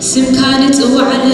ስምካ ንጽዋዓለ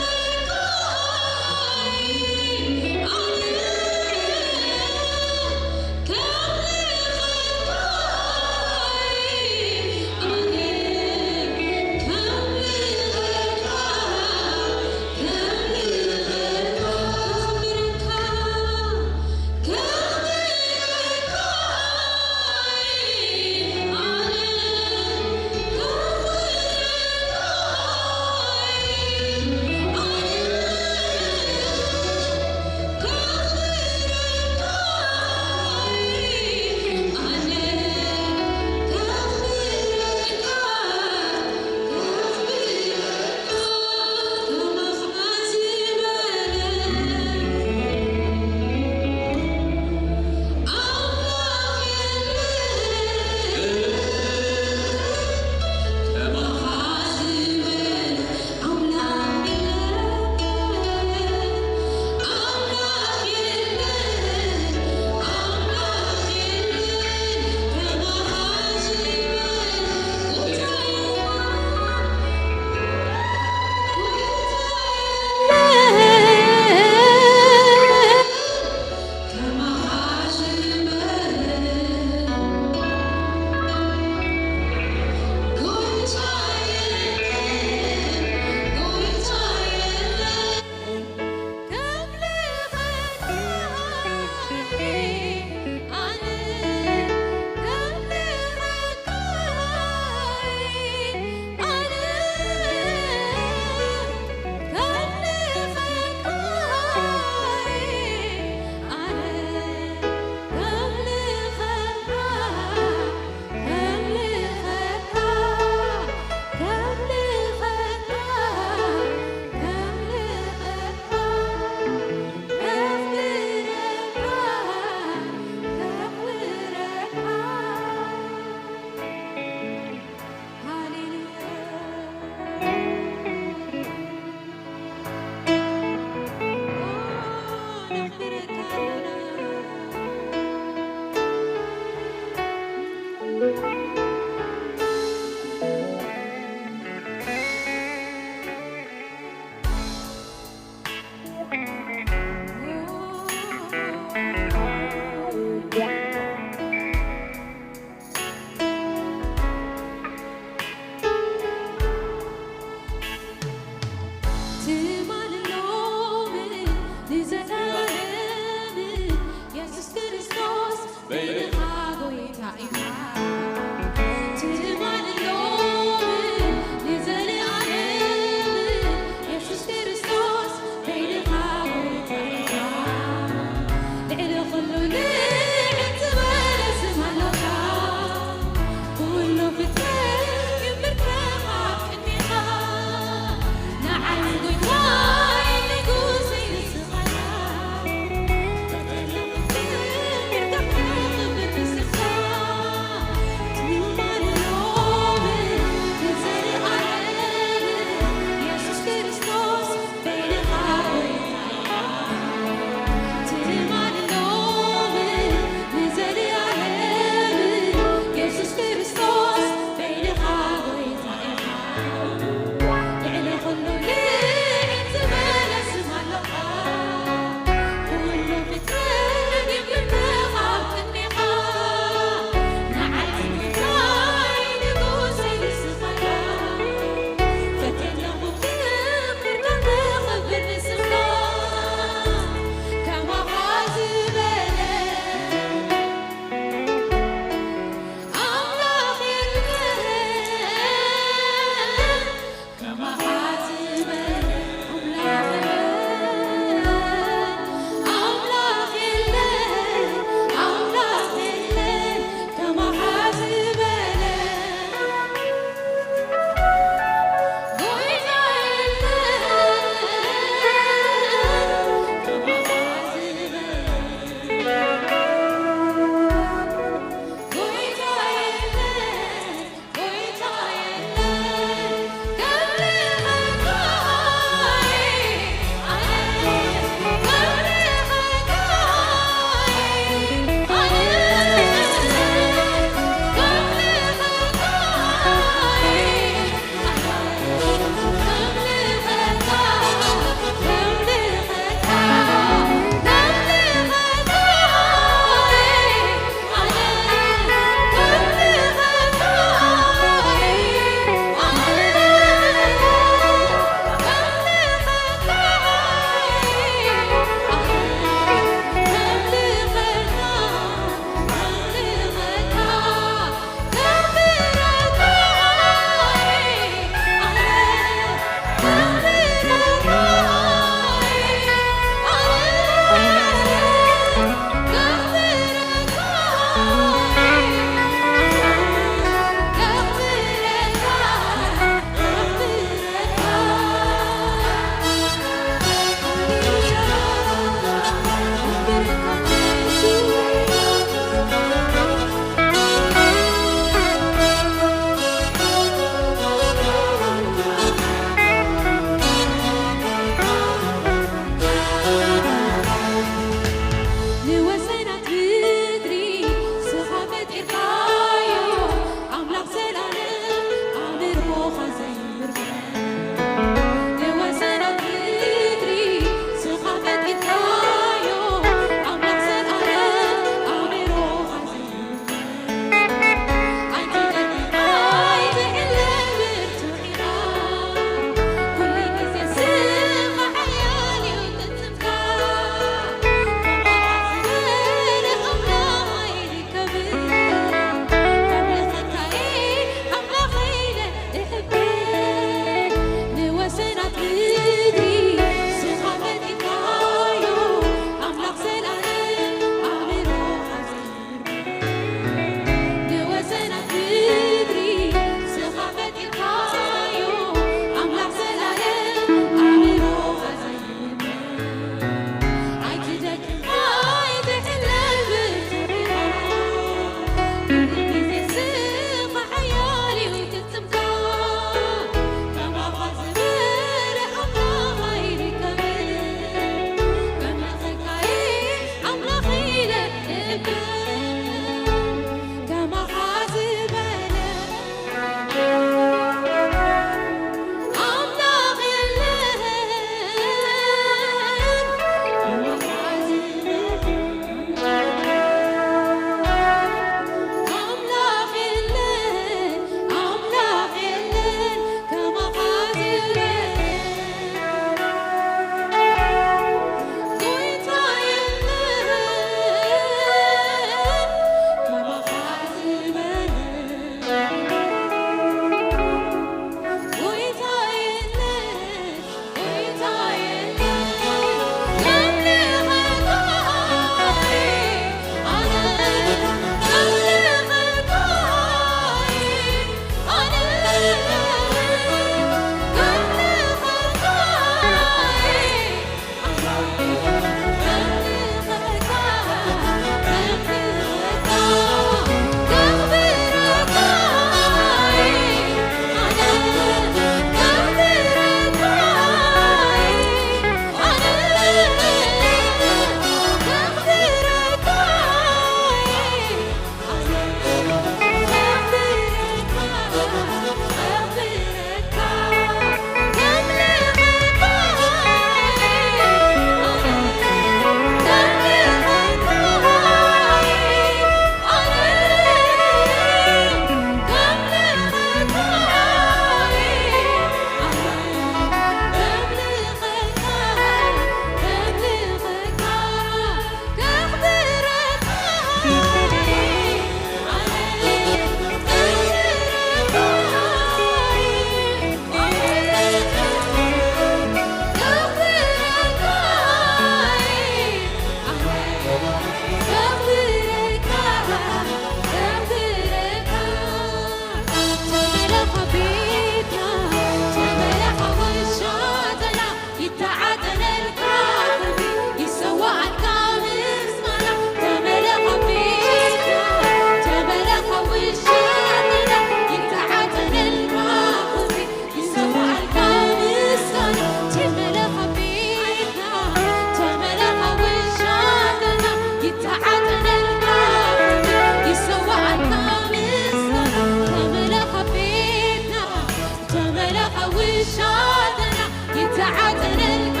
ሻተና ይተዓጠነልካ፣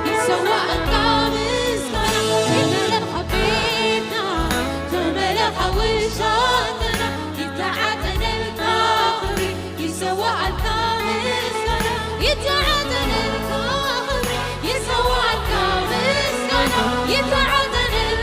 ይሰዋእልካ ምስጋና። ተመለኽ ቤትና፣ ተመለኽ ውሻተና፣ ይተዓጠነልካ ክብሪ፣ ይሰዋእልካ ምስጋና። ይተዓጠነልካ ክብሪ፣ ይሰዋእልካ ምስጋና። ይተዓጠነልካ ክብሪ፣ ይሰዋእልካ ምስጋና።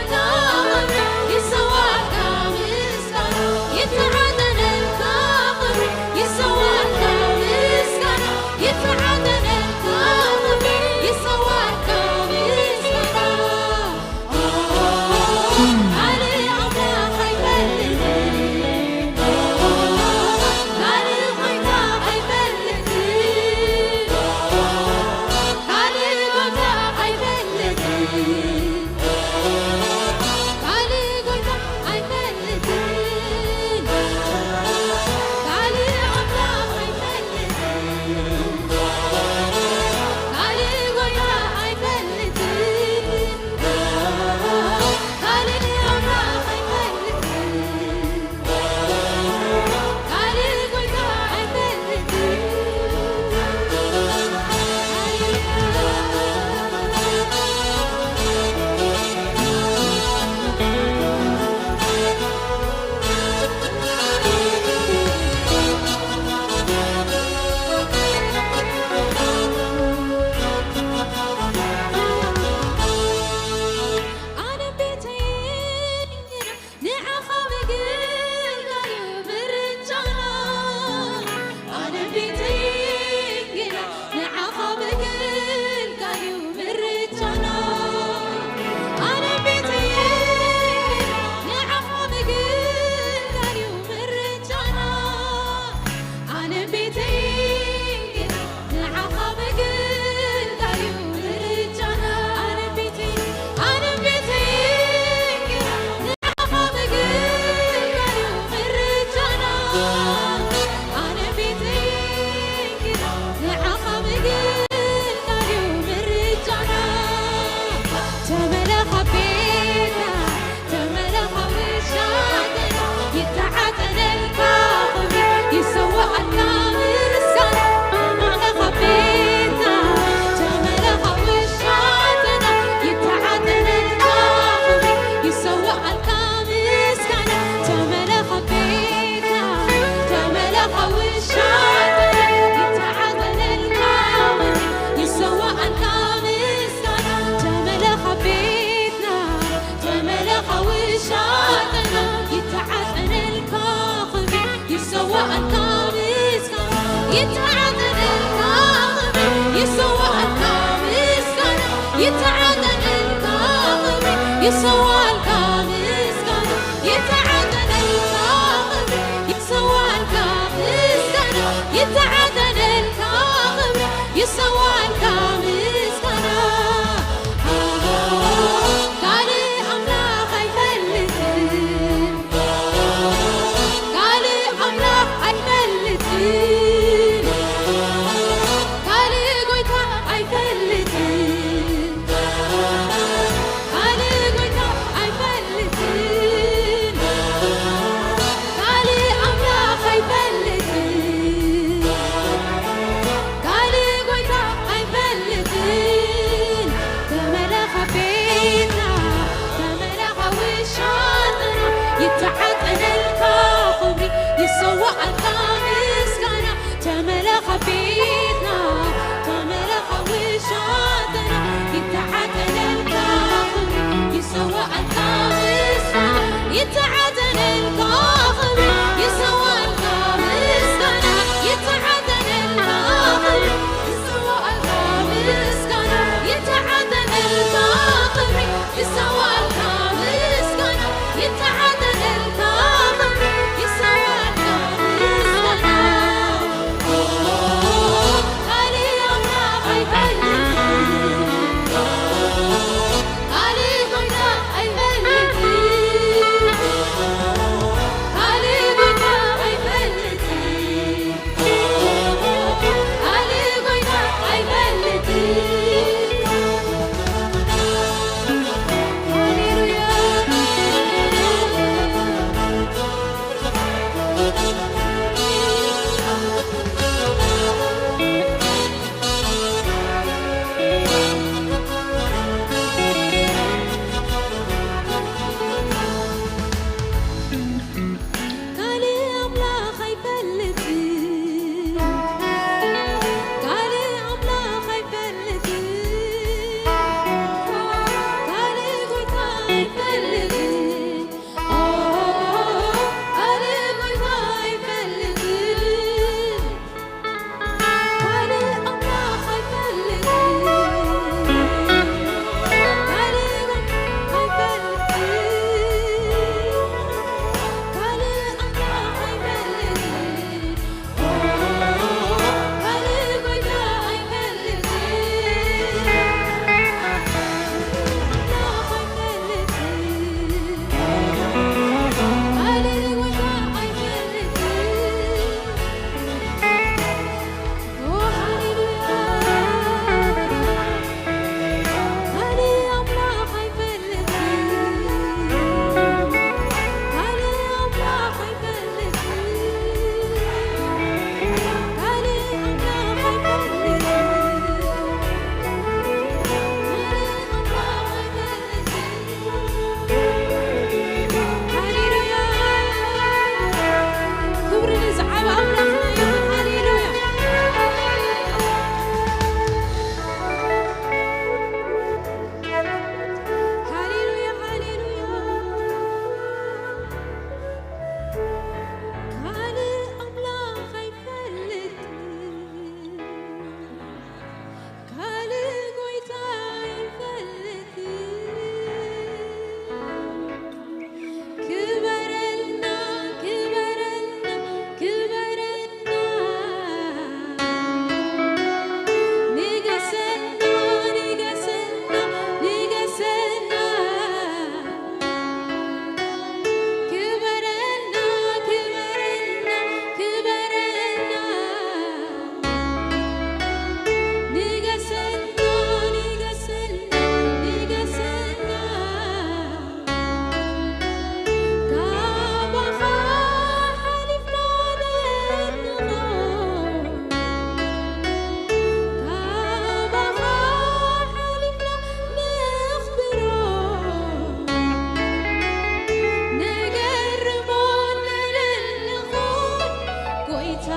ጌታ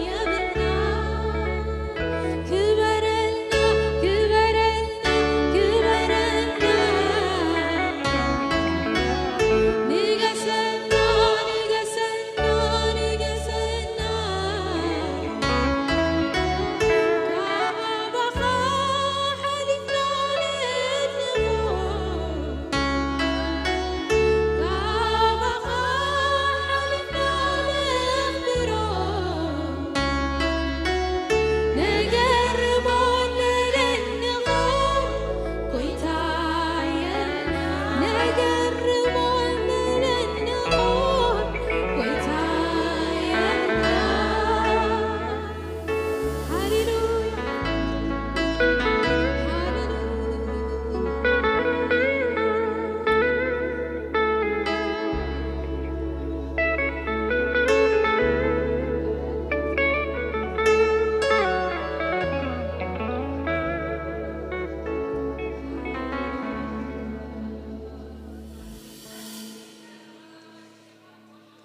የብልና። ክበረልና፣ ክበረልና፣ ክበረልና። ንገሰና፣ ንገሰና፣ ንገሰና። ካባኻ ሓሊፍና ንእትንፎ።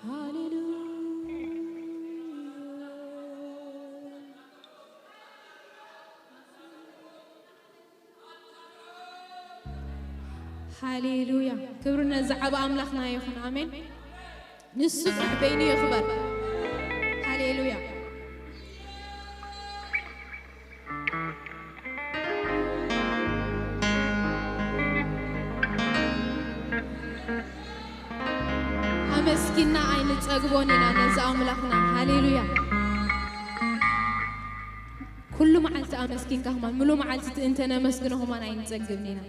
ሃሌሉያ። ሃሌሉያ። ክብሪ ነዚ ዓቢ ኣምላኽና ይኹን። ኣሜን። ንሱ ጥራሕ በይኑ ይኽበር። ሃሌሉያ። ኣመስጊና ኣይንጸግቦን ኢና ነዚ ኣምላኽና። ሃሌሉያ። ኩሉ መዓልቲ ኣመስጊንካ ከማን፣ ምሉ መዓልቲ እቲ እንተ ነመስግኖ ከማን ኣይንጸግብን ኢና።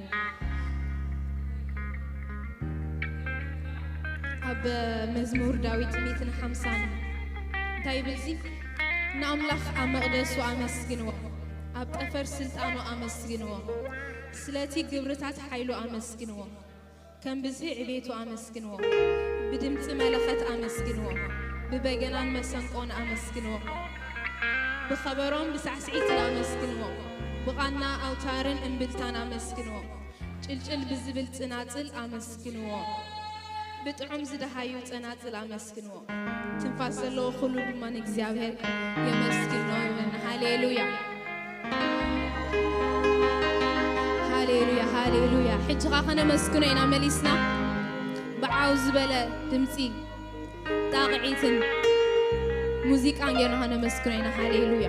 ኣብ መዝሙር ዳዊት ሚእትን ሓምሳን እንታይ ይብል እዚ? ንኣምላኽ ኣብ መቕደሱ ኣመስግንዎ፣ ኣብ ጠፈር ስልጣኑ ኣመስግንዎ፣ ስለቲ ግብርታት ሓይሉ ኣመስግንዎ። ከም ብዝሒ ዕቤቱ ኣመስግንዎ፣ ብድምጺ መለኸት ኣመስግንዎ፣ ብበገናን መሰንቆን ኣመስግንዎ፣ ብኸበሮን ብሳዕስዒትን ኣመስግንዎ፣ ብቓና ኣውታርን እምብልታን ኣመስግንዎ፣ ጭልጭል ብዝብል ጽናጽል ኣመስግንዎ፣ ብጥዑም ዝደሃዩ ጸናጽል ኣመስግንዎ። ትንፋስ ዘለዎ ኩሉ ድማ ንእግዚኣብሔር የመስግኖ ይበልና። ሃሌሉያ፣ ሃሌሉያ፣ ሃሌሉያ። ሕጂ ኸኣ ከነመስግኖ ኢና መሊስና ብዓው ዝበለ ድምጺ ጣቕዒትን ሙዚቃን ጌርና ከነመስግኖ ኢና። ሃሌሉያ።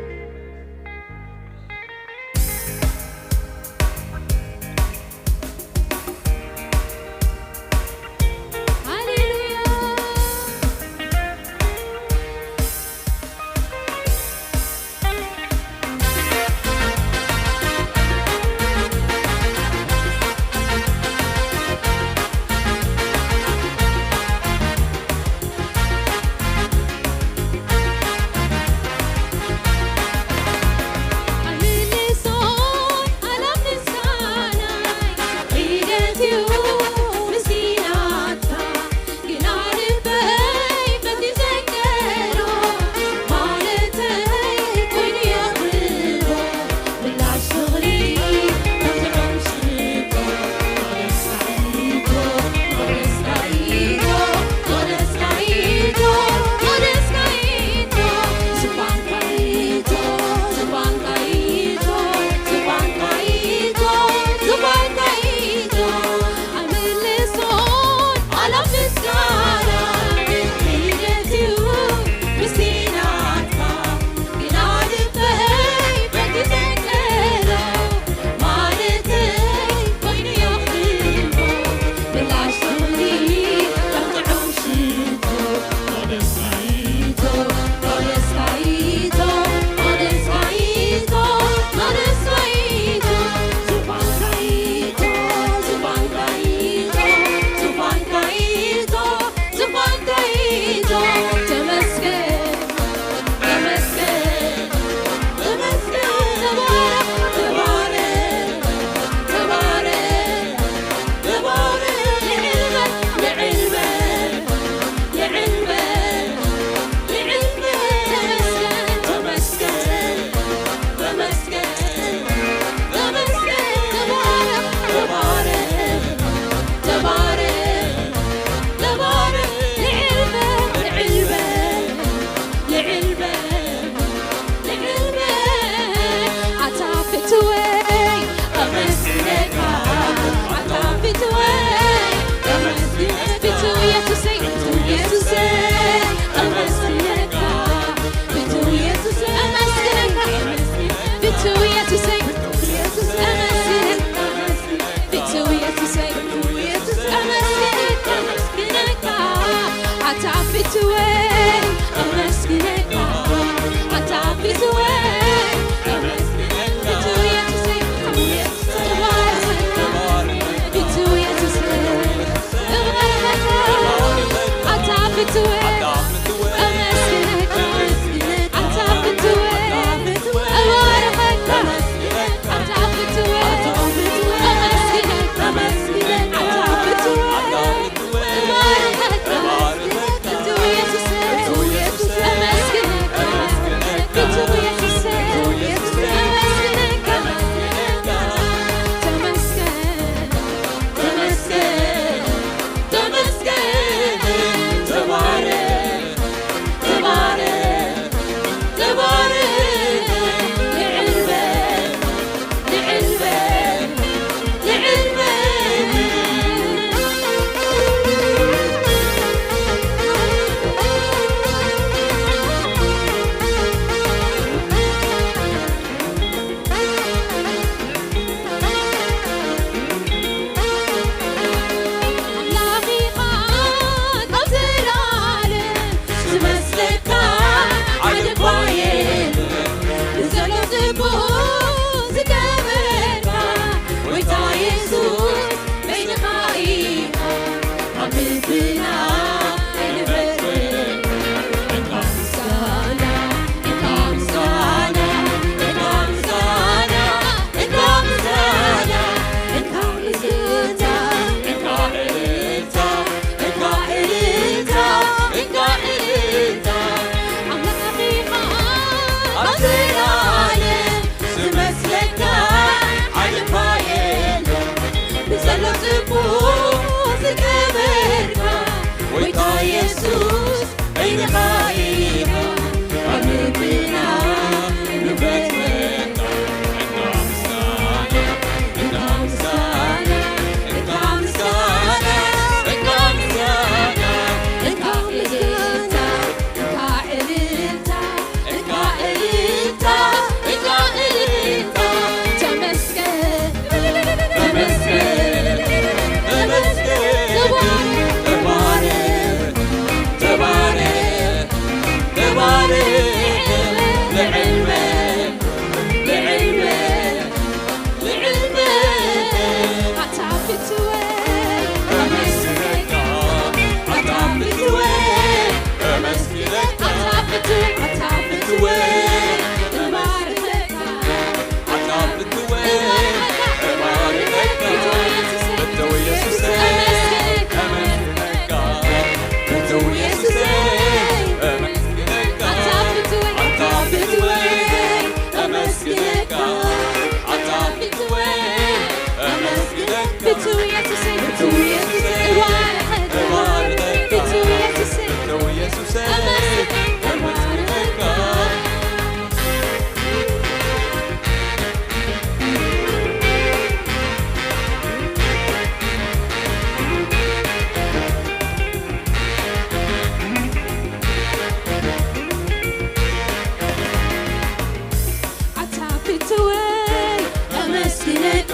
ኣታ ፍትወይ ኣመስግነካ፣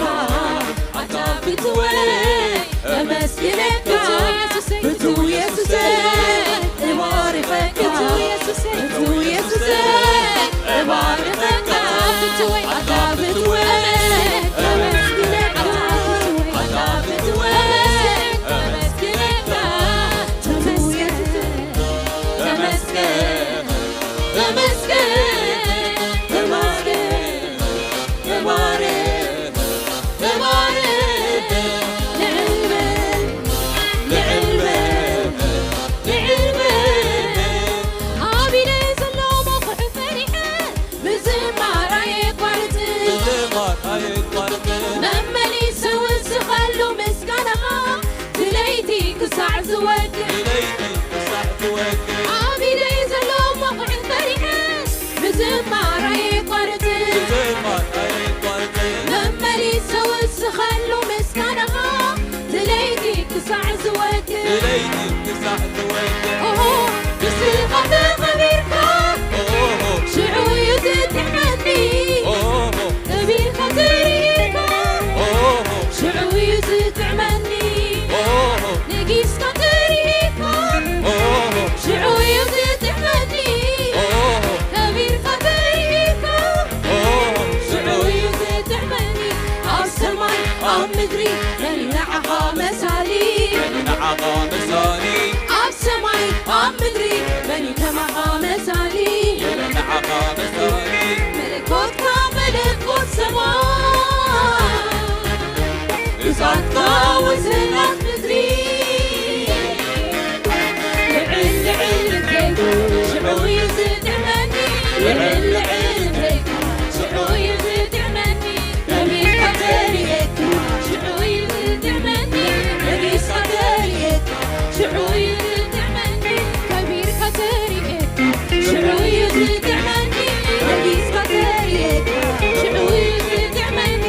ኣታ ፍትወይ ኣመስግነካ፣ ፍትው የሱሰይ እባርኸካ፣ ፍትው የሱሰይ እባርኸካ፣ ኣታ ፍትወይ ኣመስግነካ፣ ኣታ ፍትወይ ኣመስግነካ፣ ተመስገን። ተመስገን፣ ተመስገን፣ ተመስገን፣ ተባረኽ፣ ተባረኽ፣ ንዕል በል፣ ንዕል በል፣ ንዕል በል። ኣብ ኢደይ ዘሎ መኹርዒ ፈሪሐ ምዝማር ኣየቋርጽን። ምዝማር ኣየቋርጽን። መመሊሰ ውስኸሉ ምስጋናኻ፣ ድለይቲ ክሳዕ ዝወግእ። ድለይቲ ክሳዕ ዝወግእ። ኣብ ኢደይ ዘሎ መኹርዒ ፈሪሐ ምዝማር ኣየቋርጽን። ምዝማር ኣየቋርጽን። መመሊሰ ውስኸሉ ምስጋናኻ፣ ድለይቲ ክሳዕ ዝወግእ። ድለይቲ ክሳዕ ዝወግእ። ኦሆ፣ ንስኻ ተኸቢርካ፣ ኦሆ፣ ሽዑ እዩ ዝጥዕመኒ። ኦሆ፣ ከቢርካ ተሪኢካ፣ ኦሆ፣ ሽዑ እዩ ዝጥዕመኒ። ኦሆ፣ ነጊስካ ተሪኢካ፣ ኦሆ፣ ሽዑ እዩ ዝጥዕመኒ። ኦሆ፣ ከቢርካ ተሪኢካ፣ ኦሆ፣ ሽዑ እዩ ዝጥዕመኒ። ኣብ ሰማይ ኣብ ምድሪ መን እዩ ንዓኻ መሳሊ? መን እዩ ንዓኻ መሳሊ? ኣብ ሰማይ ኣብ ምድሪ መን እዩ ከማኻ መሳሊ? መን እዩ ንዓኻ መሳሊ? መለኮትካ መለኮት ሰማይ፣ ግዝኣትካ ወሰናት ምድሪ። ልዕል ልዕል እንተይኩ ሽዑ እዩ ዝጥዕመኒ። ልዕል ልዕል እንተይኩ ሽዑ እዩ ዝጥዕመኒ። ከቢርካ ተሪኤካ ሽዑ እዩ ዝጥዕመኒ። ነጊስካ ተሪኤካ ሽዑ እዩ ዝጥዕመኒ። ከቢርካ ተሪኤካ ሽዑ እዩ ዝጥዕመኒ። ነጊስካ ተሪኤካ ሽዑ እዩ ዝጥዕመኒ።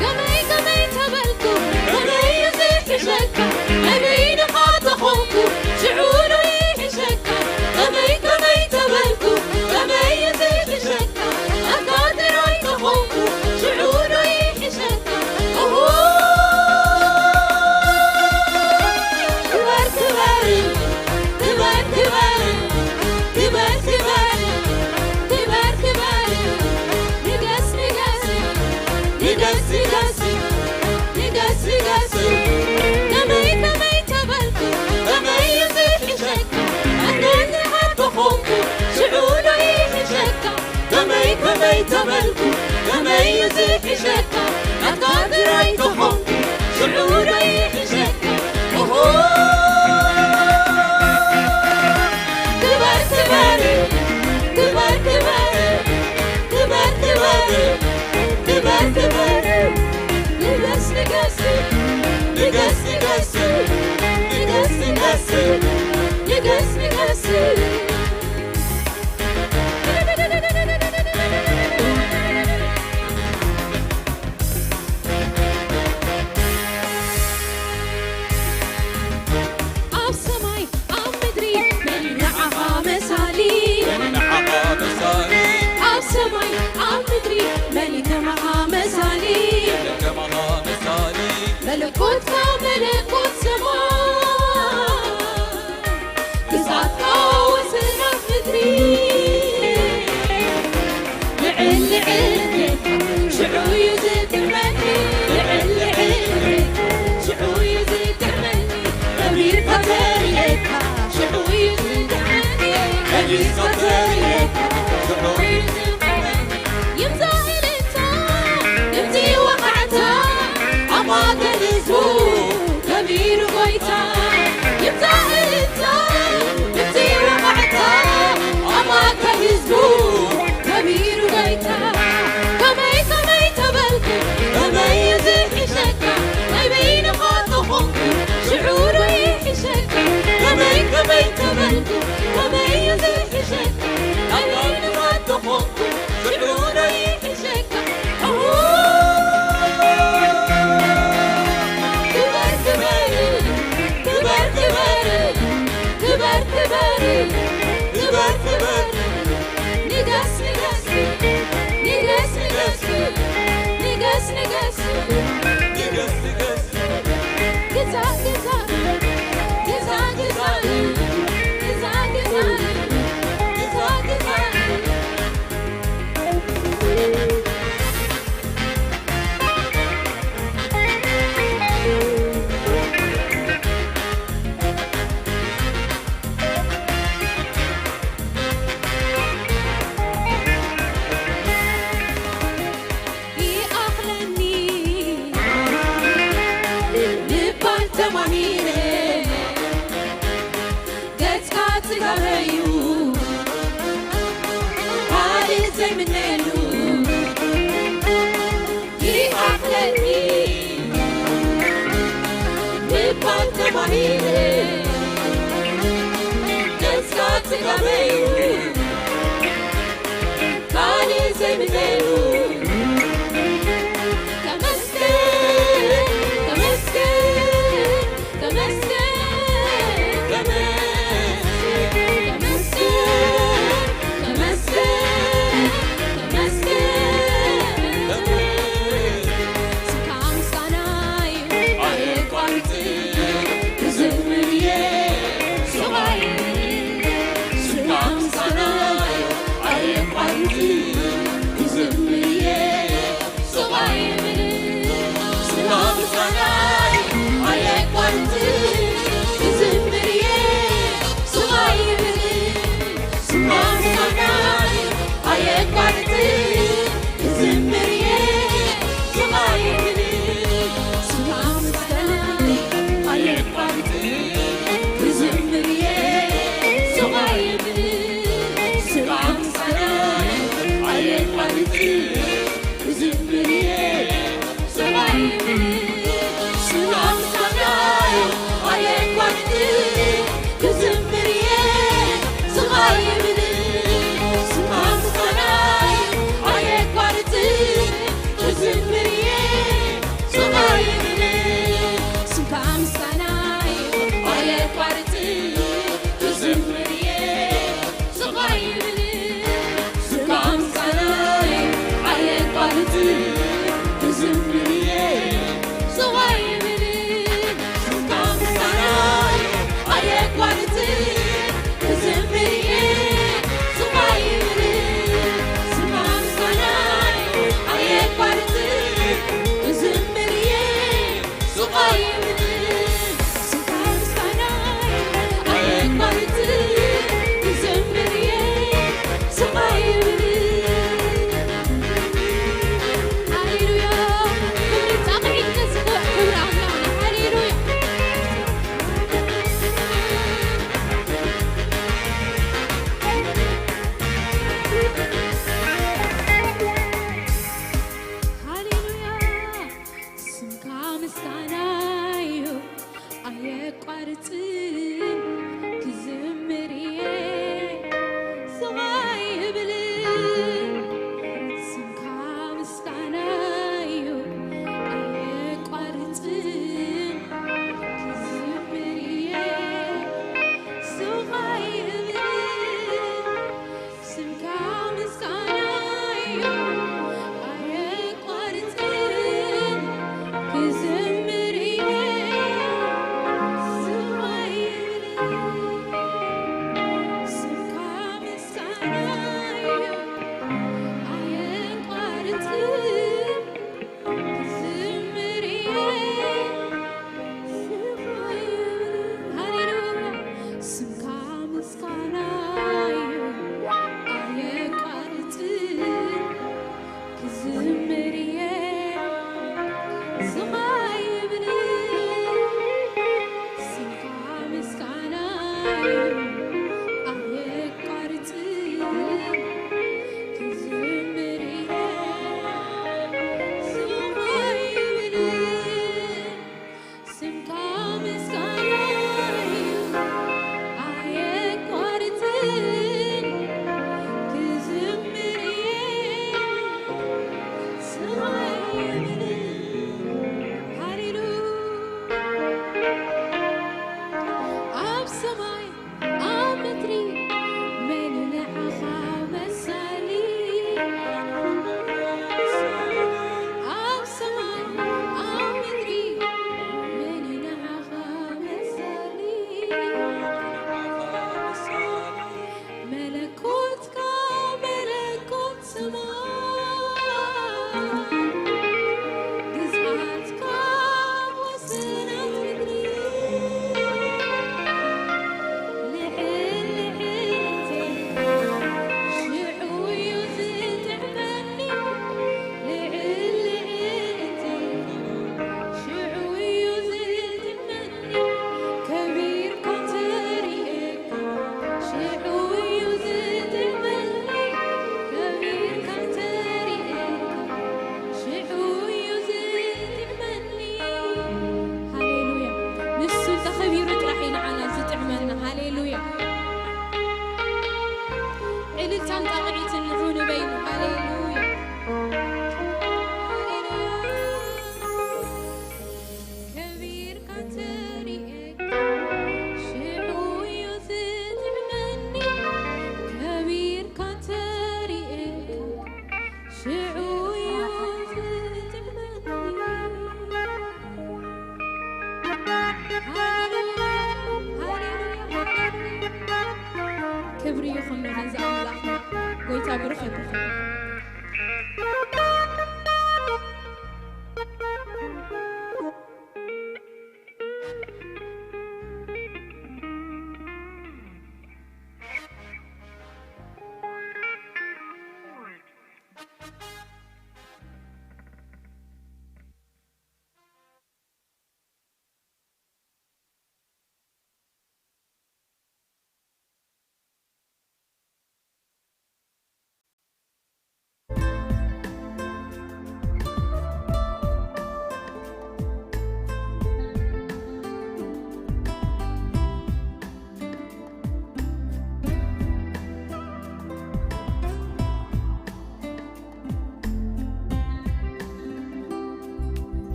ከመይ ከመይ ተበልኩ፣ ከመይ እዩ ዝሕሸካ? መን እዩ ንኻ ተኾንኩ፣ ሽዑ ዶ ይሕሸካ? ከመይ ከመይ ተበልኩ፣ ከመይ እዩ ዝሕሸካ? ኣታ ጥራይ ተኾንኩ፣ ሽዑ ዶ ይሕሸካ? ኦሆ! ክበር፣ ክበር፣ ክበር፣ ክበር፣ ክበር፣ ክበር፣ ክበር፣ ክበር፣ ንገስ፣ ንገስ፣ ንገስ፣ ንገስ፣ ንገስ፣ ንገስ። ከመይ፣ ከመይ ተበልኩ፣ ከመይ እዩ ዝሕሸካ? ኣነ ንኻ ተኾንኩ፣ ሽዑ ዶ ይሕሸካ? ከመይ ከመይ ተበልኩ፣ ከመይ እዩ ዝሕሸካ? ናትካ ጥራይ ተኾንኩ፣ ሽዑ ዶ ይሕሸካ? ኦሆ! ክበር፣ ክበር፣ ክበር፣ ክበር፣ ክበር፣ ክበር፣ ክበር፣ ንገስ፣ ንገስ፣ ንገስ፣ ንገስ፣ ንገስ፣ ንገስ፣ ንገስ፣ ንገስ። ገጽካ ጽጋበዩ ካልእ ዘይብዘሉ ተመስገን ተመስገን ተመስገን ተመስገን ተመስገን ተመስገን ስምካ ምስጋና እዩ ኣየቋርጽ ክዝምር እየ ስምካ ምስጋና እዩ ኣየቋርጽ ክዝምር እየ ጣቕዒትን ንዑ ንበይኑ። ሃሌሉያ። ሃሌሉያ። ከቢርካ ተሪኤካ፣ ሽዑ እዩ ዝጥዕመኒ። ከቢርካ ተሪኤካ፣ ሽዑ እዩ ዝጥዕመኒ። ሃሌሉያ፣ ሃሌሉያ፣ ሃሌሉያ። ክብሪ ይኹን ነዚ ኣምላኽና። ጎይታ ብሩኽ ይኹን።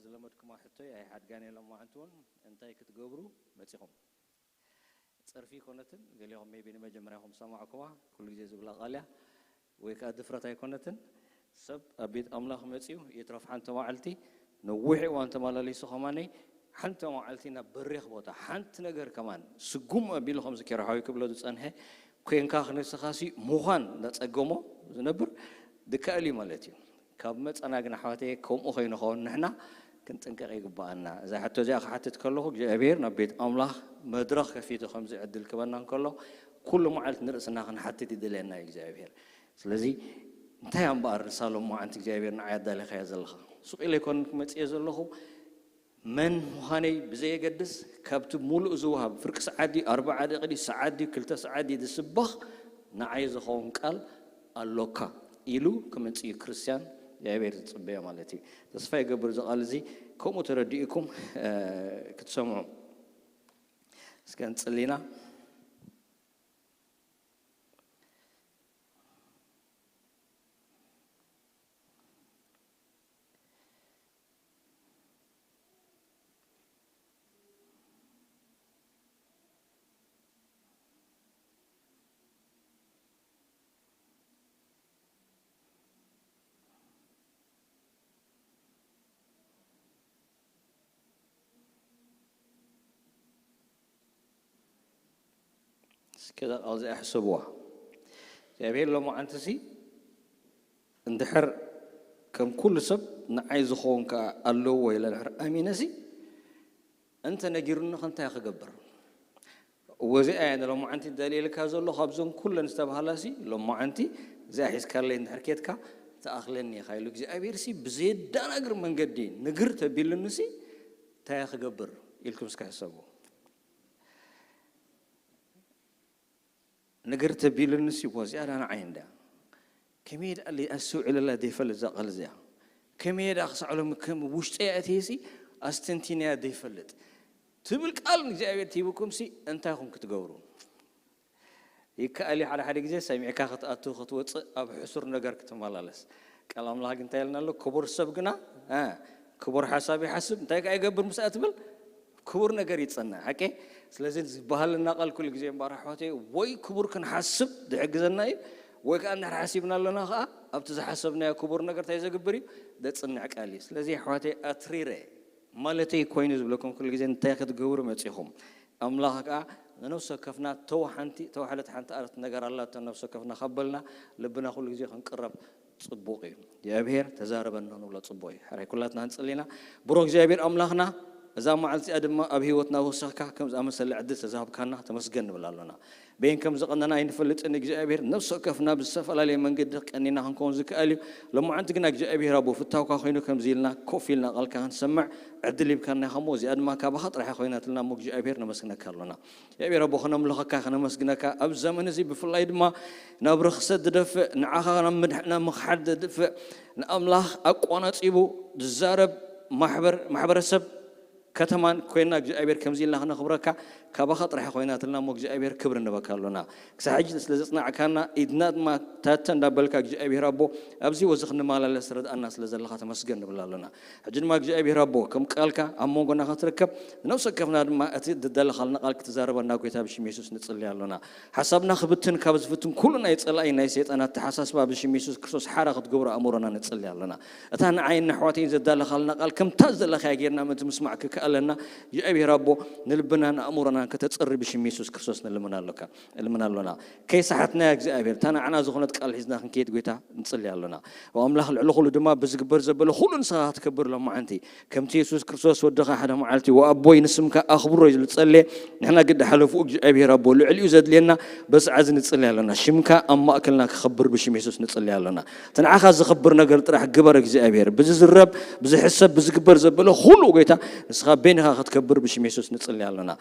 ዝለመድኩማ ሕቶይ ኣይሓድጋን እየ። ሎማዓንቲ እውን እንታይ ክትገብሩ መጺኹም? ጸርፊ ኣይኮነትን። ገሊኹም maybe ንመጀመርያኹም ዝሰማዕኩማ፣ ኩሉ ግዜ ዝብላ ቃል እያ። ወይ ከኣ ድፍረት ኣይኮነትን። ሰብ ኣብ ቤት ኣምላኽ መጺኡ ይትረፍ ሓንቲ መዓልቲ፣ ነዊሕ እዋን ተመላሊሱ ከማነይ፣ ሓንቲ መዓልቲ ናብ በሪኽ ቦታ ሓንቲ ነገር ከማን ስጉም ኣቢሉ ከምዚ ኬራሓዊ ክብሎ ዝጸንሐ ኮንካ ንስኻሲ ምዃን እንዳጸገሞ ዝነብር ድከኣል እዩ ማለት እዩ። ካብ መጸና ግን ኣሕዋተየ ከምኡ ከይንኸውን ንሕና ክንጥንቀቕ ይግብኣና። እዛ ሕቶ እዚኣ ክሓትት ከለኹ እግዚኣብሔር ናብ ቤት ኣምላኽ መድረኽ ከፊቱ ከምዚ ዕድል ክበና እንከሎ ኩሉ መዓልቲ ንርእስና ክንሓትት ይደልየና እዩ እግዚኣብሔር። ስለዚ እንታይ እያ እምበኣር ንሳ ሎማዓንቲ እግዚኣብሔር ንዓይ ኣዳሊኻያ ዘለኻ? ሱቕ ኢለ ኣይኮንን ክመጽእ እየ ዘለኹ። መን ምዃነይ ብዘየገድስ ካብቲ ሙሉእ ዝወሃብ ፍርቂ ሰዓት ድዩ፣ ኣርብዓ ደቂ ድዩ፣ ሰዓት ድዩ፣ ክልተ ሰዓት ድዩ ዝስበኽ ንዓይ ዝኸውን ቃል ኣሎካ ኢሉ ክመጽእ እዩ ክርስትያን እግዚኣብሔር ዝጽበዮ ማለት እዩ። ተስፋ ይገብር እዚ ቃል እዚ ከምኡ ተረዲእኩም ክትሰምዑ። እስከ ንጽሊ ኢና። እስከ እዛ ቃል እዚኣ ሕሰብዋ። እግዚኣብሔር ሎማዓንቲሲ እንድሕር ከም ኩሉ ሰብ ንዓይ ዝኸውን ከኣ ኣለዎ ኢለ እንድሕር ኣሚነሲ እንተ ነጊሩኒ ከ እንታይ ክገብር? እወ እዚኣ እያ ንሎማዓንቲ ደልየልካ ዘሎ ካብዞን ኩለን ዝተባህላሲ ሎማዓንቲ እዚኣ ሒዝካለይ እንድሕር ኬድካ ትኣኽለኒ ኢኻ ኢሉ እግዚኣብሔርሲ ብዘየዳናግር መንገዲ ንግር ተቢሉንሲ እንታይ ክገብር ኢልኩም እስከ ሕሰቡ። ንግር ተቢሉንሲ እወ እዚኣ ዳ ንዓይ እንድያ ከመይ ደኣ ኣስተውዒለላ ዘይፈልጥ እዛ ቃል እዚኣ ከመይ ደኣ ክሳዕ ሎሚ ከም ውሽጠይ ኣእትየሲ ኣስተንቲነያ ዘይፈልጥ ትብል ቃል ንእግዚኣብሔር ትሂብኩምሲ እንታይ ኢኹም ክትገብሩ? ይከኣል እዩ ሓደ ሓደ ግዜ ሰሚዕካ ክትኣቱ ክትወፅእ ኣብ ሕሱር ነገር ክትመላለስ። ቃል ኣምላኽ ግን እንታይ ኢልና ኣሎ? ክቡር ሰብ ግና እ፣ ክቡር ሓሳብ ይሓስብ እንታይ ከኣ ይገብር ምስኣ ትብል ክቡር ነገር ይጸንዕ ሓቂ። ስለዚ ዝበሃለና ቃል ኩሉ ግዜ እምበኣር ኣሕዋተይ ወይ ክቡር ክንሓስብ ዝሕግዘና እዩ ወይ ከኣ እንድሕር ሓሲብና ኣለና ከኣ ኣብቲ ዝሓሰብናዮ ክቡር ነገር እንታይ ዘግብር እዩ? ዘጽንዕ ቃል እዩ። ስለዚ ኣሕዋተይ ኣትሪረ ማለተይ ኮይኑ ዝብለኩም ኩሉ ግዜ እንታይ ክትገብሩ መጺኹም? ኣምላኽ ከኣ ንነፍሲ ወከፍና ተው ሓንቲ ተዋሕደት ሓንቲ ኣረት ነገር ኣላቶ ነፍሲ ወከፍና ካብ በልና ልብና ኩሉ ግዜ ክንቅረብ ጽቡቕ እዩ። እግዚኣብሔር ተዛረበና ንብሎ ጽቡቕ እዩ። ሕራይ ኩላትና ንጽሊና ብሮ እግዚኣብሔር ኣምላኽና እዛ መዓልቲ እዚኣ ድማ ኣብ ህይወትና ወሰኽካ ከም ዝኣመሰለ ዕድል ተዛሃብካና ተመስገን ንብል ኣሎና። በይን ከም ዝቐነና ኣይንፈልጥን እግዚኣብሔር ነፍሲ ወከፍና ብዝተፈላለየ መንገዲ ቀኒና ክንከውን ዝከኣል እዩ። ሎማዓንቲ ግና እግዚኣብሔር ኣቦ ፍታውካ ኮይኑ ከምዚ ኢልና ኮፍ ኢልና ቃልካ ክንሰምዕ ዕድል ሂብካና ኢኻ እሞ እዚኣ ድማ ካባኻ ጥራሕ ኮይናትልና እሞ እግዚኣብሔር ነመስግነካ ኣሎና። እግዚኣብሔር ኣቦ ከነምልኸካ ከነመስግነካ ኣብ ዘመን እዚ ብፍላይ ድማ ናብ ርኽሰት ዝደፍእ ንዓኻ ናብ ምድሕ- ናብ ምኽሓድ ዘድፍእ ንኣምላኽ ኣቋናጺቡ ዝዛረብ ማሕበር ማሕበረሰብ ከተማን ኮይና እግዚኣብሔር ከምዚ ኢልና ክነኽብረካ ካባኻ ጥራሕ ኮይናትልና እሞ እግዚኣብሔር ክብሪ ንበካ ኣሎና። ክሳብ ሕጂ ስለ ዘጽናዕካና ኢድና ድማ ታተ እንዳበልካ እግዚኣብሔር ኣቦ ኣብዚ ወዚ ክንመላለስ ረድኣና ስለ ዘለኻ ተመስገን ንብል ኣሎና። ሕጂ ድማ እግዚኣብሔር ኣቦ ከም ቃልካ ኣብ መንጎና ክትርከብ ነፍሲ ወከፍና ድማ እቲ ዝደለኻልና ቃል ክትዛረበና ጎይታ ብሽም የሱስ ንጽሊ ኣሎና። ሓሳብና ክብትን ካብ ዝፍትን ኩሉ ናይ ጸላኢ ናይ ሰይጣን ኣተሓሳስባ ብሽም የሱስ ክርስቶስ ሓራ ክትገብሮ ኣእምሮና ንጽሊ ኣሎና። እታ ንዓይን ንኣሕዋተይን ዘዳለኻልና ቃል ከምታ ዝደለኻያ ጌርና ምእንቲ ምስማዕ ክከኣለና እግዚኣብሔር ኣቦ ንልብናን ኣእምሮናን ከተጽሪ ብሽም የሱስ ክርስቶስ ንልምን ኣሎካ እልምን ኣሎና። ከይሰሓትናያ እግዚኣብሔር እታ ንዓና ዝኾነት ቃል ሒዝና ክንከይድ ጎይታ ንጽሊ ኣሎና። ኣምላኽ ልዕሊ ኩሉ ድማ ብዝግበር ዘበለ ኩሉ ንስኻ ክትከብር ሎማዓንቲ ከምቲ የሱስ ክርስቶስ ወድኻ ሓደ መዓልቲ ወኣቦይ ንስምካ ኣኽብሮ እዩ ዝብል ጸልየ ንሕና ግዲ ሓለፍኡ እግዚኣብሔር ኣቦ ልዕሊኡ ዘድልየና በዚ ዓዚ ንጽሊ ኣለና። ሽምካ ኣብ ማእከልና ክኸብር ብሽም የሱስ ንጽሊ ኣለና። እቲ ንዓኻ ዝኸብር ነገር ጥራሕ ግበር እግዚኣብሔር። ብዝዝረብ ብዝሕሰብ ብዝግበር ዘበለ ኩሉ ጎይታ ንስኻ በይንኻ ክትከብር ብሽም የሱስ ንጽሊ ኣለና።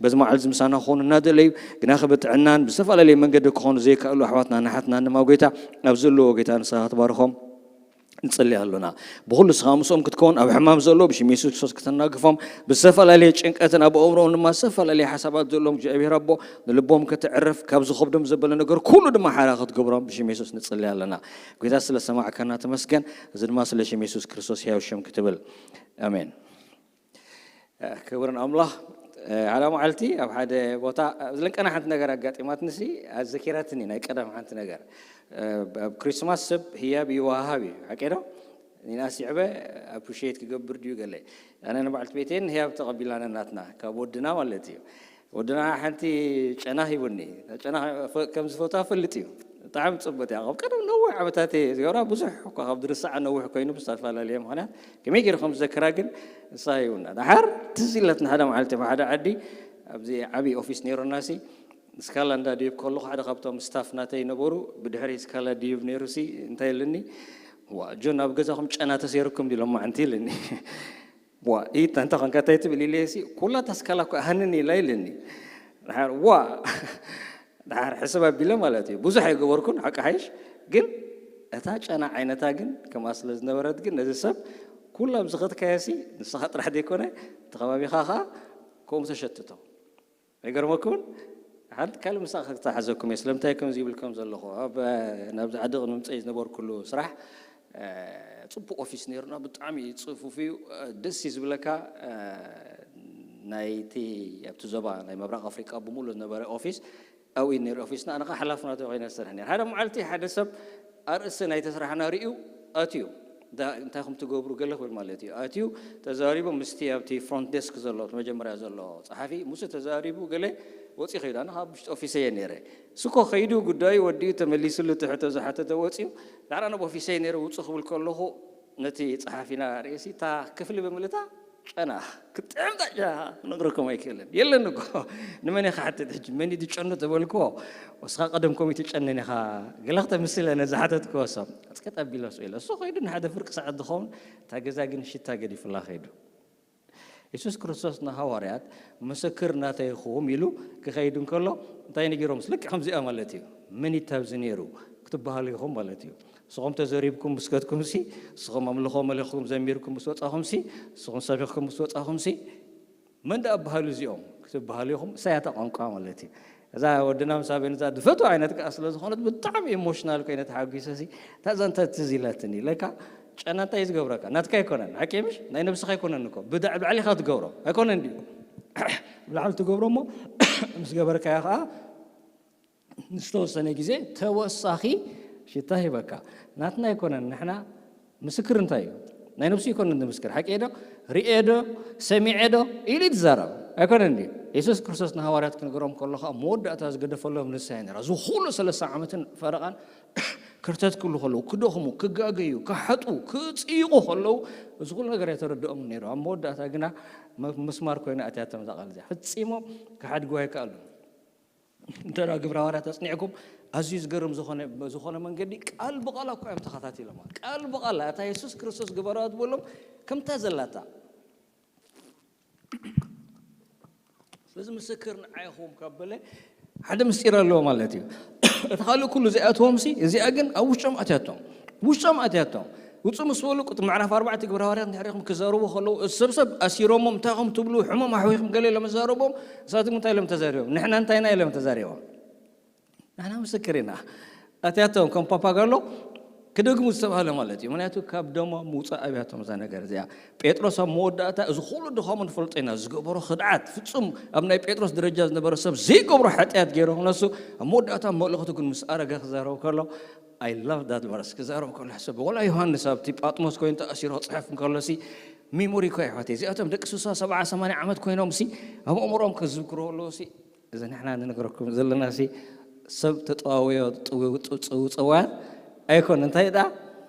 በዚ መዓልቲ ምሳና ክኾኑ እናደለዩ ግናኸ ብጥዕናን ብዝተፈላለየ መንገዲ ክኾኑ ዘይከኣሉ ኣሕዋትና ንሓትና ድማ ጎይታ ኣብ ዘለዎ ጎይታ ንስኻ ክትባርኾም ንጽሊ ኣሎና። ብኹሉ ስኻ ምስኦም ክትከውን ኣብ ሕማም ዘሎ ብሽም የሱስ ክርስቶስ ከተናግፎም ብዝተፈላለየ ጭንቀትን ኣብ ኣእምሮኦም ድማ ዝተፈላለየ ሓሳባት ዘለዎም እግዚኣብሔር ኣቦ ንልቦም ከተዕርፍ ካብ ዝኸብዶም ዘበለ ነገር ኩሉ ድማ ሓራ ክትገብሮም ብሽም የሱስ ንጽሊ ኣለና። ጎይታ ስለ ሰማዕካና ተመስገን። እዚ ድማ ስለ ሽም የሱስ ክርስቶስ ሕያው ሽም ክትብል ኣሜን። ክቡርን ኣምላኽ። ሓደ መዓልቲ ኣብ ሓደ ቦታ ዝለንቀና ሓንቲ ነገር ኣጋጢማትንሲ ኣዘኪራትኒ። ናይ ቀደም ሓንቲ ነገር ኣብ ክሪስማስ ሰብ ህያብ ይወሃሃብ እዩ፣ ሓቂ ዶ? ኒና ሲዕበ ኣፕሪሺየት ክገብር ድዩ ገለ? ኣነ ንበዓልቲ ቤተይን ህያብ ተቐቢላና ናትና ካብ ወድና ማለት እዩ። ወድና ሓንቲ ጨና ሂቡኒ። ጨና ከም ዝፈትዋ ፈልጥ እዩ። ብጣዕሚ ጽቡቅ እያ። ካብ ቀደም ነዊሕ ዓመታት እየ ዝገብራ። ብዙሕ እኳ ካብ ድርሳዕ ነዊሕ ኮይኑ ብዝተፈላለየ ምኽንያት ከመይ ገይሩ ከም ዝዘክራ ግን ንሳ ሂቡና። ደሓር ትዝ ኢለትና ሓደ መዓልቲ ኣብ ሓደ ዓዲ ኣብዚ ዓብዪ ኦፊስ ነይሩና ሲ ስካላ እንዳ ድዩብ ከለኹ ሓደ ካብቶም ስታፍ ናተይ ነበሩ ብድሕሪ ስካላ ድዩብ ነይሩ ሲ እንታይ ኢልኒ ዋ ጆን ኣብ ገዛኹም ጨና ተሰይርኩም ዲሎም ማዓንቲ ኢልኒ ዋ ኢታ እንተ ኾንካ እንታይ ትብል ኢለሲ ኩላ ታስካላ እኮ ሃንን ኢላ ኢልኒ ድሓር ዋ ድሓር ሕስብ ኣቢለ ማለት እዩ ብዙሕ ኣይገበርኩን ሓቂ ሓይሽ ግን እታ ጨና ዓይነታ ግን ከምኣ ስለ ዝነበረት ግን ነዚ ሰብ ኩላ ብዝኸትካዮሲ ንስኻ ጥራሕ ዘይኮነ እቲ ከባቢኻ ኸዓ ከምኡ ተሸትቶ ኣይገርመኩምን ሓንቲ ካልእ ምሳኻ ክተሓዘኩም እየ ስለምንታይ ከምዚ ይብል ከም ዘለኹ ኣብ ናብዚ ዓዲ ቅድሚ ምፀይ ዝነበርኩሉ ስራሕ ፅቡቅ ኦፊስ ነይሩና ብጣዕሚ ፅፉፍ እዩ ደስ እዩ ዝብለካ ናይቲ ኣብቲ ዞባ ናይ ምብራቅ ኣፍሪቃ ብምሉእ ዝነበረ ኦፊስ ኣብኡ ነይሩ ኦፊስና ኣነ ሓላፍና ኮይነ ዝሰርሕ ነይረ ሓደ መዓልቲ ሓደ ሰብ ኣርእስቲ ናይቲ ስራሕና ርእዩ ኣትዩ እንታይ ከም ትገብሩ ገለ ክብል ማለት እዩ ኣትዩ ተዛሪቡ ምስቲ ኣብቲ ፍሮንት ዴስክ ዘሎ መጀመርያ ዘሎ ፀሓፊ ምስ ተዛሪቡ ገለ ወፂ ከይዱ ኣነ ካብ ውሽጢ ኦፊሰ እየ ነይረ ስኮ ከይዱ ጉዳዩ ወዲኡ ተመሊስሉ ትሕቶ ዝሓተተ ወፂኡ ዳዕራ ናብ ኦፊሰ ነይረ ውፁ ክብል ከለኹ ነቲ ፀሓፊና ርእሲ እታ ክፍሊ ብምልታ ጨና ክጥዕም ጣጫ ክነግረኩም ኣይክእልን የለን እኮ ንመን ኢኻ ሓትት ሕጂ መን እዩ ዝጨኑ ተበልክዎ ወስኻ ቀደም ኮሚቴ ጨነን ኢኻ ገለ ክተምስል ኣነ ዝሓተትክዎ ሰብ ኣፅቀጥ ኣቢለ ስኢለ እሱ ከይዱ ንሓደ ፍርቂ ሰዓት ዝኸውን እታ ገዛ ግን ሽታ ገዲፉላ ከይዱ የሱስ ክርስቶስ ንሃዋርያት ምስክር ናተይኹም ኢሉ ክኸይድ እንከሎ እንታይ ነጊሮም ልክዕ ከምዚኣ ማለት እዩ መን ይታብዚ ነይሩ ክትበሃሉ ኢኹም ማለት እዩ ንስኹም ተዘሪብኩም ምስ ከድኩም ሲ ንስኹም ኣምልኾ መሊኽኩም ዘሚርኩም ምስ ወጻኹም ሲ ንስኹም ሰቢኽኩም ምስ ወጻኹም ሲ መን ደኣ በሃሉ እዚኦም ክትበሃሉ ኢኹም እሳይ እታ ቋንቋ ማለት እዩ እዛ ወድና ምስ ኣበን እዛ ዝፈትዋ ዓይነት ከዓ ስለ ዝኾነት ብጣዕሚ ኢሞሽናል ኮይነ ተሓጒሰ ሲ እታ ዛንታ ትዝ ኢላትኒ ለካ ጨና እንታይ እዩ ዝገብረካ ናትካ ኣይኮነን ሓቂ ምሽ ናይ ነብስኻ ኣይኮነን እኮ ብዳዕ ባዕሊኻ ትገብሮ ኣይኮነን ድዩ ብላዕሊ ትገብሮ እሞ ምስ ገበርካዮ ከዓ ንዝተወሰነ ግዜ ተወሳኺ ሽታ ሂበካ ናትና ኣይኮነን ንሕና ምስክር እንታይ እዩ ናይ ነብሱ ይኮነን ዝምስክር ሓቂ ዶ ርኤ ዶ ሰሚዐ ዶ ኢሉ ትዛረብ ኣይኮነን ድዩ የሱስ ክርስቶስ ንሃዋርያት ክንገሮም ከሎ ከዓ መወዳእታ ዝገደፈሎም ንሳ ነራ ዝኩሉ ሰለስተ ዓመትን ፈረቓን ክርተት ክብሉ ከለዉ ክደኽሙ ክጋገዩ ክሓጡ ክፅይቑ ከለዉ እዚ ኩሉ ነገር የተረድኦም ነይሩ ኣብ መወዳእታ ግና መስማር ኮይኑ ኣትያቶም እዛ ቃል እዚኣ ፈፂሞም ክሓድግዋ ይከኣሉ እንተ ግብረ ሃዋርያት ኣፅኒዕኩም ኣዝዩ ዝገርም ዝኾነ ዝኾነ መንገዲ ቃል ብቓል እኳ እዮም ተኸታቲሎም ቃል ብቓል እታ የሱስ ክርስቶስ ግበራ ዝበሎም ከምታ ዘላታ ስለዚ ምስክር ንዓይኹም ካብ በለ ሓደ ምስጢር ኣለዎ ማለት እዩ እቲ ካልእ ኩሉ እዚኣትዎም ሲ እዚኣ ግን ኣብ ውሽጦም ኣትያቶም ውሽጦም ኣትያቶም ውፁ ምስ በሉ ቁጥ ምዕራፍ ኣርባዕተ ግብረ ሃዋርያት እንድሕር ኢኹም ክዛረቡ ከለዉ እቲ ሰብሰብ ኣሲሮሞም እንታይ ኹም ትብሉ ሕሞም ኣሕዊኹም ገለ ኢሎም ዘረቦም እሳትም እንታይ ኢሎም ተዛሪቦም ንሕና እንታይና ኢሎም ተዛሪቦም ንሕና ምስክር ኢና ኣትያቶም ከም ፓፓጋሎ ክደግሙ ዝተባህለ ማለት እዩ ምክንያቱ ካብ ደሞ ምውፃእ ኣብያቶም እዛ ነገር እዚኣ ጴጥሮስ ኣብ መወዳእታ እዚ ኩሉ ድኻሙ ንፈልጦ ኢና ዝገበሮ ክድዓት ፍፁም ኣብ ናይ ጴጥሮስ ደረጃ ዝነበረ ሰብ ዘይገብሮ ሓጢኣት ገይሩ ክነሱ ኣብ መወዳእታ መልእኽቱ ግን ምስ ኣረገ ክዛረብ ከሎ I love that verse ክዛረብ ከሎ ሕሰብ ወላ ዮሃንስ ኣብቲ ጳጥሞስ ኮይኑ ተኣሲሩ ክፅሕፍ እንከሎሲ ሚሞሪ እኮ ይሕዋት እዚኣቶም ደቂ ስሳ ሰብዓ ሰማንያ ዓመት ኮይኖም ሲ ኣብ ኣእምሮም ክዝክሩ ከለዉ ሲ እዚ ንሕና ንነግረኩም ዘለና ሲ ሰብ ተጠዋወዮ ፅውፅዋያት ኣይኮን እንታይ ዳ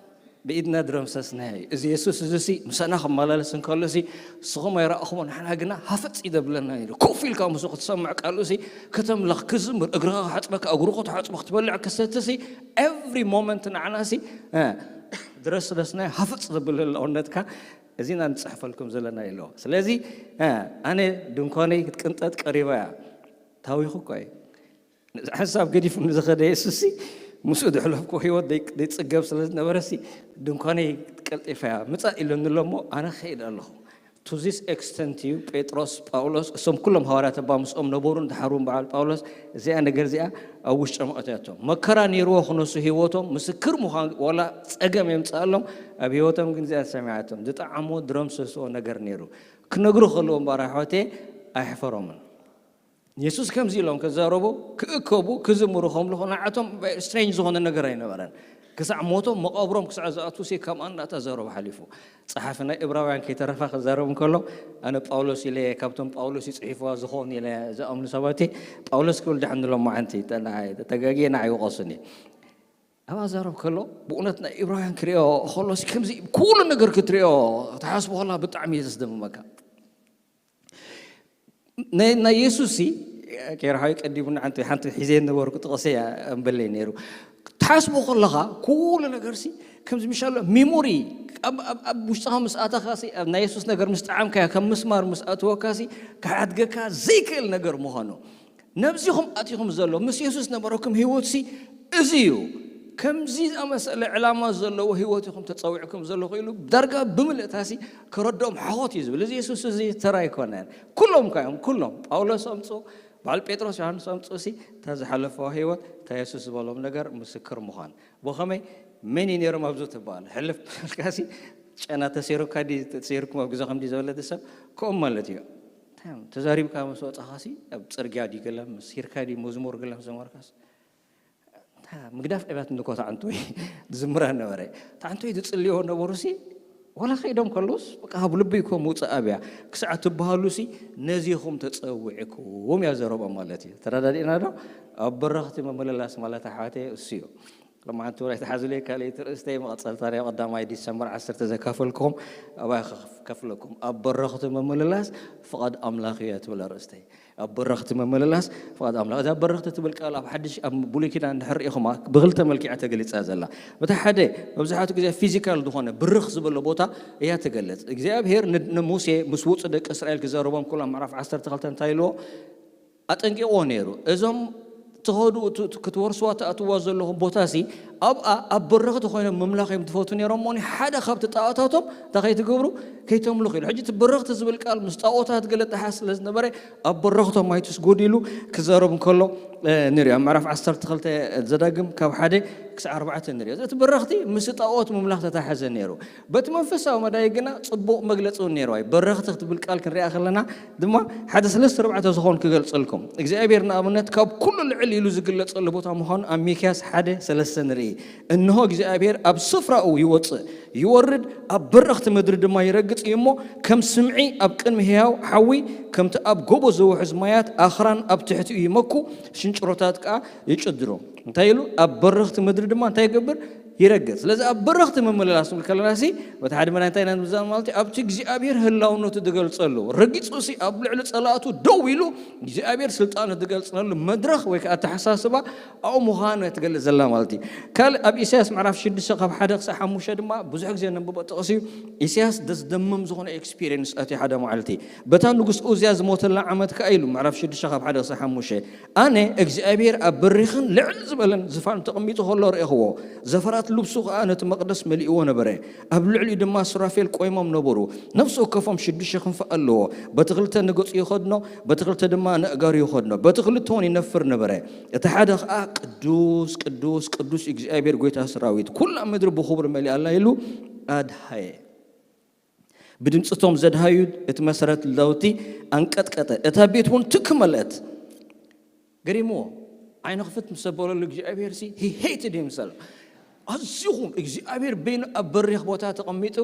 ብኢድና ድረምሰስናዮ እዩ እዚ የሱስ እዚ ሲ ምሳና ክመላለስ እንከሎ ሲ ንስኹም ኣይረኣኹሞ ንሕና ግና ሃፈፅ ይደብለና ኢሉ ኮፍ ኢልካ ምስኡ ክትሰምዕ ቃሉ ሲ ከተምለኽ ክዝምር እግርኻ ክሓፅበካ እግሩ ክትሓፅቦ ክትበልዕ ክሰቲ ሲ every moment ንዓና ሲ ድረስለስናዮ ሃፈፅ ዘብል ህላውነትካ እዚና ንፅሕፈልኩም ዘለና ኢለዎ ስለዚ ኣነ ድንኳነይ ክትቅንጠጥ ቀሪባ እያ ታዊኹ እኮ እዩ ሓሳብ ገዲፉ ንዝኸደ የሱስ ምስኡ ድሕለፍኮ ህይወት ዘይፅገብ ስለ ዝነበረሲ ድንኳነይ ቀልጢፋያ ምፃእ ኢለኒ ኣሎ እሞ ኣነ ክኸይድ ኣለኹ To this extent እዩ ጴጥሮስ፣ ጳውሎስ፣ እሶም ኩሎም ሃዋርያት እባ ምስኦም ነበሩን ድሓር እውን በዓል ጳውሎስ እዚኣ ነገር እዚኣ ኣብ ውሽጦም ኣእትያቶም። መከራ ነይርዎ ክነሱ ህይወቶም ምስክር ምዃን ዋላ ጸገም የምጽኣሎም፣ ኣብ ህይወቶም ግን እዚኣ ተሰሚዓቶም ዝጠዓሞ ድረምሰስዎ ነገር ነይሩ። ክነግሩ ከለዎም ባራ ኣሕዋተየ ኣይሕፈሮምን። የሱስ ከምዚ ኢሎም ክዛረቡ፣ ክእከቡ፣ ክዝምሩ ከምልኹ ንዓቶም ስትሬንጅ ዝኾነ ነገር ኣይነበረን። ክሳዕ ሞቶም መቓብሮም ክሳዕ ዝኣትዉ ሲ ከምኣ እናተዛረቡ ሓሊፉ። ጸሓፊ ናይ እብራውያን ከይተረፋ ክዛረብ እንከሎ ኣነ ጳውሎስ ኢለ እየ፣ ካብቶም ጳውሎስ ይጽሒፍዋ ዝኾን ኢለ ዝኣምኑ ሰባት እየ። ጳውሎስ ክብል ድሓን ንሎም መዓንቲ ተጋጊየ ንዓይ ይወቐሱኒ። ኣብ ኣዛረብ ከሎ ብእውነት ናይ እብራውያን ክሪኦ ከሎ ሲ ከምዚ ኩሉ ነገር ክትሪኦ ትሓስቦ ከላ ብጣዕሚ እየ ዘስደምመካ። ናይ ናይ የሱስ ሲ ኬርሃዊ ቀዲሙና ሓንቲ ሓንቲ ሒዘ ነበርኩ ጥቕሰ እያ እምበለይ ነይሩ። ትሓስቦ ከለኻ ኩሉ ነገር ሲ ከምዚ ምሻሎ ሜሞሪ ኣብ ኣብ ኣብ ውሽጥኻ ምስ ኣተኻ ሲ ኣብ ናይ የሱስ ነገር ምስ ጠዓምካዮ ከም ምስማር ምስ ኣትወካ ሲ ክሓድገካ ዘይክእል ነገር ምዃኑ። ነብዚኹም ኣቲኹም ዘሎ ምስ የሱስ ነበረኩም ህይወት ሲ እዚ እዩ። ከምዚ ዝኣመሰለ ዕላማ ዘለዎ ህይወት ኢኹም ተጸዊዕኩም ዘለኹ ኢሉ ዳርጋ ብምልእታሲ ከረድኦም ሓኾት እዩ ዝብል። እዚ የሱስ እዚ ተራ ኣይኮነን። ኩሎም እኳ እዮም፣ ኩሎም። ጳውሎስ ኣምጽኡ፣ በዓል ጴጥሮስ፣ ዮሃንስ ኣምጽኡ ሲ እታ ዝሓለፈዋ ህይወት፣ እታ የሱስ ዝበሎም ነገር ምስክር ምዃን። ብኸመይ? መን እዩ ነይሮም ኣብዚ ትበሃል? ሕልፍ በልካሲ ጨና ተሰይሩካ ድዩ፣ ተሰይሩኩም ኣብ ገዛኹም ድዩ ዝወለደ ሰብ? ከምኡ ማለት እዩ። እንታይ እዮም? ተዛሪብካ ምስ ወጻኻሲ ኣብ ጽርግያ ድዩ ገለ ምስ ሂርካ ድዩ መዝሙር ገለ ምስ ዘመርካስ? እንታይ ምግዳፍ ዕብያት እንኮ ተዓንቶይ ዝዝምራ ነበረ። ተዓንቶይ ዝጽልዮ ነበሩሲ ዋላ ከይዶም ከለውስ በቃ ካብ ልቢ እኮ ምውጻእ ኣብያ ክሳዕ ትበሃሉሲ ነዚኹም ተጸዊዕኩም እያ ዘረብኦም ማለት እዩ። ተረዳዲእና ዶ? ኣብ በረኽቲ ምምልላስ ማለት ኣሕዋተይ እሱ እዩ። ሎማዓንቲ ወላ ይትሓዙለይ ካልኣይቲ ርእስተይ መቐጸልታ ናይ ቀዳማይ ዲሰምበር ዓሰርተ ዘካፈልኩም ኣባይ ከፍለኩም። ኣብ በረኽቲ ምምልላስ ፍቓድ ኣምላኽ እያ ትብል ኣርእስተይ። ኣብ በረኽቲ ምምልላስ ፍቓድ ኣምላኽ። እዛ በረኽቲ ትብል ቃል ኣብ ሓድሽ ኣብ ብሉይ ኪዳን እንድሕር ርኢኹማ ብኽልተ መልክዕ እያ ተገሊጻ ዘላ። በቲ ሓደ መብዛሕትኡ ግዜ ፊዚካል ዝኾነ ብርኽ ዝበሎ ቦታ እያ ትገልጽ። እግዚኣብሄር ን- ንሙሴ ምስ ውጹ ደቂ እስራኤል ክዘረቦም ኩሎም ምዕራፍ ዓሰርተ ክልተ እንታይ ኢልዎ? ኣጠንቂቕዎ ነይሩ። እዞም ትኸዱ ት- ክትወርስዋ ትኣትዋ ዘለኹም ቦታሲ ኣብኣ ኣብ በረኽቲ ኮይኖም ምምላኽ እዮም ትፈቱ ነይሮም። እሞ ሓደ ካብቲ ጣዖታቶም እንታይ ከይትገብሩ ከይተምልኹ ኢሉ። ሕጂ እቲ በረኽቲ ዝብል ቃል ምስ ጣዖታት ገለ ተሓስ ስለ ዝነበረ ኣብ በረኽቶም ኣይትስጎዱ ኢሉ ክዛረብ እንከሎ እ፣ ንሪኦ። ኣብ ምዕራፍ ዓሰርተ ክልተ ዘዳግም ካብ ሓደ ክሳብ ኣርባዕተ ንሪኦ። እቲ በረኽቲ ምስ ጣዖት ምምላኽ ተታሓዘ ነይሩ። በቲ መንፈሳዊ መዳይ ግና ጽቡቕ መግለጺ እውን ነይሩ። ኣይ በረኽቲ ክትብል ቃል ክንሪኣ ከለና ድማ ሓደ ሰለስተ ኣርባዕተ ዝኾን ክገልጸልኩም። እግዚኣብሔር ንኣብነት ካብ ኩሉ ልዕል ኢሉ ዝግለጸሉ ቦታ ምዃኑ ኣብ ሚክያስ ሓደ ሰለስተ ንርኢ። እንሆ እግዚኣብሔር ኣብ ስፍራኡ ይወጽእ፣ ይወርድ፣ ኣብ በረኽቲ ምድሪ ድማ ይረግጽ እዩ እሞ ከም ስምዒ ኣብ ቅድሚ ህያው ሓዊ ከምቲ ኣብ ጎቦ ዝውሕዝ ማያት ኣኽራን ኣብ ትሕቲኡ ይመኩ፣ ሽንጭሮታት ከኣ ይጭድሩ። እንታይ ኢሉ? ኣብ በረኽቲ ምድሪ ድማ እንታይ ይገብር? ይረግጽ። ስለዚ ኣብ በረኽቲ ምምልላስ ክንብል ከለና ሲ በቲ ሓደ መዳይ እንታይ ኢና ንዛረብ ማለት እዩ? ኣብቲ እግዚኣብሔር ህላውነቱ ዝገልጸሉ፣ ረጊጹ ሲ ኣብ ልዕሊ ጸላእቱ ደው ኢሉ እግዚኣብሔር ስልጣኑ ዝገልጸሉ መድረኽ ወይ ከዓ ኣተሓሳስባ ኣብኡ ምዃኑ እያ ትገልጽ ዘላ ማለት እዩ። ካልእ ኣብ ኢሳያስ ምዕራፍ ሽዱሽተ ካብ ሓደ ክሳብ ሓሙሽተ ድማ ብዙሕ ግዜ ነንብቦ ጥቕሲ እዩ። ኢሳያስ ደስደምም ዝኾነ ኤክስፒሪየንስ ኣትዩ ሓደ መዓልቲ። በታ ንጉስ ኡዝያ ዝሞተላ ዓመት ከኣ ኢሉ ምዕራፍ ሽዱሽተ ካብ ሓደ ክሳብ ሓሙሽተ ኣነ እግዚኣብሔር ኣብ በሪኽን ልዕል ዝበለን ዝፋን ተቐሚጡ ከሎ ርኤኽዎ። ዘፈራት ልብሱ ኸኣ ነቲ መቕደስ መሊእዎ ነበረ። ኣብ ልዕሊኡ ድማ ሱራፌል ቆይሞም ነበሩ። ነፍሲ ወከፎም ሽዱሽተ ክንፊ ኣለዎ። በቲ ክልተ ንገጹ ይኸድኖ፣ በቲ ክልተ ድማ ንኣእጋሩ ይኸድኖ። በቲ ክልተ እውን ይነፍር ነበረ። እቲ ሓደ ኸኣ ቅዱስ ቅዱስ ቅዱስ እግዚኣብሔር ጐይታ ሰራዊት፣ ኩላ ምድሪ ብኽብሩ መሊኣ ኣላ ኢሉ ኣድሃየ። ብድምጺ እቶም ዘድሃዩ እቲ መሰረት ዳውቲ ኣንቀጥቀጠ፣ እታ ቤት እውን ትክ መልአት። ገሪምዎ። ዓይኑ ክፍት ምስ ዘበለሉ እግዚኣብሔር ሲ he hated himself። ኣዝኹም እግዚኣብሔር በይኑ ኣብ በሪኽ ቦታ ተቐሚጡ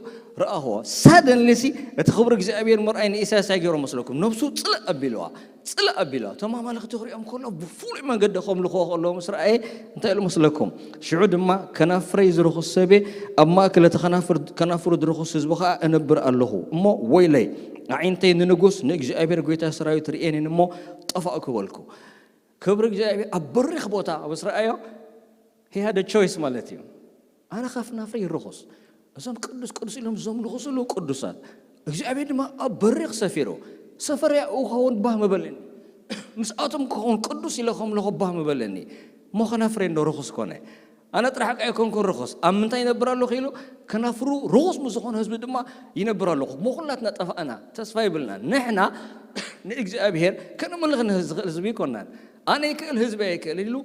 ረኣኽዎ። ሳደንሊ ሲ እቲ ክብሪ እግዚኣብሔር ምርኣይ ንኢሳያስ እንታይ ገይሮ መስለኩም? ነብሱ ጽልእ ኣቢልዋ። ጽልእ ኣቢልዋ። እቶም ኣማልኽቲ ክሪኦም ከሎ ብፍሉይ መንገዲ ከምልኽዎ ከለዉ ምስ ረኣየ እንታይ ኢሉ መስለኩም? ሽዑ ድማ ከናፍረይ ዝርኹስ ሰብ እየ፣ ኣብ ማእከል እቲ ከናፍር- ከናፍሩ ዝርኹስ ህዝቢ ኸኣ እነብር ኣለኹ። እሞ ወይለይ ኣዒንተይ ንንጉስ ንእግዚኣብሔር ጐይታ ሰራዊት ርእየን እየን እሞ ጠፋእኩ በልኩ። ክብሪ እግዚኣብሔር ኣብ በሪኽ ቦታ ምስ ረኣዮ he had a choice ማለት እዩ። ኣነ ካብ ናፍረይ ይርኹስ፣ እዞም ቅዱስ ቅዱስ ኢሎም ዘምልኹ ዘለዉ ቅዱሳት እግዚኣብሔር ድማ ኣብ በሪኽ ሰፊሩ ሰፈረይ ኣብኡ ክኸውን ባህ ምበለኒ። ምስኣቶም ክኸውን ቅዱስ ኢለ ከምልኹ ባህ ምበለኒ። እሞ ከናፍረይ እንዶ ርኹስ ኮነ። ኣነ ጥራሕ ቃ ኣይኮንኩን ርኹስ፣ ኣብ ምንታይ ይነብር ኣለኹ ኢሉ ከናፍሩ ርኹስ ምስ ዝኾነ ህዝቢ ድማ ይነብር ኣለኹ። እሞ ኩላትና ጠፋእና፣ ተስፋ ይብልና። ንሕና ንእግዚኣብሔር ከነምልኽ ንዝኽእል ህዝቢ ኣይኮናን። ኣነ ይክእል ህዝቢ ኣይክእል ኢሉ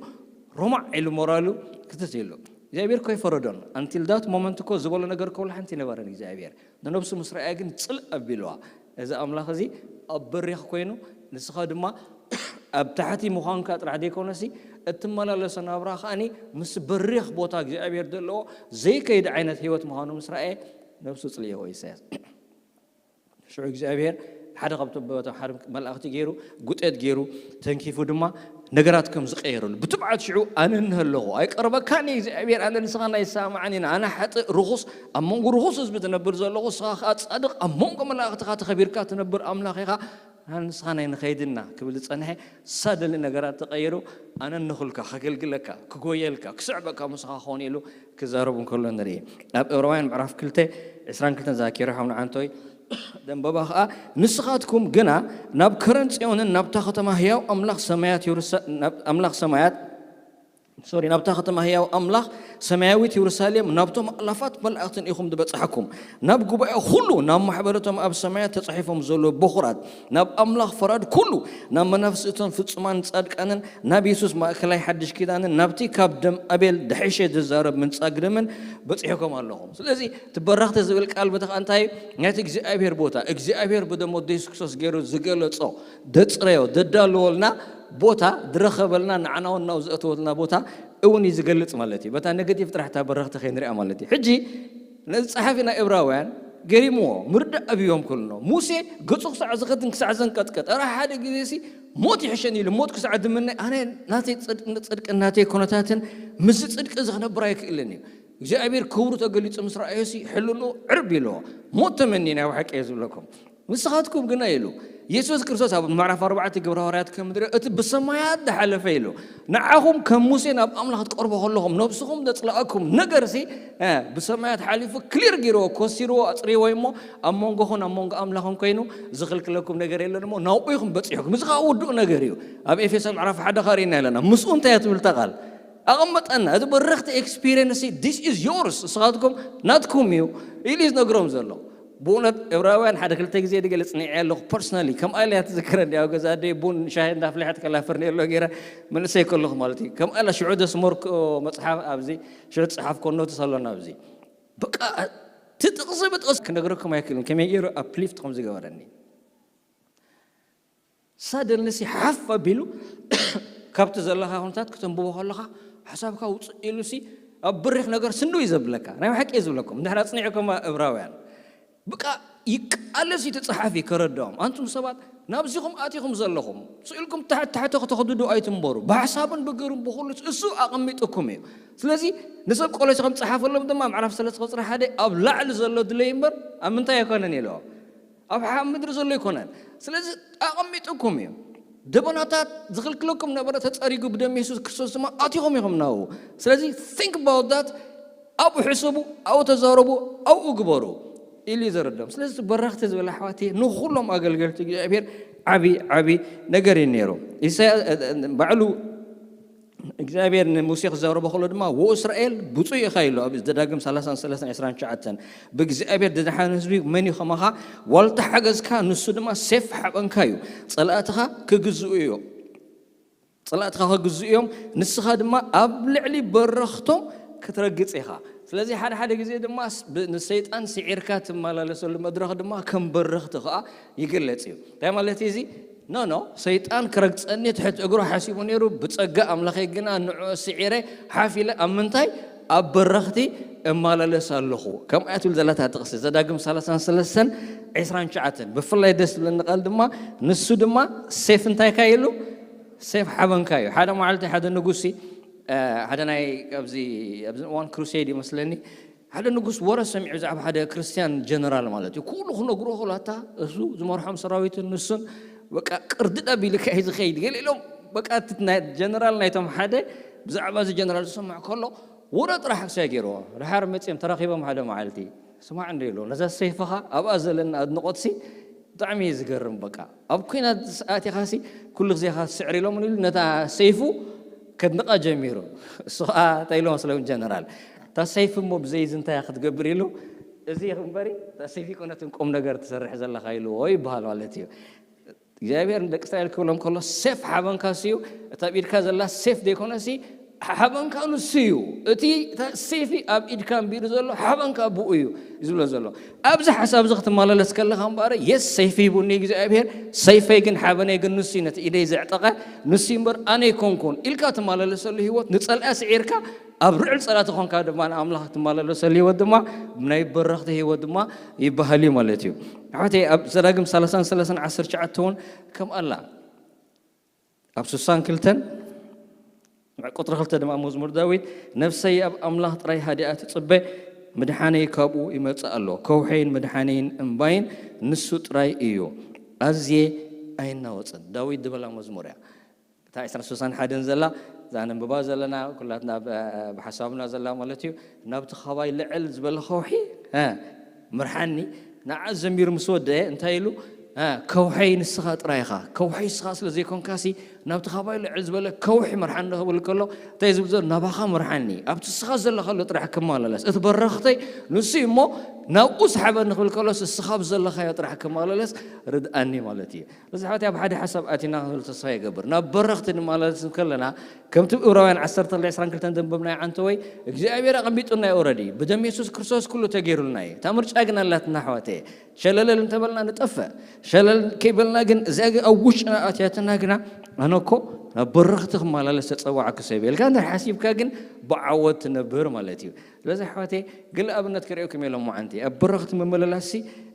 ሮማዕ ኢሉ ሞራሉ ክትት ኢሉ እግዚኣብሔር እኮ ይፈረዶን። Until that moment እኮ ዝበሎ ነገር እኮ ሓንቲ ነበረን እግዚኣብሔር። ንነብሱ ምስ ረኣያ ግን ጽልእ ኣቢልዋ። እዚ ኣምላኽ እዚ ኣብ በሪኽ ኮይኑ ንስኻ ድማ ኣብ ታሕቲ ምዃንካ ጥራሕ ዘይኮነሲ እትመላለሶ ናብራ ከኣኒ ምስ በሪኽ ቦታ እግዚኣብሔር ዘለዎ ዘይከይድ ዓይነት ህይወት ምዃኑ ምስ ረኣየ ነብሱ ጽልእዎ ኢሳያስ። ሽዑ እግዚኣብሔር ሓደ ካብቶም በቶም ሓደ መላእኽቲ ገይሩ ጉጤት ገይሩ ተንኪፉ ድማ ነገራት ከም ዝቀየረሉ ብትብዓት ሽዑ ኣነ እንሀለኹ ኣይቀርበካን እግዚኣብሔር ኣነ ንስኻ ናይ ሰማዕን ኢና ኣነ ሓጥእ ርኹስ ኣብ መንጎ ርኹስ ህዝቢ ትነብር ዘለኹ ንስኻ ከዓ ጻድቕ ኣብ መንጎ መላእኽትኻ ተኸቢርካ ትነብር ኣምላኽ ኢኻ ንስኻ ናይ ንኸይድና ክብል ዝጸንሐ ሳደሊ ነገራት ተቐይሩ ኣነ እንኹልካ ከገልግለካ ክጎየልካ ክስዕበካ ምስኻ ክኾን ኢሉ ክዛረቡ እንከሎ ንርኢ ኣብ ዕብራውያን ምዕራፍ ክልተ ዕስራን ክልተን ዛኪረ ሓው ንዓንቶይ ደንበባ ኸዓ ንስኻትኩም ግና ናብ ከረን ጽዮንን ናብታ ከተማ ህያው ኣምላኽ ሰማያት ኣምላኽ ሰማያት ሶሪ ናብታ ከተማ ህያው ኣምላኽ ሰማያዊት የሩሳሌም ናብቶም ኣላፋት መላእኽትን ኢኹም ዝበጽሓኩም ናብ ጉባኤ ኩሉ ናብ ማሕበረቶም ኣብ ሰማያት ተጻሒፎም ዘለዉ በኹራት ናብ ኣምላኽ ፈራድ ኩሉ ናብ መናፍስቶም ፍጹማን ጻድቃንን ናብ የሱስ ማእከላይ ሓድሽ ኪዳንን ናብቲ ካብ ደም ኣቤል ድሕሸ ዝዛረብ ምንጻግ ደምን በጺሕኩም ኣለኹም። ስለዚ እቲ በረኽቲ ዝብል ቃል በተኻ እንታይ ናይቲ እግዚኣብሔር ቦታ እግዚኣብሔር ብደም ወዲ የሱስ ክርስቶስ ገይሩ ዝገለጾ ደጽረዮ ደዳልወልና ቦታ ዝረኸበልና ንዓናውን ናው ዘእተወልና ቦታ እውን እዩ ዝገልጽ ማለት እዩ። በታ ነገቲቭ ጥራሕ እታ በረኽቲ ከይንሪኣ ማለት እዩ። ሕጂ ነዚ ጸሓፊ ናይ እብራውያን ገሪምዎ ምርዳእ ኣብዮም ከሎ ሙሴ ገጹ ክሳዕ ዝኸድን ክሳዕ ዘንቀጥቀጥ ራ ሓደ ግዜ ሲ ሞት ይሕሸን ኢሉ ሞት ክሳዕ ድምነ ኣነ ናተይ ጽድቅን ናተይ ኮነታትን ምስዚ ጽድቂ እዚ ክነብር ኣይክእልን እዩ እግዚኣብሔር ክብሩ ተገሊጹ ምስ ረኣዮ ሲ ሕልኑ ዕርብ ኢልዎ ሞት ተመኒ ናይ ብሓቂ እየ ዝብለኩም ንስኻትኩም ግና ኢሉ የሱስ ክርስቶስ ኣብ ምዕራፍ ኣርባዕተ ግብረ ሃዋርያት ከም ንሪኦ እቲ ብሰማያት ዝሓለፈ ኢሉ ንዓኹም ከም ሙሴ ናብ ኣምላኽ ትቀርቡ ከለኹም ነብስኹም ዘጽለኣኩም ነገርሲ ብሰማያት ሓሊፉ ክሊር ገይርዎ ኮሲርዎ ኣጽሪዎ እሞ ኣብ መንጎኹን ኣብ መንጎ ኣምላኽን ኮይኑ ዝኽልክለኩም ነገር የለን እሞ ናብኡ ኢኹም በጺሕኩም እዚ ከዓ ውዱእ ነገር እዩ ኣብ ኤፌሶ ምዕራፍ ሓደ ኸሪእና ኣለና ምስኡ እንታይ እያ ትብል እታ ቃል ኣቐመጠና እቲ በረኽቲ ኤክስፒሪየንስ this is yours ንስኻትኩም ናትኩም እዩ ኢሉ እዩ ዝነግሮም ዘሎ ብእውነት ዕብራውያን ሓደ ክልተ ግዜ ድገለ ፅኒዐ ኣለኹ ፐርሰናሊ ከምኣ ኢለ እያ ትዝክረኒ ኣብ ገዛ ኣደይ ቡን ሻሂ እንዳፍለሐት ከላ ፈርኔሎ ገይረ መንእሰይ ከለኹ ማለት እዩ ከምኣ ኢላ ሽዑ ደስሞርክ መፅሓፍ ኣብዚ ሽዑ ዝፀሓፍኮ ኖትስ ኣሎና ኣብዚ በቃ እቲ ጥቕሲ ብጥቕሲ ክነግረኩም ኣይክእልን ከመይ ገይሩ ኣፕሊፍት ከም ዝገበረኒ ሳደንልሲ ሓፍ ኣቢሉ ካብቲ ዘለኻ ኩነታት ክተንብቦ ከለኻ ሓሳብካ ውፅእ ኢሉሲ ኣብ ብሪኽ ነገር ስንዱ እዩ ዘብለካ ናይ ሓቂ እዩ ዝብለኩም እንድሕር ኣፅኒዕኩም እብራውያን ብቃ ይቃለስ እዩ ተፅሓፊ ከረድኦም ኣንቱም ሰባት ናብዚኹም ኣቲኹም ዘለኹም ስኢልኩም ታሕቲ ታሕቲ ከተኽድዱ ኣይትንበሩ ብሓሳብን ብግርን ብኩሉ እሱ ኣቐሚጥኩም እዩ ስለዚ ንሰብ ቆሎሲ ከም ፀሓፈሎም ድማ ምዕራፍ ሰለስተ ቁፅሪ ሓደ ኣብ ላዕሊ ዘሎ ድለይ እምበር ኣብ ምንታይ ኣይኮነን ኢለዎም ኣብ ሓ ምድሪ ዘሎ ኣይኮነን ስለዚ ኣቐሚጥኩም እዩ ደበናታት ዝኽልክለኩም ነበረ ተፀሪጉ ብደም የሱስ ክርስቶስ ድማ ኣቲኹም ኢኹም ናብኡ ስለዚ think about that ኣብኡ ሕሰቡ ኣብኡ ተዛረቡ ኣብኡ ግበሩ ኢሉ እዩ ዘረዶም ስለዚ በረኽቲ ዝብል ኣሕዋት ንኩሎም ኣገልገልቲ እግዚኣብሔር ዓብዪ ዓብዪ ነገር እዩ ነይሩ ባዕሉ እግዚኣብሔር ንሙሴ ክዛረቦ ከሎ ድማ ወእስራኤል ብፁዕ ኢኻ ኢሉ ኣብ ዘዳግም ሰላሳን ሰለስተን ዕስራን ትሽዓተን ብእግዚኣብሔር ዝደሓነ ህዝቢ መን እዩ ከማኻ ዋልታ ሓገዝካ ንሱ ድማ ሴፍ ሓበንካ እዩ ጸላእትኻ ክግዝኡ እዮም ጸላእትኻ ክግዝኡ እዮም ንስኻ ድማ ኣብ ልዕሊ በረኽቶም ክትረግጽ ኢኻ ስለዚ ሓደ ሓደ ግዜ ድማ ንሰይጣን ስዒርካ ትመላለሰሉ መድረኽ ድማ ከም በረኽቲ ኸዓ ይግለጽ እዩ እንታይ ማለት እዚ ኖ ኖ ሰይጣን ክረግጸኒ ትሕት እግሩ ሓሲቡ ነይሩ ብጸጋ ኣምላኸይ ግና ንዕኡ ስዒረ ሓፍ ኢለ ኣብ ምንታይ ኣብ በረኽቲ እማላለስ ኣለኹ ከምኣ ትብል ዘላታ ጥቕሲ ዘዳግም ሰላሳን ሰለስተን ዕስራን ትሽዓተን ብፍላይ ደስ ዝብለኒ ቃል ድማ ንሱ ድማ ሴፍ እንታይ ካይሉ ሴፍ ሓበንካ እዩ ሓደ መዓልቲ ሓደ ንጉሲ ሓደ ናይ ኣብዚ ኣብዚ እዋን ክሩሴድ ይመስለኒ ሓደ ንጉስ ወረ ሰሚዑ ብዛዕባ ሓደ ክርስትያን ጀነራል ማለት እዩ ኩሉ ክነግሮ ክላታ እሱ ዝመርሖም ሰራዊትን ንሱን በቃ ቅርድድ ኣቢልካ እዩ ዝኸይድ ገለ ኢሎም በቃ ጀነራል ናይቶም ሓደ ብዛዕባ እዚ ጀነራል ዝሰምዕ ከሎ ወረ ጥራሕ ክሳይ ገይርዎ ድሓር መፅኦም ተራኺቦም ሓደ መዓልቲ ስማዕ እንደ ኢሎ ነዛ ሰይፍኻ ኣብኣ ዘለና ኣድንቆትሲ ብጣዕሚ እዩ ዝገርም በቃ ኣብ ኩናት ኣቲኻሲ ኩሉ ግዜኻ ስዕር ኢሎም ኢሉ ነታ ሰይፉ ከድንቓ ጀሚሩ። እሱ ከዓ እንታይ ኢሉ መስሎም ጀነራል፣ "እታ ሰይፊ እሞ ብዘይ እዚ እንታይ ክትገብር?" ኢሉ፣ "እዚ እምበሪ እታ ሰይፊ ኮነትን ቁም ነገር ትሰርሕ ዘለኻ?" ኢልዎ ይበሃል ማለት እዩ። እግዚኣብሔር ንደቂ እስራኤል ክብሎም ከሎ፣ ሴፍ ሓበንካ ስዩ፣ እታ ኣብ ኢድካ ዘላ ሴፍ ዘይኮነሲ ሓበንካ ንሱ እዩ። እቲ እታ ሴፊ ኣብ ኢድካ እምቢሩ ዘሎ ሓበንካ ብኡ እዩ ዝብሎ ዘሎ። ኣብዚ ሓሳብ እዚ ክትመላለስ ከለኻ እምበኣር፣ የስ፣ ሰይፊ ሂቡኒ እግዚኣብሔር፣ ሰይፈይ ግን ሓበነይ ግን ንሱ እዩ፣ ነቲ ኢደይ ዘዕጠቐ ንሱ እዩ እምበር ኣነ ኣይኮንኩን ኢልካ ትመላለሰሉ ህይወት፣ ንጸልኣ ስዒርካ ኣብ ርዕል ጸላእቲ ኾንካ ድማ ንኣምላኽ ትመላለሰሉ ህይወት ድማ ናይ በረኽቲ ህይወት ድማ ይበሃል እዩ ማለት እዩ። ኣሕዋተይ፣ ኣብ ዘዳግም ሰላሳን ሰላሳን ዓሰርተ ትሽዓተ እውን ከም ኣላ። ኣብ ስሳን ክልተን ቁጥሪ ክልተ ድማ መዝሙር ዳዊት፣ "ነፍሰይ ኣብ ኣምላኽ ጥራይ ሃዲኣ ትጽበ፣ ምድሓነይ ካብኡ ይመጽእ ኣሎ። ከውሐይን ምድሓነይን እምባይን ንሱ ጥራይ እዩ፣ ኣዝየ ኣይናወጽን።" ዳዊት ዝበላ መዝሙር እያ። እታ ዕስራን ስሳን ሓደን ዘላ፣ እዛ ነንብባ ዘለና፣ ኩላትና ብ-፣ ብሓሳብና ዘላ ማለት እዩ። "ናብቲ ኻባይ ልዕል ዝበለ ከውሒ፣ እ፣ ምርሓኒ።" ንዓ ዘሚሩ ምስ ወደአ እንታይ ኢሉ? "እ፣ ከውሐይ ንስኻ ጥራይ ኢኻ። ከውሐይ ንስኻ ስለ ዘይኮንካሲ፣ ናብቲ ኻባይ ልዕል ዝበለ ከውሒ ምርሓኒ" ክብል ከሎ፣ እንታይ ዝብል ዘሎ? "ናባኻ ምርሓኒ። ኣብቲ ንስኻ ዘለኻሉ ጥራሕ ክመላለስ። እቲ በረኽተይ ንሱ እዩ እሞ፣ ናብኡ ስሓበኒ" ክብል ከሎስ፣ "ንስኻ ኣብ ዘለኻዮ ጥራሕ ክመላለስ ርድኣኒ" ማለት እዩ። እዚ ሕዋት ኣብ ሓደ ሓሳብ ኣቲና ክንብል ተስፋ ይገብር። ናብ በረኽቲ ንመላለስ ከለና፣ ከምቲ ዕብራውያን ዓሰርተ ክልተ ዕስራን ክልተን ዘንበብናዮ፣ ዓንተወይ እግዚኣብሔር ኣቐሚጡና እዩ። ኦረዲ ብደም የሱስ ክርስቶስ ኩሉ ተገይሩልና እዩ። እታ ምርጫ ግን ኣላትና ኣሕዋተየ። ሸለለል እንተበልና ንጠፍእ። ሸለል ከይበልና ግን፣ እዚኣ ግን ኣብ ውሽጥና ኣትያትና ግና፣ ኣነ እኮ ናብ በረኽቲ ክመላለስ ተጸዋዕኩ ሰብ ኢልካ እንድሕር ሓሲብካ ግን፣ ብዓወት ትነብር ማለት እዩ። ስለዚ ኣሕዋተይ፣ ገለ ኣብነት ክርእየኩም እየ ሎማዓንቲ። ኣብ በረኽቲ ምምልላስሲ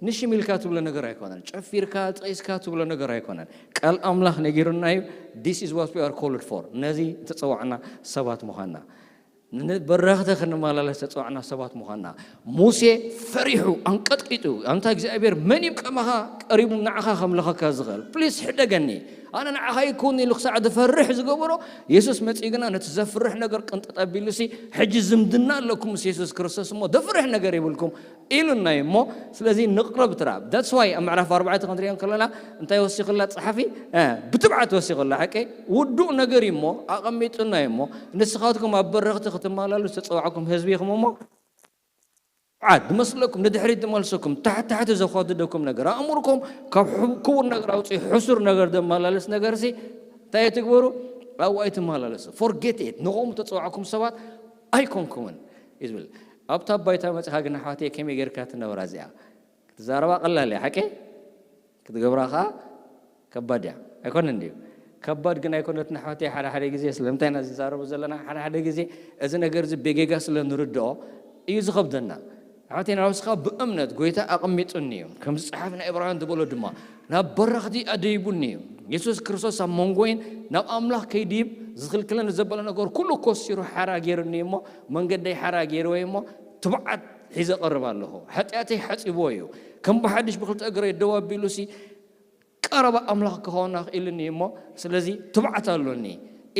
ንሽም ኢልካ ትብሎ ነገር ኣይኮነን። ጨፊርካ፣ ጠይስካ ትብሎ ነገር ኣይኮነን። ቃል ኣምላኽ ነጊሩና እዩ። This is what we are called for። ነዚ ዝተጸዋዕና ሰባት ምዃንና። ንበረኽቲ ክንመላለስ ዝተጸዋዕና ሰባት ምዃንና። ሙሴ ፈሪሑ፣ ኣንቀጥቂጡ፣ "ኣንታ እግዚኣብሔር፣ መን እዩ ከማኻ ቀሪቡ ንዓኻ ከምልኸካ ዝኽእል? ፕሊስ ሕደገኒ። ኣነ ንዓኻ ይኩን" ኢሉ ክሳዕ ዝፈርሕ ዝገበሮ፣ የሱስ መጺኡ ግና ነቲ ዘፍርሕ ነገር ቅንጥጥ ኣቢሉሲ፣ "ሕጂ ዝምድና ኣለኩም ምስ የሱስ ክርስቶስ እሞ ዘፍርሕ ነገር የብልኩም" ኢሉና እዩ እሞ፣ ስለዚ ንቕረብ ትራ። That's why ኣብ ምዕራፍ ኣርባዕተ ክንሪኦ ከለና እንታይ ወሲኹላ ጸሓፊ? እ፣ ብትብዓት ወሲኹላ። ሓቀይ ውዱእ ነገር እዩ እሞ፣ ኣቐሚጡና እዩ እሞ፣ ንስኻትኩም ኣብ በረኽቲ ክትመላለሱ ዝተጸዋዕኩም ህዝቢ ኢኹም እሞ፣ ትብዓት ዝመስለኩም፣ ንድሕሪት ዝመልሰኩም፣ ታሕቲ ታሕቲ ዘዃድደኩም ነገር፣ ኣእምርኩም ካብ ሕቡ-፣ ክቡር ነገር ኣውፅኡ፣ ሕሱር ነገር ዘመላለስ ነገርሲ እንታይ ኣይትግበሩ? ኣብኡ ኣይትመላለሱ። Forget it። ንኸምኡ ተፀዋዕኩም ሰባት ኣይኮንኩምን እዩ ዝብል። ኣብታ ባይታ መፂኻ ግን ኣሕዋተይ ከመይ ጌርካ ትነብራ እዚኣ? ክትዛረባ ቀላል እያ፣ ሓቂ? ክትገብራ ኸዓ ከባድ እያ። ኣይኮነን ድዩ? ከባድ ግን ኣይኮነትን ኣሕዋተይ፣ ሓደ ሓደ ግዜ። ስለምንታይ ኢና ዝዛረቡ ዘለና? ሓደ ሓደ ግዜ እዚ ነገር እዚ ብጌጋ ስለ ንርድኦ እዩ ዝኸብደና። ኣሕዋተይ፣ ናብ ርእስኻ ብእምነት ጎይታ ኣቐሚጡኒ እዩ። ከምዚ ጸሓፊ ናይ ዕብራውያን ዝበሎ ድማ፣ ናብ በረኽቲ ኣደይቡኒ እዩ። የሱስ ክርስቶስ ኣብ መንጎይን ናብ ኣምላኽ ከይድይብ ዝኽልክለኒ ዘበለ ነገር ኩሉ ኮሲሩ ሓራ ጌሩኒ እሞ፣ መንገደይ ሓራ ጌርዎ እሞ፣ ትብዓት ሒዘ ቀርብ ኣለኹ። ሓጢኣተይ ሓጺብዎ እዩ። ከም ብሓድሽ ብኽልተ እግረይ ደው ኣቢሉሲ፣ ቀረባ ኣምላኽ ክኸውን ኣኽኢሉኒ እሞ፣ ስለዚ ትብዓት ኣሎኒ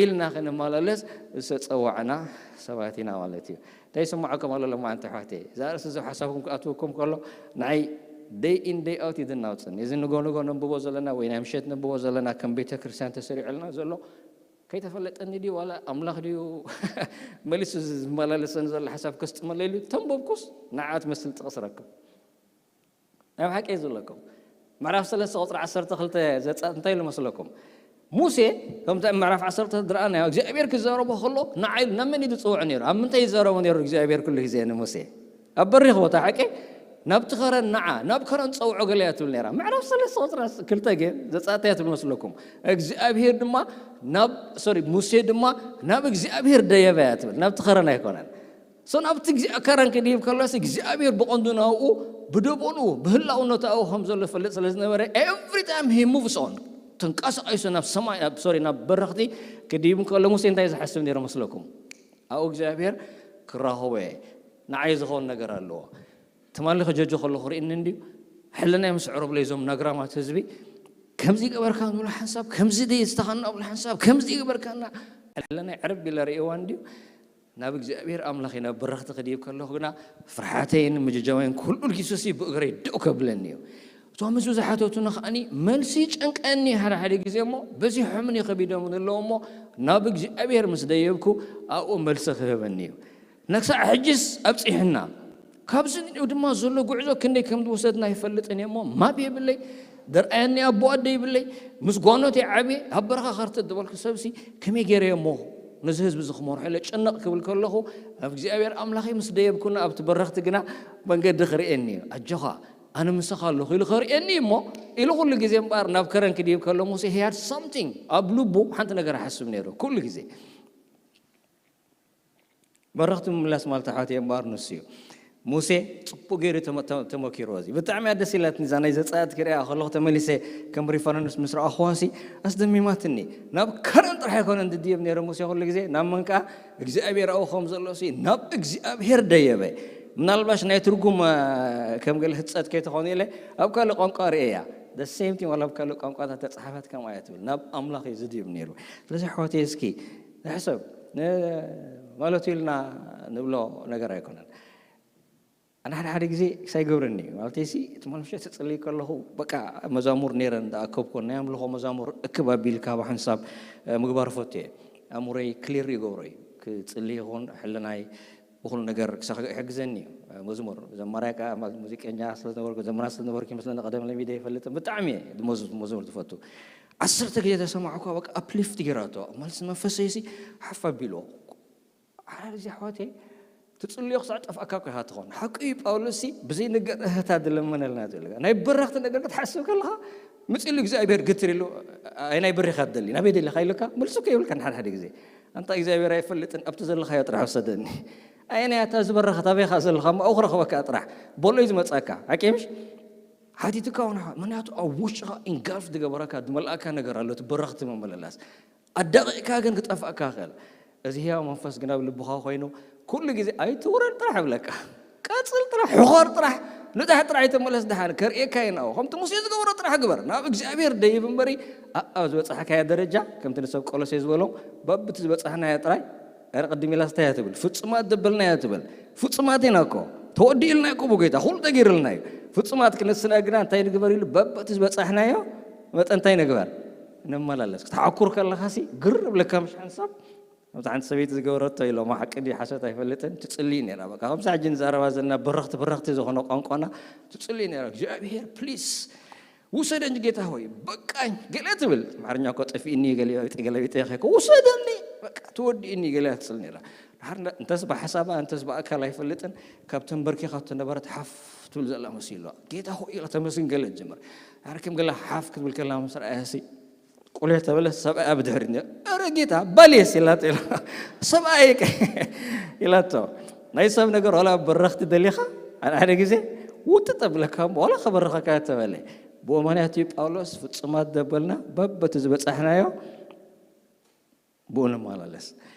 ኢልና ክንመላለስ ዝተጸዋዕና ሰባት ኢና ማለት እዩ። እንታይ ይስምዓኩም ኣሎ ሎማዓንቲ ኣሕዋተይ? እዛ ርእሲ እዚ ሓሳብኩም ክኣትወኩም ከሎ፣ ንዓይ ደይ ኢን ደይ ኣውት እዩ ዝናውጽኒ። እዚ ንጎ ንጎ ነንብቦ ዘለና ወይ ናይ ምሸት ነንብቦ ዘለና ከም ቤተ ክርስቲያን ተሰሪዑልና ዘሎ ከይተፈለጠኒ ድዩ ዋላ ኣምላኽ ድዩ መሊሱ ዝመላለሰኒ ዘሎ ሓሳብ ከስጥመለይ ኢሉ ተንበብኩስ ንዓ ትመስል ጥቕሲ ረክብ። ናይ ሓቂ እዩ ዝብለኩም። ምዕራፍ ሰለስተ ቁጽሪ ዓሰርተ ክልተ ዘጻት እንታይ ኢሉ መስለኩም? ሙሴ፣ ከምቲ ኣብ ምዕራፍ ዓሰርተ ዝረኣናዮ፣ እግዚኣብሔር ክዛረቦ ከሎ፣ ንዓ ኢሉ ናብ መን እዩ ዝጽውዖ ነይሩ? ኣብ ምንታይ ይዛረቦ ነይሩ እግዚኣብሔር ኩሉ ግዜ ንሙሴ? ኣብ በሪኽ ቦታ፣ ሓቂ? ናብቲ ከረን ንዓ፣ ናብ ከረን ጸውዖ ገለ እያ ትብል ነይራ። ምዕራፍ ሰለስተ ቁጽሪ ክልተ ግን ዘጻት እያ ትብል መስለኩም? እግዚኣብሔር ድማ ናብ፣ ሶሪ፣ ሙሴ ድማ ናብ እግዚኣብሔር ደየበ እያ ትብል፣ ናብቲ ከረን ኣይኮነን። ሶ ናብቲ እግዚኣብ-፣ ከረን ክድይብ ከሎስ እግዚኣብሔር ብቐንዱ ናብኡ፣ ብደቦንኡ፣ ብህላውነቱ ኣብኡ ከም ዘሎ ይፈልጥ ስለ ዝነበረ፣ every time he moves on፣ ተንቀሳቒሱ ናብ ሰማይ፣ ናብ፣ ሶሪ፣ ናብ በረኽቲ ክድይብ ከሎ ሙሴ እንታይ ዝሓስብ ነይሩ መስለኩም? ኣብኡ እግዚኣብሔር ክራኸቦ እየ፣ ንዓይ ዝኸውን ነገር ኣለዎ። ትማሊ ከጀጆ ከለኹ ርእኒ እንድዩ፣ ሕልናይ ምስ ዕረብለይ እዞም ናግራማት ህዝቢ፣ ከምዚ ይገበርካ ንብሎ ሓንሳብ፣ ከምዚ ደይ ዝተኻና ብሎ ሓንሳብ፣ ከምዚ ይገበርካና፣ ሕልናይ ዕርብ ኢለ ርእዋ እንድዩ፣ ናብ እግዚኣብሔር ኣምላኸይ ናብ በረኽቲ ክድይብ ከለኹ ግና ፍርሓተይን ምጅጃወይን ኩሉ ጊሱሲ ብእግረይ ደው ከብለኒ እዩ። እቶም ህዝቢ ዝሓተቱኒ ከዓኒ መልሲ ይጨንቀኒ ሓደ ሓደ ግዜ እሞ፣ በዚሖምኒ ከቢዶም ዘለዉ እሞ፣ ናብ እግዚኣብሔር ምስ ደየብኩ ኣብኡ መልሲ ክህበኒ እዩ። ነክሳዕ ሕጅስ ኣብጺሕና። ካብዚ ንኡ ድማ ዘሎ ጉዕዞ ክንደይ ከም ዝወሰድና ይፈልጥን እየ እሞ፣ ማፕ የብለይ፣ ደርኣየኒ ኣቦ ኣደ ይብለይ፣ ምስ ጓኖት እየ ዓብየ፣ ኣብ በረኻ ከርተት ዝበልኩ ሰብሲ ከመይ ገይረ እሞ ነዚ ህዝቢ እዚ ክመርሖ ኢለ ጭንቕ ክብል ከለኹ፣ ኣብ እግዚኣብሔር ኣምላኸይ ምስ ደየብኩና ኣብቲ በረኽቲ ግና መንገዲ ክርእየኒ እዩ። ኣጆኻ ኣነ ምሳኻ ኣለኹ ኢሉ ከርእየኒ እሞ ኢሉ ኩሉ ግዜ እምበኣር ናብ ከረን ክድይብ ከሎ ሙሴ he had something ኣብ ልቡ ሓንቲ ነገር ሓስብ ነይሩ ኩሉ ግዜ። በረኽቲ ምምላስ ማለት ኣሕዋት እምበኣር ንሱ እዩ። ሙሴ ጽቡቅ ገይሩ ተመ- ተመ- ተመኪርዎ። እዚ ብጣዕሚ እያ ደስ ኢላትኒ እዛ ናይ ዘጸኣት ክሪኣ ከለኹ ተመሊሰ ከም ሪፈረንስ ምስ ረኣኹዋ ሲ ኣስደሚማትኒ። ናብ ከረን ጥራሕ ኣይኮነን ድድየብ ነይረ ሙሴ ኩሉ ግዜ ናብ መን ከኣ እግዚኣብሔር ኣብኡ ከም ዘሎ ሲ ናብ እግዚኣብሔር ደየበ። ምናልባሽ ናይ ትርጉም እ፣ ከም ገለ ህጸት ከይተኾነ ኢለ ኣብ ካልእ ቋንቋ ርእየያ። The same thing ዋላ ኣብ ካልእ ቋንቋታት ተጻሓፈት ከምኣ እያ ትብል ናብ ኣምላኽ እዩ ዝድይብ ነይሩ። ስለዚ ኣሕዋተይ እስኪ ንሕሰብ ን- ማለቱ ኢልና ንብሎ ነገር ኣይኮነን። ኣነ ሓደ ሓደ ግዜ ሳይገብረኒ እዩ ማለት ሲ እቲ ማልምሸት ትፅልይ ከለኹ በቃ መዛሙር ነይረን ዝኣከብኮ ናይ ኣምልኾ መዛሙር እክብ ኣቢልካ ብሓንሳብ ምግባር ፈቱ እየ። ኣእምሮይ ክሊር ይገብሮ እዩ ክፅልይ ይኹን ሕልናይ ብኩሉ ነገር ክሳዕ ይሕግዘኒ እዩ። መዝሙር ዘማራይ ከዓ ማለት ሙዚቀኛ ስለዝነበርኩ ዘመራ ስለዝነበርኩ ይመስለኒ ቀደም ለሚደ ይፈልጥን ብጣዕሚ እየ ዝመዝ- መዝሙር ዝፈቱ። ዓሰርተ ግዜ ተሰማዕኳ በቃ ኣፕሊፍት ገይራቶ ማለት መንፈሰይ ሲ ሓፍ ኣቢልዎ። ሓደ ግዜ ኣሕዋተይ ትፅልዮ ክሳዕ ጠፍኣካ እኮ ኢኻ ትኾን ሓቂ እዩ። ጳውሎስ ሲ ብዘይንገር እህታ ዝለመነልና ዝብል ናይ በረኽቲ ነገር ክትሓስብ ከለኻ ምፅሉ እግዚኣብሔር ግትር ኢሉ ኣይ ናይ በሪኻ ትደሊ ናበይ ደሊኻ ኢሉካ መልሱ እኮ ይብልካ ንሓደ ሓደ ግዜ ኣንታ እግዚኣብሔር ኣይፈልጥን ኣብቲ ዘለኻዮ ጥራሕ ወሰደኒ። ኣየናይ ኣታ ዝበረኸት ኣበይኻ ዘለኻ ማኡ ክረኽበካ ጥራሕ በሎ እዩ ዝመፀካ ሓቂምሽ። ሓቲትካ እውን ምክንያቱ ኣብ ውሽጥኻ ኢንጋልፍ ዝገበረካ ዝመልኣካ ነገር ኣሎ እቲ በረኽቲ መመለላስ ኣዳቂቕካ ግን ክጠፍእካ ይኽእል። እዚ ህያው መንፈስ ግን ኣብ ልብኻ ኮይኑ ኩሉ ግዜ ኣይትውረድ ጥራሕ እብለካ። ቀጽል ጥራሕ፣ ሕኾር ጥራሕ፣ ንታሕ ጥራሕ ኣይተመለስ ድሓን ከርእየካ እዩ ናብኡ። ከምቲ ሙሴ ዝገበሮ ጥራሕ ግበር። ናብ እግዚኣብሔር ደይብ እምበሪ ኣብ ዝበጻሕካዮ ደረጃ ከምቲ ንሰብ ቆሎሴ ዝበሎ በብቲ ዝበጻሕናዮ ጥራይ ኣረ ቅድም ኢላስ እንታይ እያ ትብል? ፍጹማት ዘበልና እያ ትብል። ፍጹማት ኢና እኮ ተወዲእልና እኮ ብጎይታ ኩሉ ተገይርልና እዩ። ፍጹማት ክንስና ግና እንታይ ንግበር ኢሉ በብቲ ዝበጻሕናዮ መጠን እንታይ ንግበር? ንመላለስ። ክትሓኩር ከለኻሲ ግር እብለካ ምሽ ሓንሳብ ኣብቲ ሓንቲ ሰበይቲ ዝገበረቶ ኢሎም ሓቂ ድዩ ሓሶት ኣይፈልጥን ትጽልይ ነራ በቃ ከምዚ ሕጂ ንዛረባ ዘለና በረኽቲ በረኽቲ ዝኾነ ቋንቋና ትጽልይ ነራ እግዚኣብሔር ፕሊስ ውሰደኝ ጌታ ሆይ በቃኝ ገለ ትብል ማርኛ እኮ ጠፊእኒ ገለቢጠ ውሰደኒ በቃ ትወዲእኒ ገለ ትጽል ነራ እንተስ ብሓሳባ እንተስ ብኣካል ኣይፈልጥን ካብ ተንበርኪኻ ትነበረት ሓፍ ትብል ዘላ መሲሉ ጌታ ሆይ ኢላ ተመስግን ገለ ጀመር ኣርክም ገለ ሓፍ ክትብል ከላ ምስ ረኣያሲ ቁልዕ ተበለ ሰብኣይ ኣብ ድሕሪ እረ ጌታ በልየስ ኢላቶ ኢላ ሰብኣይ ኢላቶ ናይ ሰብ ነገር ዋላ በረኽቲ ደሊኻ ሓደ ግዜ ውጥጥ ኣብለካ ዋላ ከበረኸካ ተበለ ብኡ ምክንያት እዩ ጳውሎስ ፍጹማት ዘበልና በበቲ ዝበጻሕናዮ ብኡ ንመላለስ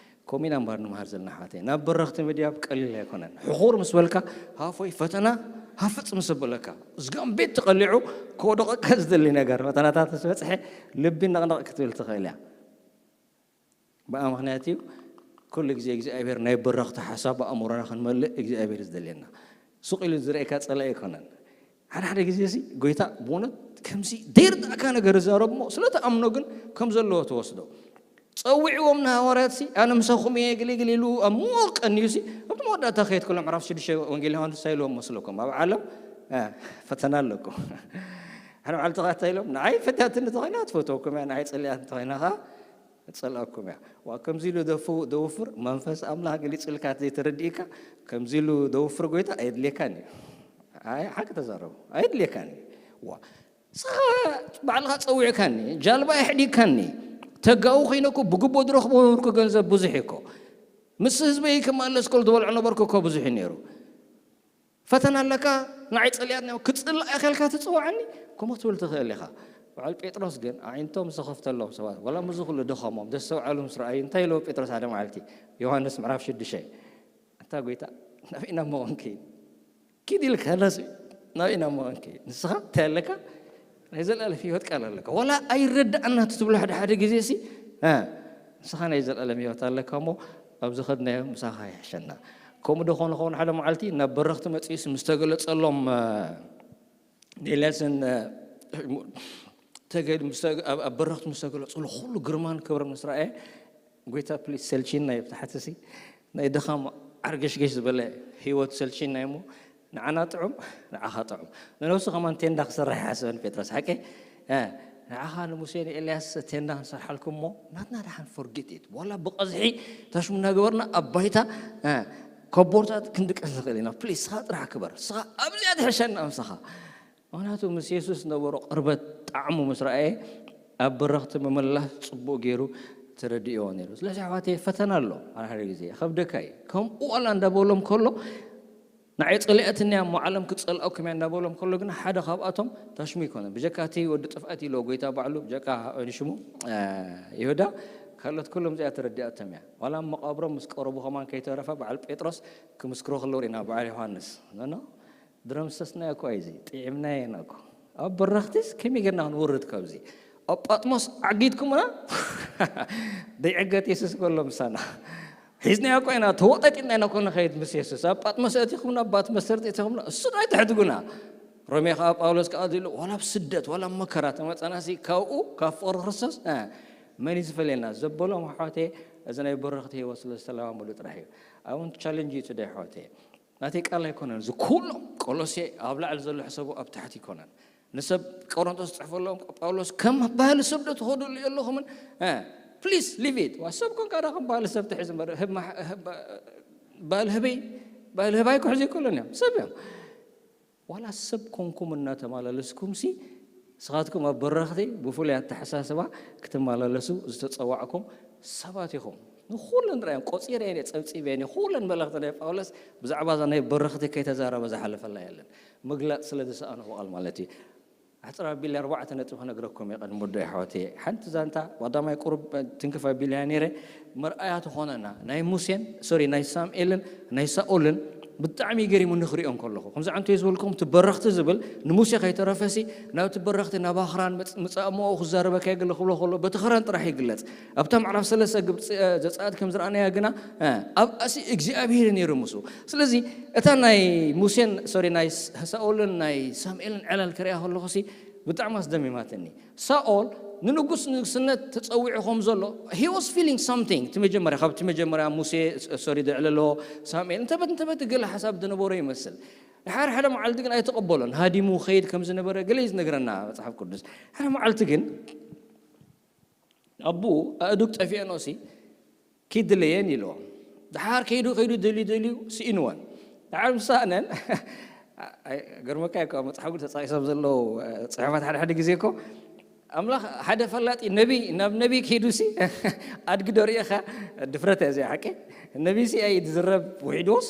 ከምኡ ኢና እምበር ንምሃር ዘለና ሓተይ ናብ በረኽቲ ምድያብ ቀሊል ኣይኮነን ሕኹር ምስ በልካ ሃፎይ ፈተና ሃፍፅ ምስ በለካ ዝጋም ቤት ተቐሊዑ ከወደቐካ ዝደሊ ነገር ፈተናታት ምስ በፅሐ ልቢ ነቕነቕ ክትብል ትኽእል እያ ብኣ ምክንያት እዩ ኩሉ ግዜ እግዚኣብሔር ናይ በረኽቲ ሓሳብ ኣእምሮና ክንመልእ እግዚኣብሔር ዝደልየና ሱቕ ኢሉ ዝርእየካ ፀላኢ ኣይኮነን ሓደ ሓደ ግዜ ሲ ጎይታ ብእውነት ከምዚ ዘይርዳእካ ነገር ይዛረብ እሞ ስለተኣምኖ ግን ከም ዘለዎ ትወስዶ ጸዊዕዎም ንሃዋርያት ሲ ኣነ ምሳኹም እየ ገለ ገለ ኢሉ ኣብ ምቕ ቀንዩ ሲ ኣብቲ መወዳእታ ከየት ከሎ ምዕራፍ ሽዱሽተ ወንጌል ዮሃንስ እንታይ ኢልዎም መስለኩም ኣብ ዓለም እ፣ ፈተና ኣለኩም ሓደ መዓልቲ ኸዓ እንታይ ኢሎም ንዓይ ፈትያትኒ ተኾይና ትፈትወኩም እያ ንዓይ ጸሊኣት እንተኾይና ኸዓ ትጸልኣኩም እያ ዋ ከምዚ ኢሉ ደፉ- ደውፍር መንፈስ ኣምላኽ ገሊጹልካ ዘይተረዲእካ ከምዚ ኢሉ ደውፍር ጎይታ ኣየድልየካን እዩ ኣይ ሓቂ ተዛረቡ ኣየድልየካን እዩ ዋ ንስኻ ባዕልኻ ጸዊዕካኒ፣ ጃልባ ኣሕዲግካኒ፣ ተጋዊ ኮይነ እኮ ብግቡእ ዝረኽቦ ነበርኩ ገንዘብ ብዙሕ እዩ እኮ። ምስ ህዝበይ ክመላለስ ከሎ ዝበልዖ ነበርኩ እኮ ብዙሕ እዩ ነይሩ። ፈተና ኣለካ፣ ንዓይ ጸሊኣት ክጽላእ ኢኻ ኢልካ ትጽውዓኒ? ከምኡ ክትብል ትኽእል ኢኻ። በዓል ጴጥሮስ ግን ኣዒንቶም ዝተኸፍተሎም ሰባት፣ ዋላ ምስዚ ኩሉ ድኻሞም ዘስተውዓሉ ምስ ረኣዩ እንታይ ኢልዎ ጴጥሮስ ሓደ መዓልቲ? ዮሃንስ ምዕራፍ ሽዱሽተ ኣንታ ጐይታ ናበይ ኢና እሞ ክንከይድ? ኪድ ኢልካ ላስ ናበይ ኢና እሞ ክንከይድ? ንስኻ እንታይ ኣለካ? ናይ ዘለኣለም ህይወት ቃል ኣለካ። ዋላ ኣይረዳእና ትብሎ ሓደ ሓደ ግዜ ሲ እ፣ ንስኻ ናይ ዘለኣለም ህይወት ኣለካ እሞ ኣብ ዝኸድናዮ ምሳኻ ይሕሸና። ከምኡ ዶ ኾን ኸውን ሓደ መዓልቲ ናብ በረኽቲ መጺኡስ ምስ ተገለጸሎም እ፣ ንኤልያስን ተገድ ኣብ በረኽቲ ምስ ተገለጹ ኩሉ ግርማን ክብርን ምስ ረኣየ፣ ጎይታ ፕሊስ ሰልችና እዩ ብታሕትሲ ናይ ድኻም ዓርገሽገሽ ዝበለ ህይወት ሰልችና እሞ ንዓና ጥዑም፣ ንዓኻ ጥዑም። ንነብሱ ከማን ቴንዳ ክሰርሕ ይሓስበን ጴጥሮስ ሓቂ ንዓኻ ንሙሴ ንኤልያስ ቴንዳ ክንሰርሓልኩም እሞ ናትና ደሓን ፎርጌት ኢት ዋላ ብቐዝሒ ታሽሙ እናገበርና ኣብ ባይታ ኮቦርታት ክንድቀስ ንኽእል ኢና። ፕሊስ ስኻ ጥራሕ ክበር፣ ስኻ ኣብዚኣ ትሕሸና ምሳኻ። ምክንያቱ ምስ የሱስ ነበሮ ቅርበት ጣዕሙ ምስ ረኣየ ኣብ በረኽቲ ምምላስ ጽቡቕ ገይሩ ተረዲእዎ ነይሩ። ስለዚ ኣሕዋተይ ፈተና ኣሎ፣ ሓደ ሓደ ግዜ ከብደካ እዩ። ከምኡ ዋላ እንዳበሎም ከሎ ንዓይ ጸሊኣትኒ እያ እሞ ዓለም ክትጸልኣኩም እያ እንዳበሎም ከሎ ግን ሓደ ካብኣቶም ታሽሙ ይኮነ ብጀካ እቲ ወዲ ጥፍኣት ኢሎ ጎይታ ባዕሉ ብጀካ ሽሙ ይሁዳ ካልኦት ኩሎም እዚኣ ተረዲኣቶም እያ። ዋላ መቃብሮም ምስ ቀረቡ ከማን ከይተረፈ በዓል ጴጥሮስ ክምስክሮ ከለዉ ርኢና በዓል ዮሃንስ ኖ ድረምሰስናዮ እኮ እዩ እዚ ጥዒምናዮ ኢና እኮ። ኣብ በረኽቲስ ከመይ ጌርና ክንውርድ ካብዚ ኣብ ጳጥሞስ ዓጊትኩምና ደይዕገት የሱስ ከሎ ምሳና ሒዝናዮ እኮ ኢና ተወጠጢጥና ኢና እኮ ንኸይድ ምስ የሱስ ኣብ ጳጥሞስ ኣእቲኹምና ባት መሰርጢ እቲኹምና እሱ ዶ ኣይትሕድጉና። ሮሜ ከዓ ጳውሎስ ከዓ ኢሉ ዋላ ኣብ ስደት ዋላ ኣብ መከራ ተመፀናሲ ካብኡ ካብ ፍቅሪ ክርስቶስ መን እዩ ዝፈልየና ዘበሎም ኣሕዋተይ። እዚ ናይ በረኽቲ ህይወት ስለ ዝተለማመዱ ጥራሕ እዩ። I want to challenge you today ኣሕዋተይ። ናተይ ቃል ኣይኮነን እዚ ኩሎም ቆሎሴ ኣብ ላዕሊ ዘሎ ሕሰቡ ኣብ ታሕቲ ኣይኮነን። ንሰብ ቆሮንቶስ ዝፅሕፈሎም ጳውሎስ ከም ባህሊ ሰብ ዶ ትኸዱ ኣለኹምን please leave it። ዋ ሰብ ኮንካ ዳ ከም ባህሊ ሰብ ትሕዝ እምበር ህብ ማሕ- ህብ- ባህሊ ህበይ ባህሊ ህባይ ክሕዙ ኣይክእሉን እዮም ሰብ እዮም። ዋላ ሰብ ኮንኩም እናተመላለስኩም ሲ ንስኻትኩም ኣብ በረኽቲ ብፍሉይ ኣተሓሳስባ ክትመላለሱ ዝተፀዋዕኩም ሰባት ኢኹም። ንኹለን ርኣዮም ቆፂረ እየ ፀብፂበ እየ ኩለን መልእኽቲ ናይ ጳውሎስ ብዛዕባ እዛ ናይ በረኽቲ ከይተዛረበ ዝሓለፈላ የለን። ምግላፅ ስለ ዝሰኣኑ ቃል ማለት እዩ። ኣሕፅር ኣቢለ ኣርባዕተ ነጥቢ ክነግረኩም እየ ቅድሚ ወዶ ኣሕዋት እየ ሓንቲ ዛንታ ቀዳማይ ቁሩብ ትንክፍ ኣቢለያ ነይረ። መርኣያ ትኾነና ናይ ሙሴን ሶሪ ናይ ሳምኤልን ናይ ሳኦልን ብጣዕሚ ገሪሙ ንክሪኦ እንከለኹ ከምዚ ዓንቶ ዝበልኩም እቲ በረኽቲ ዝብል ንሙሴ ከይተረፈሲ ናብቲ በረኽቲ ናብ ኣኽራን ምፃእሞ ክዛረበካ የግለ ክብሎ ከሎ በቲ ኽራን ጥራሕ ይግለፅ። ኣብታ ምዕራፍ ሰለስተ ግብፂ ዘፃኣት ከም ዝረኣናያ ግና ኣብ ኣሲ እግዚኣብሄር ነይሩ ምስኡ። ስለዚ እታ ናይ ሙሴን ሶሪ ናይ ሳኦልን ናይ ሳምኤልን ዕላል ክሪኣ ከለኹሲ ብጣዕሚ ኣስደሚማትኒ። ሳኦል ንንጉስ ንግስነት ተፀዊዑ ከም ዘሎ he was feeling something እቲ መጀመርያ ካብቲ መጀመርያ ሙሴ ሶሪ ዘዕለሎ ሳሙኤል እንተበት እንተበት ገለ ሓሳብ ዝነበሮ ይመስል። ድሓር ሓደ መዓልቲ ግን ኣይተቐበሎን ሃዲሙ ኸይድ ከም ዝነበረ ገለ እዩ ዝነግረና መፅሓፍ ቅዱስ። ሓደ መዓልቲ ግን ኣቡ ኣእዱግ ጠፊአኖሲ ኪድለየን ኢልዎ። ድሓር ከይዱ ከይዱ ደልዩ ደልዩ ስኢንወን። ድሓር ምስ ሰኣነን ገርመካ እኮ መፅሓፍ ቅዱስ ተፃቂሶም ዘለዉ ፅሑፋት ሓደ ሓደ ግዜ እኮ ኣምላኽ ሓደ ፈላጢ ነቢ ናብ ነቢ ከይዱ ሲ ኣድጊ ዶ ርኢኻ? ድፍረት እያ እዚኣ ሓቂ። ነቢ ሲ ኣይ ዝረብ ውሒድዎስ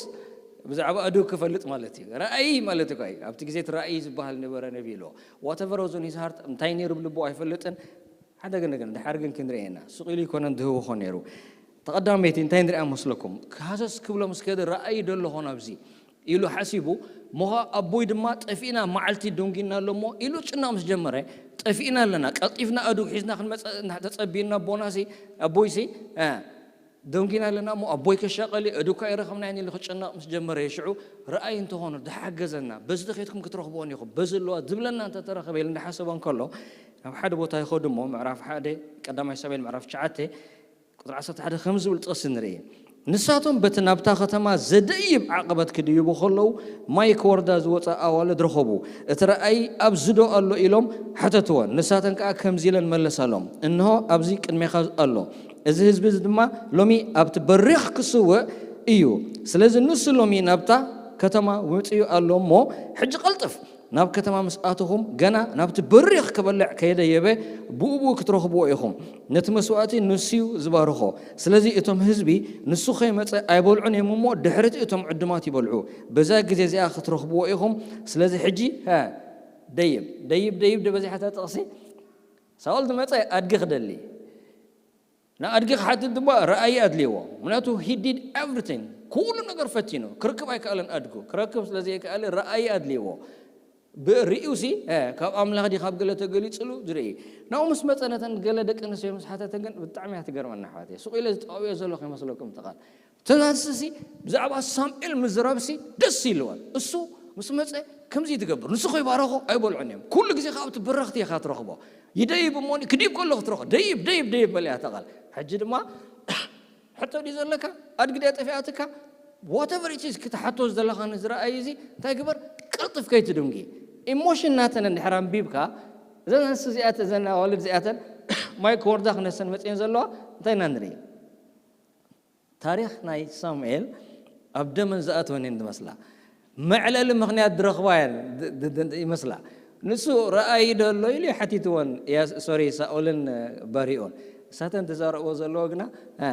ብዛዕባ ኣድግ ክፈልጥ ማለት እዩ። ራእይ ማለት እኮ እዩ። ኣብቲ ግዜ እቲ ራእይ ዝበሃል ነበረ ነቢ ኢልዎ። ዋተቨር ወዞን ሂዝ ሃርት እንታይ ነይሩ ብልቡ ኣይፈልጥን። ሓደ ግን ግን ድሓር ግን ክንርኤና ሱቕ ኢሉ ይኮነን ዝህውኾ ነይሩ። ተቐዳመይቲ እንታይ ንሪኣ መስለኩም? ሃሰስ ክብሎ ምስ ከደ ረኣይ ዶ ኣለኾ ናብዚ ኢሉ ሓሲቡ። ሞኻ ኣቦይ ድማ ጠፊእና መዓልቲ ደንጊና ኣሎ እሞ ኢሉ ጭናቕ ምስ ጀመረ ጠፊእና ኣለና ቀልጢፍና ኣዱግ ሒዝና ክንመፀ ተፀቢና ኣቦናሲ ኣቦይሲ ደንጊና ኣለና እሞ ኣቦይ ከሻቐሊ እዱካ ይረኸብና ኢሉ ክጭነቕ ምስ ጀመረ ሽዑ ረኣይ እንተኾኑ ዝሓገዘና በዚ ተኸድኩም ክትረኽብዎን ኢኹም በዚ ኣለዋ ዝብለና እንተተረኸበ ኢሉ እንዳሓሰቦ እንከሎ ናብ ሓደ ቦታ ይኸዱ እሞ ምዕራፍ ሓደ ቀዳማይ ሳሙኤል ምዕራፍ ትሽዓተ ቁፅሪ ዓሰርተ ሓደ ከም ዝብል ጥቕሲ ንርኢ። ንሳቶም በቲ ናብታ ከተማ ዘደይብ ዓቐበት ክድይቡ ከለዉ ማይ ክወርዳ ዝወፃ ኣዋልድ ረኸቡ። እቲ ረኣይ ኣብዚ ዶ ኣሎ ኢሎም ሓተትወን። ንሳተን ከዓ ከምዚ ኢለን መለሳሎም፣ እንሆ ኣብዚ ቅድሜኻ ኣሎ። እዚ ህዝቢ እዚ ድማ ሎሚ ኣብቲ በሪኽ ክስውእ እዩ። ስለዚ ንሱ ሎሚ ናብታ ከተማ መፂኡ ኣሎ እሞ ሕጂ ቀልጥፍ ናብ ከተማ ምስ ኣተኹም ገና ናብቲ በሪኽ ክበልዕ ከይደየበ ብኡ ብኡ ክትረኽብዎ ኢኹም። ነቲ መስዋእቲ ንሱ እዩ ዝባርኾ። ስለዚ እቶም ህዝቢ ንሱ ከይመፀ ኣይበልዑን እዮም እሞ ድሕርቲ እቶም ዕዱማት ይበልዑ። በዛ ግዜ እዚኣ ክትረኽብዎ ኢኹም። ስለዚ ሕጂ ደይብ ደይብ ደይብ ደበዚሓታ ጥቕሲ ሳውል ዝመፀ ኣድጊ ክደሊ ንኣድጊ ክሓትት ድማ ረኣይ ኣድልይዎ። ምክንያቱ he did everything ኩሉ ነገር ፈቲኑ ክርክብ ኣይከኣለን ኣድጉ ክረክብ ስለዘይከኣለ ረኣይ ኣድልይዎ። ብርእዩ ሲ ካብ ኣምላኽ ዲ ካብ ገለ ተገሊፅሉ ዝርኢ ናብኡ ምስ መፀ ነተን ገለ ደቂ ኣንስትዮ ምስ ሓተተ ግን ብጣዕሚ እያ ትገርመና ኣሕዋተይ። ሱቕ ኢለ ዝጠዋውዮ ዘለኹ ይመስለኩም እቲ ቃል። እተን ኣንስቲ ሲ ብዛዕባ ሳሙኤል ምዝራብ ሲ ደስ ኢልወን። እሱ ምስ መፀ ከምዚ ትገብር፣ ንሱ ከይባረኾ ኣይበልዑን እዮም። ኩሉ ግዜ ካብ እቲ በረኽቲ ኢኻ ትረኽቦ። ይደይብ እሞ ክድይብ ከሎ ክትረኽቦ፣ ደይብ፣ ደይብ፣ ደይብ በል እያ እታ ቃል። ሕጂ ድማ ሕቶ ድዩ ዘለካ? ኣድጊ ድያ ጠፊኣትካ? Whatever it is ክትሓቶ ዝደለኻ ንዝረኣይ እዚ እንታይ ግበር? ቅልጥፍ ከይትድንጊ። ኢሞሽን ናተን እንድሕር ኣንቢብካ፣ እዘን ኣንስቲ እዚኣተን፣ እዘን ኣዋልድ እዚኣተን ማይ ክወርዳ ክነሰን መፅየን ዘለዋ እንታይ ኢና ንርኢ? ታሪኽ ናይ ሳሙኤል ኣብ ደመን ዝኣተወን እየን ዝመስላ። መዕለሊ ምኽንያት ዝረኽባ እየን ድ- ድ- ድ- ይመስላ። ንሱ ረኣይ ዶ ኣሎ ኢሉ ሓቲትወን፣ ያ- ሶሪ፣ ሳኦልን ባሪኦን። እሳተን ተዛረብዎ ዘለዎ ግና፣ እ፣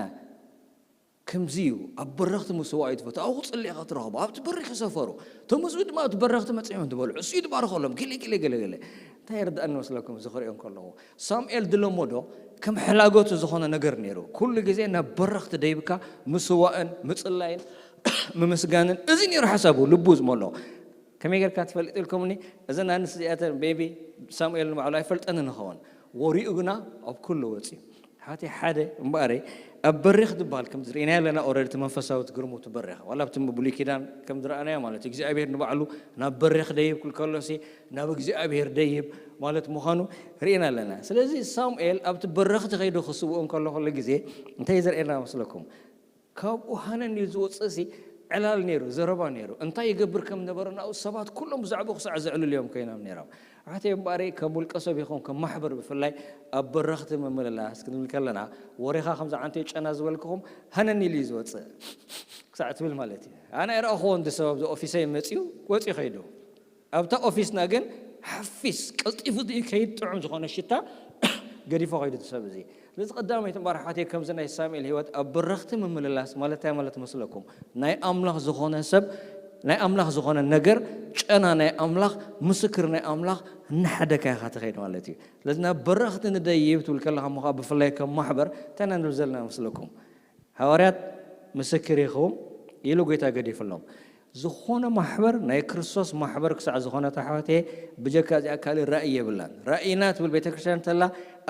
ከምዚ እዩ፣ ኣብ በረኽቲ ምስዋእ እዩ ትፈቱ። ኣብኡ ክጽሊ ኢኻ ትረኽቦ፣ ኣብቲ በሪኽ ይሰፈሩ። እቶም ህዝቢ ድማ ኣብቲ በረኽቲ መጺኦም ትበልዑ። እሱ እዩ ትባርኸሎም፣ ገለ፣ ገለ፣ ገለ፣ ገለ። እንታይ ይርድኣኒ መስለኩም እዚ ክሪኦ እንከለኹ? ሳሙኤል ዝለመዶ ከም ሕላገቱ ዝኾነ ነገር ነይሩ። ኩሉ ግዜ ናብ በረኽቲ ደይብካ ምስዋእን ምጽላይን ምምስጋንን፣ እዚ ነይሩ ሓሳቡ፣ ልቡ ዝመሎ። ከመይ ጌርካ ትፈልጥ ኢልኩምኒ? እዘን ኣንስቲ እዚኣተን ቤቢ ሳሙኤል ንባዕሉ ኣይፈልጠንን ይኸውን። ወሪኡ ግና ኣብ ኩሉ ወፂኡ። ሓቲ ሓደ እምበኣረይ ኣብ በሪኽ ዝበሃል ከም ዝርኢና ኣለና። ኦረዲ እቲ መንፈሳዊ ትግርሙ ትበሪኽ ዋላ ኣብቲ ብሉይ ኪዳን ከም ዝረኣናዮ ማለት እዩ። እግዚኣብሔር ንባዕሉ ናብ በሪኽ ደይብ ክብል ከሎሲ ናብ እግዚኣብሔር ደይብ ማለት ምዃኑ ርኢና ኣለና። ስለዚ ሳሙኤል ኣብቲ በረኽቲ ከይዱ ክስውእ እንከሎ ኩሉ ግዜ እንታይ እዩ ዘርእየና መስለኩም? ካብኡ ሃነን እዩ ዝወፅእ ሲ ዕላል ነይሩ፣ ዘረባ ነይሩ። እንታይ ይገብር ከም ነበረ ናብኡ ሰባት ኩሎም ብዛዕባኡ ክሳዕ ዘዕልሉ እዮም ኮይኖም ነይሮም። ኣሕዋተይ እምበኣረይ ከም ውልቀ ሰብ ይኹን ከም ማሕበር ብፍላይ ኣብ በረኽቲ ምምልላስ ክንብል ከለና ወሬኻ ከምዚ ዓንተይ ጨና ዝበልክኹም ሃነን ኢሉ እዩ ዝወፅእ ክሳዕ ትብል ማለት እዩ። ኣነ ኣይረኣኹዎ እንዲ ሰብ ኣብዚ ኦፊሰይ መፅዩ ወፂኡ ከይዱ ኣብታ ኦፊስና ግን ሓፊስ ቀልጢፉ ከይድ ጥዑም ዝኾነ ሽታ ገዲፎ ከይዱ እቲ ሰብ እዚ። ስለዚ ቀዳመይቲ እምበኣር ኣሕዋተይ ከምዚ ናይ ሳሙኤል ህይወት ኣብ በረኽቲ ምምልላስ ማለት እንታይ ማለት መስለኩም? ናይ ኣምላኽ ዝኾነ ሰብ ናይ ኣምላኽ ዝኾነ ነገር ጨና ናይ ኣምላኽ ምስክር ናይ ኣምላኽ እናሓደካ ኢኻ ትኸይድ ማለት እዩ። ስለዚ ናብ በረኽቲ ንደይብ ትብል ከለኻ እሞ ከዓ ብፍላይ ከም ማሕበር እንታይ ኢና ንብል ዘለና መስለኩም? ሃዋርያት ምስክር ኢኹም ኢሉ ጎይታ ገዲፍሎም። ዝኾነ ማሕበር ናይ ክርስቶስ ማሕበር ክሳዕ ዝኾነት ኣሕዋተየ ብጀካ እዚኣ ካልእ ራእይ የብላን። ራእይና ትብል ቤተ ክርስቲያን እንተላ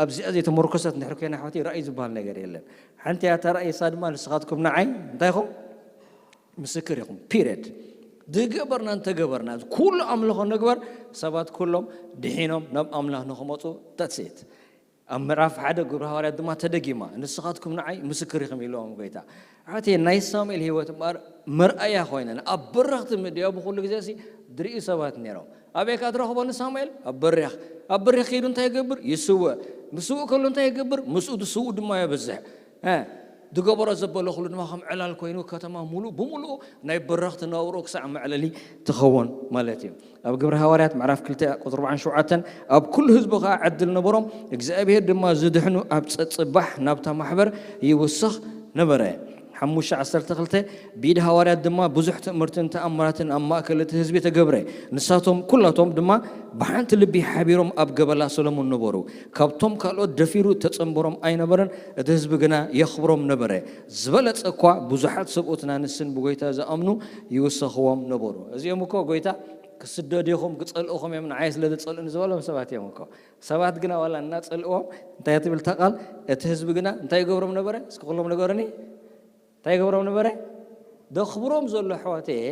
ኣብዚኣ ዘይተመርኮሰት እንድሕር ኮይና ኣሕዋተየ ራእይ ዝበሃል ነገር የለን። ሓንቲ እያ እታ ራእይሳ ድማ ንስኻትኩም ንዓይ እንታይ ኢኹም? ምስክር ኢኹም። ፒሪድ። ዝገበርና እንተገበርና ኩሉ ኣምልኾ ንግበር ሰባት ኩሎም ድሒኖም ናብ ኣምላኽ ንኽመፁ that's it። ኣብ ምዕራፍ ሓደ ግብሪ ሃዋርያት ድማ ተደጊማ ንስኻትኩም ንዓይ ምስክር ኢኹም ኢለዎም ጎይታ። ኣሕዋተይ ናይ ሳሙኤል ህይወት እምበኣር መርኣያ ኮይነን ኣብ በረኽቲ ምድያቡ ኩሉ ግዜ ሲ ድርእዩ ሰባት ነይሮም። ኣበይ ከ ትረኽቦ ንሳሙኤል? ኣብ በሪኽ። ኣብ በሪኽ ከይዱ እንታይ ይገብር? ይስውእ። ምስውእ ከሎ እንታይ ይገብር? ምስኡ ዝስውእ ድማ የብዝሕ። እ፣ ዝገበሮ ዘበሎ ኩሉ ድማ ከም ዕላል ኮይኑ ከተማ ሙሉእ ብምሉኡ ናይ በረኽቲ ነብሮ ክሳዕ መዕለሊ ትኸውን ማለት እዩ። ኣብ ግብሪ ሃዋርያት ምዕራፍ ክልተ ቁፅሪ ኣርባዓን ሸውዓተን ኣብ ኩሉ ህዝቢ ከዓ ዕድል ነበሮም፣ እግዚኣብሔር ድማ ዝድሕኑ ኣብ ፀፅባሕ ናብታ ማሕበር ይውስኽ ነበረ። ሓሙሽተ ዓሰርተ ክልተ ብኢድ ሃዋርያት ድማ ብዙሕ ትእምርትን ተኣምራትን ኣብ ማእከል እቲ ህዝቢ ተገብረ። ንሳቶም ኩላቶም ድማ ብሓንቲ ልቢ ሓቢሮም ኣብ ገበላ ሰሎሞን ነበሩ። ካብቶም ካልኦት ደፊሩ ተጸንበሮም ኣይነበረን፣ እቲ ህዝቢ ግና የኽብሮም ነበረ። ዝበለጸ እኳ ብዙሓት ሰብኡትን ኣንስትን ብጎይታ ዝኣምኑ ይውሰኽዎም ነበሩ። እዚኦም እኮ ጎይታ ክስደዱ ኢኹም ክጸልእኹም እዮም ንዓይ ስለ ዝጸልኡኒ ዝበሎም ሰባት እዮም እኮ። ሰባት ግና ዋላ እናጸልእዎም እንታይ ትብል እታ ቃል? እቲ ህዝቢ ግና እንታይ ይገብሮም ነበረ? እስኪ ኩሎም ንገሩኒ። እንታይ ይገብሮም ነበረ? ደኽብሮም ዘሎ ኣሕዋተየ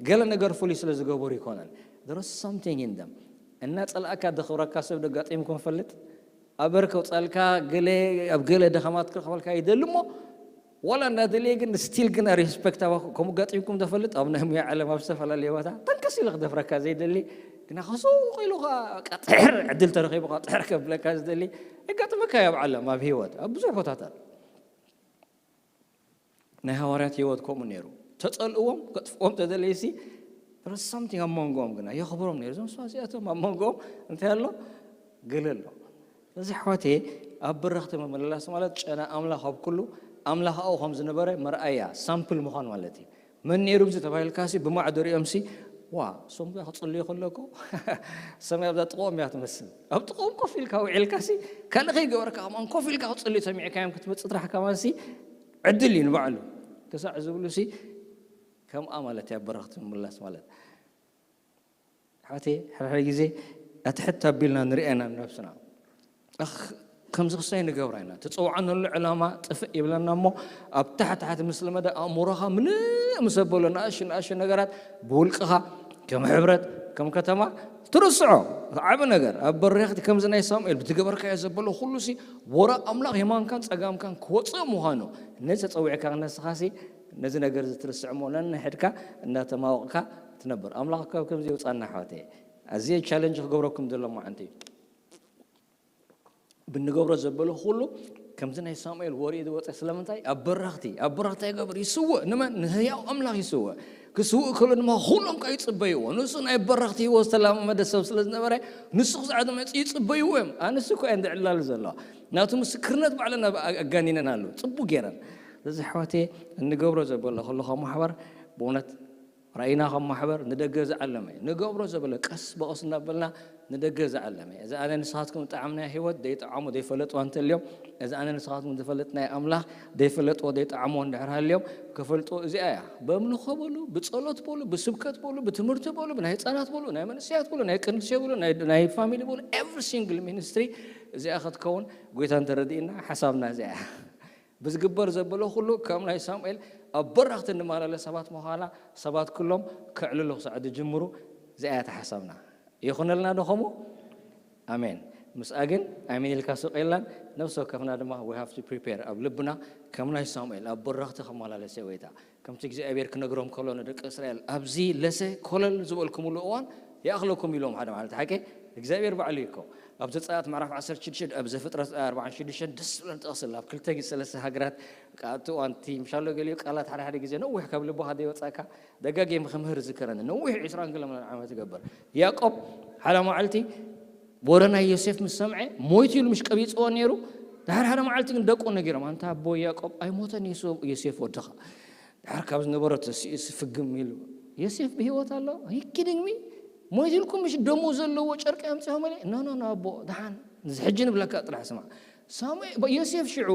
ገለ ነገር ፍሉይ ስለ ዝገበሩ ይኮነን። There was something in them። እናጸላእካ ደኽብረካ ሰብ ደጋጢምኩም ፈልጥ? ኣበር ከውጻልካ ገለ ኣብ ገለ ደኸማት ክረኽበልካ ይደሊ እሞ ዋላ እናደለየ ግን ስቲል ግን ሪስፔክት ኣባኹ ከምኡ ጋጢምኩም ተፈልጥ ኣብ ናይ ሙያ ዓለም ኣብ ዝተፈላለየ ቦታ ተንከስ ኢለ ክደፍረካ ዘይደሊ ግና ከሱቕ ኢሉ ከዓ ቀጥሕር ዕድል ተረኺቡ ከዓ ጥሕር ከብለካ ዝደሊ የጋጥመካ እዩ ኣብ ዓለም ኣብ ህይወት ኣብ ብዙሕ ቦታታት ናይ ሃዋርያት ህይወት ከምኡ ነይሩ። ተጸልእዎም ከጥፍዎም ተደለይሲ ረሳምቲንግ ኣብ መንጎኦም ግና የኽብሮም ነይሩ። እዞም ሰባት እዚኣቶም ኣብ መንጎኦም እንታይ ኣሎ? ገለ ኣሎ። ስለዚ ኣሕዋቴ ኣብ በረኽቲ ምምልላስ ማለት ጨና ኣምላኽ ኣብ ኩሉ ኣምላኽ ኣብኡ ከም ዝነበረ መርኣያ ሳምፕል ምዃን ማለት እዩ። መን ነይሩ እዚ ተባሂልካሲ ብማዕዶ ሪኦምሲ ዋ እሶም ክጽልዩ ከለኩ ሰማይ ኣብዛ ጥቕኦም እያ ትመስል። ኣብ ጥቕኦም ኮፍ ኢልካ ውዒልካሲ ካልእ ከይገበርካ ከማን ኮፍ ኢልካ ክጽልዩ ሰሚዕካዮም ክትመጽእ ጥራሕ ከማንሲ ዕድል እዩ ንባዕሉ ክሳዕ ዝብሉ ሲ ከምኣ ማለት እያ በረኽቲ ምምላስ ማለት ሓቴ ሕድሕደ ግዜ ኣትሕት ኣቢልና ንሪኤና ነብስና ከምዚ ክሳይ ንገብራ ኢና ተፀውዓነሉ ዕላማ ጥፍእ ይብለና እሞ ኣብ ታሕታሕቲ ምስ ለመደ ኣእምሮኻ ምልእ ምስ ኣበሎ ንኣሽ ንኣሽ ነገራት ብውልቅኻ ከም ሕብረት ከም ከተማ ትርስዖ። ዓቢ ነገር ኣብ በረኽቲ ከምዚ ናይ ሳሙኤል ብትገበርካዮ ዘበሎ ኩሉ ሲ ወረ ኣምላኽ የማንካን ጸጋምካን ክወጽእ ምዃኑ ነዚ ተጸዊዕካ ነስኻሲ ነዚ ነገር እዚ ትርስዕ እሞ ነንሕድካ እናተማወቕካ ትነብር። ኣምላኽ ካብ ከምዚ የውጻና ኣሕዋተየ። ኣዝየ ቻለንጅ ክገብረኩም ዘሎ መዓንቲ እዩ። ብንገብሮ ዘበሎ ኩሉ ከምዚ ናይ ሳሙኤል ወርኢ ዝወፀ ስለምንታይ ኣብ በረኽቲ ኣብ በረኽቲ ይገብር ይስውእ ንመን ንህያው ኣምላኽ ይስውእ። ክስውእ ከሎ ድማ ኩሎም ከ ይፅበይዎ ንሱ ናይ በረኽቲ ህይወት ዝተላመመደ ሰብ ስለ ዝነበረ ንሱ ክሳዕ ዝመፅእ ይፅበይዎ እዮም። ኣንስ እኮ እየን ዝዕላሉ ዘለዋ ናቱ ምስክርነት ባዕለና ኣጋኒነን ኣለዉ ፅቡቅ ገይረን። ስለዚ ኣሕዋተየ እንገብሮ ዘበሎ ኩሉ ካብ ማሕበር ብእውነት ራእይና ከም ማሕበር ንደገ ዝዓለመ እዩ። ንገብሮ ዘበለ ቀስ ብቐስ እናበልና ንደገ ዝዓለመ እዩ። እዚ ኣነ ንስኻትኩም ዝጠዓምናዮ ህይወት ዘይጠዓሞ ዘይፈለጥዋ እንተልዮም እዚ ኣነ ንስኻትኩም ዝፈለጥናዮ ኣምላኽ ዘይፈለጥዎ ዘይጠዓምዎ እንድሕር ሃልዮም ክፈልጥዎ እዚኣ እያ። በምልኾ በሉ፣ ብጸሎት በሉ፣ ብስብከት በሉ፣ ብትምህርቲ በሉ፣ ብናይ ህፃናት በሉ፣ ናይ መንእሰያት በሉ፣ ናይ ቅንስዮ በሉ፣ ናይ- ናይ ፋሚሊ በሉ፣ ኤቭሪ ሲንግል ሚኒስትሪ እዚኣ ክትከውን ጎይታ እንተረዲእና ሓሳብና እዚኣ እያ። ብዝግበር ዘበሎ ኩሉ ከም ናይ ሳሙኤል ኣብ በራኽቲ እንመላለስ ሰባት ምዃና ሰባት ኩሎም ከዕልሉ ክሳዕ ዝጅምሩ እዚኣ እያ እታ ሓሳብና። ይኹነልና ዶ ከምኡ? ኣሜን። ምስኣ ግን ኣሜን ኢልካ ሱቕ የላን። ነፍሲ ወከፍና ድማ we have to prepare ኣብ ልብና ከም ናይ ሳሙኤል ኣብ በራኽቲ ክመላለስ እየ ጎይታ። ከምቲ እግዚኣብሔር ክነግሮም ከሎ ንደቂ እስራኤል ኣብዚ ለሰ ኮለል ዝበልኩምሉ እዋን ይኣኽለኩም ኢሎም ሓደ ማለት ሓቂ እግዚኣብሔር ባዕሉ እዩ እኮ። ኣብ ዘጸኣት ምዕራፍ ዓሰርተ ሽዱሽተ ኣብ ዘፍጥረት ኣርባዓን ሽዱሽተን ደስ ዝብለን ጥቕሲ ኣብ ክልተ ግዜ ሰለስተ ሃገራት ኣብቲ እዋን እቲ ምሻሎ ገሊኡ ቃላት ሓደ ሓደ ግዜ ነዊሕ ካብ ልብኻ ዘይወጻካ ደጋጊም ክምህር ዝከረኒ ነዊሕ ዕስራን ክልተ ዓመት ይገብር። ያዕቆብ ሓደ መዓልቲ ወረ ናይ ዮሴፍ ምስ ሰምዐ ሞይቱ ኢሉ ምሽ ቀቢጽዎ ነይሩ። ድሓር ሓደ መዓልቲ ግን ደቁ ነጊሮም ኣንታ ኣቦ ያዕቆብ ኣይሞተን ዮሴፍ ወድኻ ድሓር ካብ ዝነበሮ ተሲኡ ስፍግም ኢሉ ዮሴፍ ብህይወት ኣሎ? ሂኪድግሚ ሞይትልኩም ምሽ ደሙ ዘለዎ ጨርቂ ኣምፅኦም ለ ኖ ኖ ኖ ኣቦ ድሓን እዚ ሕጂ ንብለካ ጥራሕ ስማ ሳሙኤል ዮሴፍ ሽዑ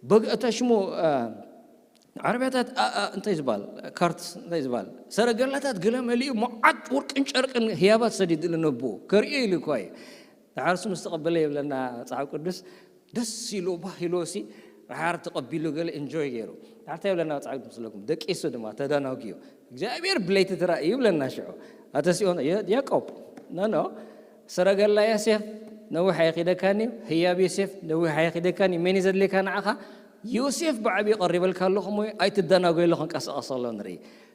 በግ- እታ ሽሙ አ፣ ዓረብያታት አ- አ- እንታይ ዝበሃል ካርት እንታይ ዝበሃል ሰረገላታት ገለ መሊኡ መዓት ወርቅን ጨርቅን ህያባት ሰዲድሉ ነቦ ከርእዮ ኢሉ እኳ እዩ። ድሓር እሱ ምስ ተቐበለ ይብለና መጽሓፍ ቅዱስ ደስ ኢሉ ባህ ኢሉ ሲ ድሓር ተቐቢሉ ገለ ኢንጆይ ገይሩ ድሓር እንታይ ይብለና መጽሓፍ ቅዱስ ምስለኩም ደቂሱ ድማ ተዳናጉ እዩ እግዚኣብሔር ብለይቲ ትራእዩ ይብለና ሽዑ ኣተሲኦን ያዕቆብ ኖ ኖ ሰረገላ ዮሴፍ ነዊሕ ኣይኺደካን እዩ ህያብ ዮሴፍ ነዊሕ ኣይኺደካን እዩ መን እዩ ዘድልየካ ንዓኻ ዮሴፍ ብዓብዩ ቀሪበልካ ኣለኹ እሞ ኣይትደናጎ ኢሉ ክንቀሳቐስ ኣሎ ንርኢ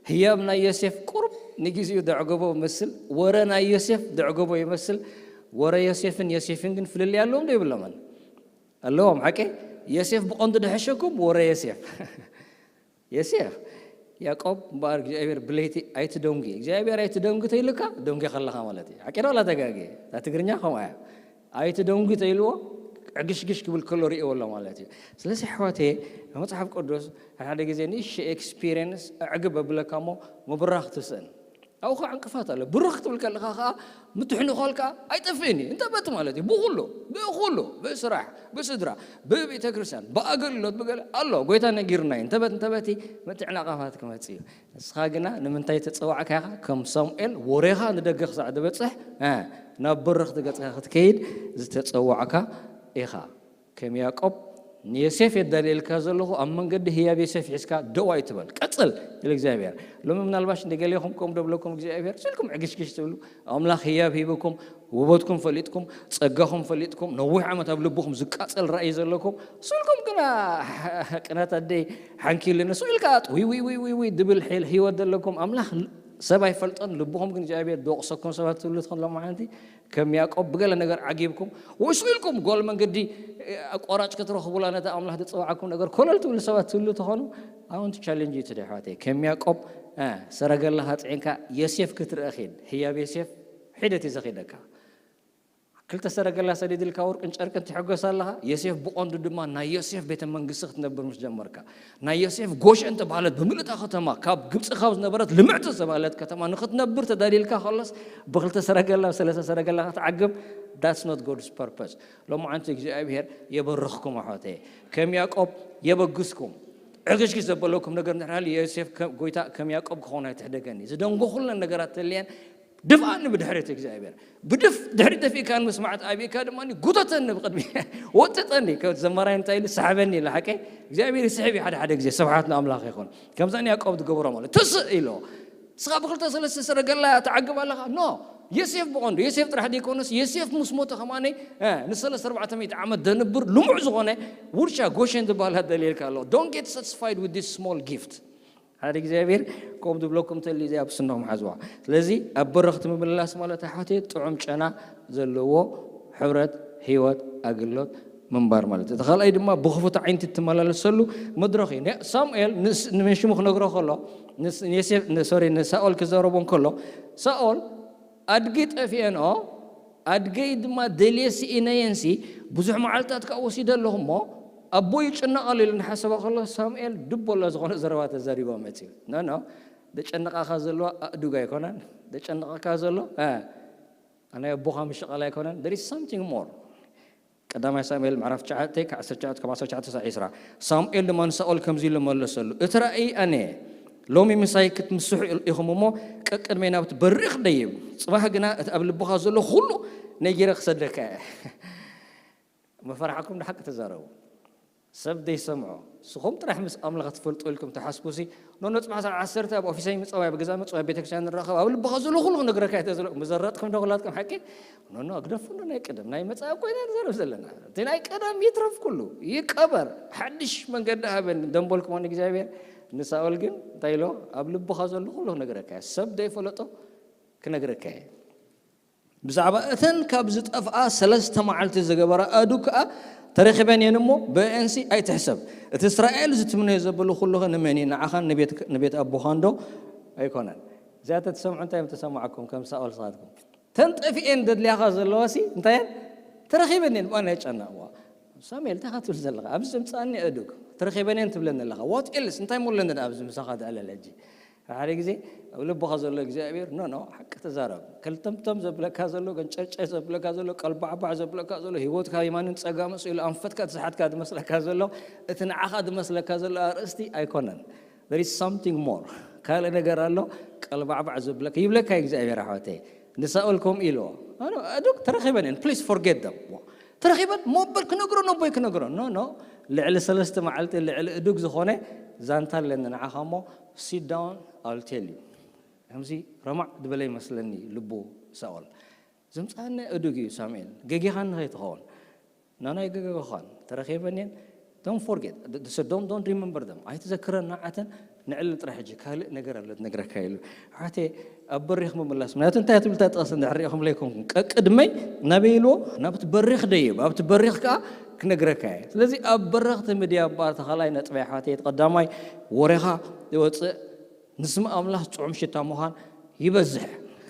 ህያብ ናይ ዮሴፍ ቁሩብ ንግዜኡ ዘዕገቦ ይመስል ወረ ናይ ዮሴፍ ዘዕገቦ ይመስል ወረ ዮሴፍን ዮሴፍን ግን ፍልልይ ኣለዎም ዶ የብሎምን ኣለዎም ሓቂ ዮሴፍ ብቐንዱ ድሕሸኩም ወረ ዮሴፍ ዮሴፍ ያዕቆብ እምበኣር እግዚኣብሔር ብለይቲ ኣይትደንጉ እግዚኣብሔር ኣይትደንጉ ተይሉካ ደንጉ ከለኻ ማለት እዩ ሓቂ ዶ ተጋጊ እታ ትግርኛ ከምኡ እያ ኣይትደንጉ ተይልዎ ዕግሽግሽ ክብል ከሎ ርእዎ ኣሎ ማለት እዩ ስለዚ ኣሕዋተየ መፅሓፍ ቅዱስ ሓደ ግዜ ንእሽ ኤክስፒሪየንስ ኣዕግብ ኣብለካ እሞ ምብራኽ ትስእን ኣብኡ ከዓ ዕንቅፋት ኣሎ ብርኽ ክትብል ከለካ ከዓ ምትሕንኾል ከዓ ኣይጠፍእን እዩ እንተበት ማለት እዩ ብኩሉ ብኩሉ ብስራሕ ብስድራ ብቤተ ክርስቲያን ብኣገልግሎት ብገለ ኣሎ ጎይታ ነጊርና እዩ እንተበት እንተበት ምትዕናቃፋት ክመፅእ እዩ ንስኻ ግና ንምንታይ ተፀዋዕካ ኢኻ ከም ሳሙኤል ወሬኻ ንደገ ክሳዕ ዝበፅሕ ናብ ብርኽቲ ገፅካ ክትከይድ ዝተፀዋዕካ ኢኻ ከም ያዕቆብ ንዮሴፍ የዳልየልካ ዘለኹ ኣብ መንገዲ ህያብ ዮሴፍ ሒዝካ ደው ኣይትበል ቀፅል ኢሉ እግዚኣብሔር ሎሚ ምናልባሽ ንገሌኹም ከም ደብለኩም እግዚኣብሔር ስልኩም ዕግሽግሽ ትብሉ ኣምላኽ ህያብ ሂብኩም ውበትኩም ፈሊጥኩም ጸጋኹም ፈሊጥኩም ነዊሕ ዓመት ኣብ ልብኹም ዝቃጸል ራእይ ዘለኩም ስልኩም ግና ቅናት ኣደይ ሓንኪሉ ንሱ ኢልካ ጥውይ ድብል ሕይወት ዘለኩም ኣምላኽ ሰብ ኣይፈልጦን ልብኹም ግን እግዚኣብሔር ዝወቕሰኩም ሰባት ትብሉ ትኾን ሎማዓንቲ ከም ያዕቆብ ብገለ ነገር ዓጊብኩም ወይሱ ኢልኩም ጓል መንገዲ ኣቋራጭ ክትረኽቡላ ነቲ ኣምላኽ ዝፀዋዓኩም ነገር ኮለል ትብሉ ሰባት ትብሉ ትኾኑ ኣውንቲ ቻሌንጅ እዩ ትደ ኣሕዋተይ ከም ያዕቆብ ሰረገላኻ ፅዒንካ የሴፍ ክትርኢ ኺድ ህያብ የሴፍ ሒደት እዩ ዘኺደካ ክልተ ሰረገላ ሰዲድልካ ወርቅን ጨርቅን ትሕጎስ ኣለኻ የሴፍ ብቐንዱ ድማ ናይ ዮሴፍ ቤተ መንግስቲ ክትነብር ምስ ጀመርካ ናይ ዮሴፍ ጎሸን ተባህለት ብምልእታ ከተማ ካብ ግብፂ ካብ ዝነበረት ልምዕቲ ዝተባህለት ከተማ ንክትነብር ተዳልልካ ከሎስ ብክልተ ሰረገላ ብሰለስተ ሰረገላ ክትዓግብ that's not God's purpose ሎማዓንቲ እግዚኣብሔር የበርኽኩም ኣሕዋተየ ከም ያዕቆብ የበግስኩም ዕግሽግሽ ዘበለኩም ነገር ንሕራል ዮሴፍ ጎይታ ከም ያዕቆብ ክኾን ኣይትሕደገኒ ዝደንጎ ኩለን ነገራት ተልየን ድፍኣኒ ብድሕሪት እግዚኣብሔር ብድፍ ድሕሪ ደፊእካን ምስማዕት ኣብእካ ድማ ጉተተኒ ብቅድሚ ወጥጠኒ ዘማራይ እንታይ ኢሉ ሰሓበኒ ኢሉ ሓቀይ እግዚኣብሔር ይስሕብ ሓደ ሓደ ግዜ ስብሓት ንኣምላኽ ይኹን ከምዛ ንያዕቆብ ዝገብሮ ማለት ትስእ ኢሎ ንስኻ ብክልተ ሰለስተ ሰረገላ ትዓግብ ኣለኻ። ኖ፣ ዮሴፍ ብቐንዱ፣ ዮሴፍ ጥራሕ ዘይኮነስ፣ ዮሴፍ ምስ ሞተ ከማነይ ንሰለስተ ኣርባዕተ ሚእቲ ዓመት ደንብር ልሙዕ ዝኾነ ውርሻ ጎሸን ዝበሃል ደልየልካ ኣሎ። Don't get satisfied with this small gift። ሓደ እግዚኣብሔር ከም ዝብለኩም ተሊ እዚኣ ብስንኹም ሓዝዋ። ስለዚ ኣብ በረኽቲ ምምላስ ማለት ኣሕዋተይ ጥዑም ጨና ዘለዎ ሕብረት ህይወት ኣገልግሎት ምንባር ማለት እዩ። እቲ ካልኣይ ድማ ብኽፉት ዓይንቲ እትመላለሰሉ መድረኽ እዩ። ሳሙኤል ንመን ሽሙ ክነግሮ ከሎ፣ ሶሪ፣ ንሳኦል ክዘረቦ እንከሎ፣ ሳኦል ኣድጊ ጠፊኤንኦ ኣድገይ ድማ ደልየ ስኢነየንሲ ብዙሕ መዓልታት ከዓ ወሲደ ኣለኹ እሞ ኣቦ ይጭነቕ ኣሎ ኢሉ እናሓሰበ ከሎ ሳሙኤል ድቦላ ዝኾነ ዘረባ ተዛሪቦ መፅዩ። ኖ ኖ፣ ደጨነቃካ ዘሎ ኣእዱግ ኣይኮነን። ደጨነቃካ ዘሎ ናይ ኣቦኻ ምሽቓል ኣይኮነን። There is something more። ቀዳማይ ሳሙኤል ምዕራፍ ትሽዓተ ካብ ዓሰርተ ትሽዓተ ሳዕ ዕስራ። ሳሙኤል ድማ ንሳኦል ከምዚ ኢሉ መለሰሉ፣ እቲ ራእይ ኣነ ሎሚ ምሳይ ክትምስሑ ኢኹም እሞ ቀቅድመይ ናብቲ በሪኽ ደይብ። ጽባሕ ግና እቲ ኣብ ልብኻ ዘሎ ኩሉ ነጊረ ክሰደካ እየ። መፈርሓኩም ንሓቂ ተዛረቡ። ሰብ ዘይሰምዖ ስኹም ጥራሕ ምስ ኣምላኽ ትፈልጡ ኢልኩም ትሓስቡ ሲ ኖኖ ጽባሕ ሰዓት ዓሰርተ ኣብ ኦፊሰይ ምጸዋይ ብገዛ ምጸዋይ ቤተክርስትያን ንራኸብ ኣብ ልብኻ ዘሎ ኩሉ ክነግረካ እየ ተዝሎ ምዘረጥኩም ዶ ኩላትኩም ሓቂ ኖኖ ኣግደፉ እንዶ ናይ ቀደም ናይ መጻኢ ኮይና ንዘረብ ዘለና እቲ ናይ ቀደም ይትረፍ ኩሉ ይቀበር ሓድሽ መንገዲ ሃበን ደንበልኩም ኣን እግዚኣብሔር ንሳኦል ግን እንታይ ኢሎ ኣብ ልብኻ ዘሎ ኩሉ ክነግረካ እየ ሰብ ዘይፈለጦ ክነግረካ እየ ብዛዕባ እተን ካብ ዝጠፍኣ ሰለስተ መዓልቲ ዝገበራ ኣእዱግ ከኣ ተረኺበን እየን እሞ ብአንሲ ኣይትሕሰብ። እቲ እስራኤል ዝትምነዮ ዘበሉ ኩሉኸ ንመን እዩ? ንዓኻን ንቤት ኣቦኻን ዶ ኣይኮነን? እዚኣ ተትሰምዑ እንታይ እዮም ተሰማዕኩም? ከም ሳኦል ንስኻትኩም ተን ጠፊኤን ደድልያኻ ዘለዋ ሲ እንታይ እየን ተረኺበን እየን ብኣን ኣይጨነቕዋ። ሳሙኤል እንታይ ትብል ዘለኻ? ኣብዚ ዘምጽኣኒ ኣእዱግ ተረኺበን እየን ትብለኒ ኣለኻ። What else እንታይ ሞለኒ ኣብዚ ምሳኻ ዝዕለል ሕጂ? ሓደ ግዜ ኣብ ልብኻ ዘሎ እግዚኣብሔር ኖ ኖ ሓቂ ተዛረብ። ከልተምተም ዘብለካ ዘሎ ገንጨርጨር ዘብለካ ዘሎ ቀልባዕባዕ ዘብለካ ዘሎ ህይወትካ የማንን ጸጋምን ስኢሉ ኣንፈትካ ዝሰሓትካ ዝመስለካ ዘሎ እቲ ንዓኻ ዝመስለካ ዘሎ ኣርእስቲ ኣይኮነን። There is something more ካልእ ነገር ኣሎ ቀልባዕባዕ ዘብለካ ይብለካ እግዚኣብሔር ኣሕዋተይ ንሳኦል ከምኡ ኢልዎ ኣእዱግ ተረኺበን እየን please forget them ተረኺበን ሞበል ክነግሮ ነቦይ ክነግሮ ኖ ኖ ልዕሊ ሰለስተ መዓልቲ ልዕሊ እዱግ ዝኾነ ዛንታ ኣለኒ ንዓኻ እሞ sit down I'll tell you ከምዚ ረማዕ ዝበለ ይመስለኒ ልቡ ሳኦል ዘምፅኣኒ እዱግ እዩ ሳሙኤል ገጊኻኒ ከይትኸውን ናናይ ገገግኻን ተረኺበን እየን don't forget don't don't remember them ኣይትዘክረን ንዓተን ንዕሊ ጥራሕ ሕጂ ካልእ ነገር ኣሎ ትነግረካ ኢሉ ሓቴ ኣብ በሪኽ ምምላስ ምክንያቱ እንታይ ትብል እታ ጥቕሲ እንድሕር ሪኢኹም ለይኮንኩም ቀቅድመይ ናበይ ኢልዎ ናብቲ በሪኽ ደይብ ኣብቲ በሪኽ ከዓ ክነግረካ እየ ስለዚ ኣብ በረኽቲ ምድያ እባ ተኻላይ ነጥበይ ሓቴ ቀዳማይ ወሬኻ ይወፅእ ንስም ኣምላኽ ጥዑም ሽታ ምዃን ይበዝሕ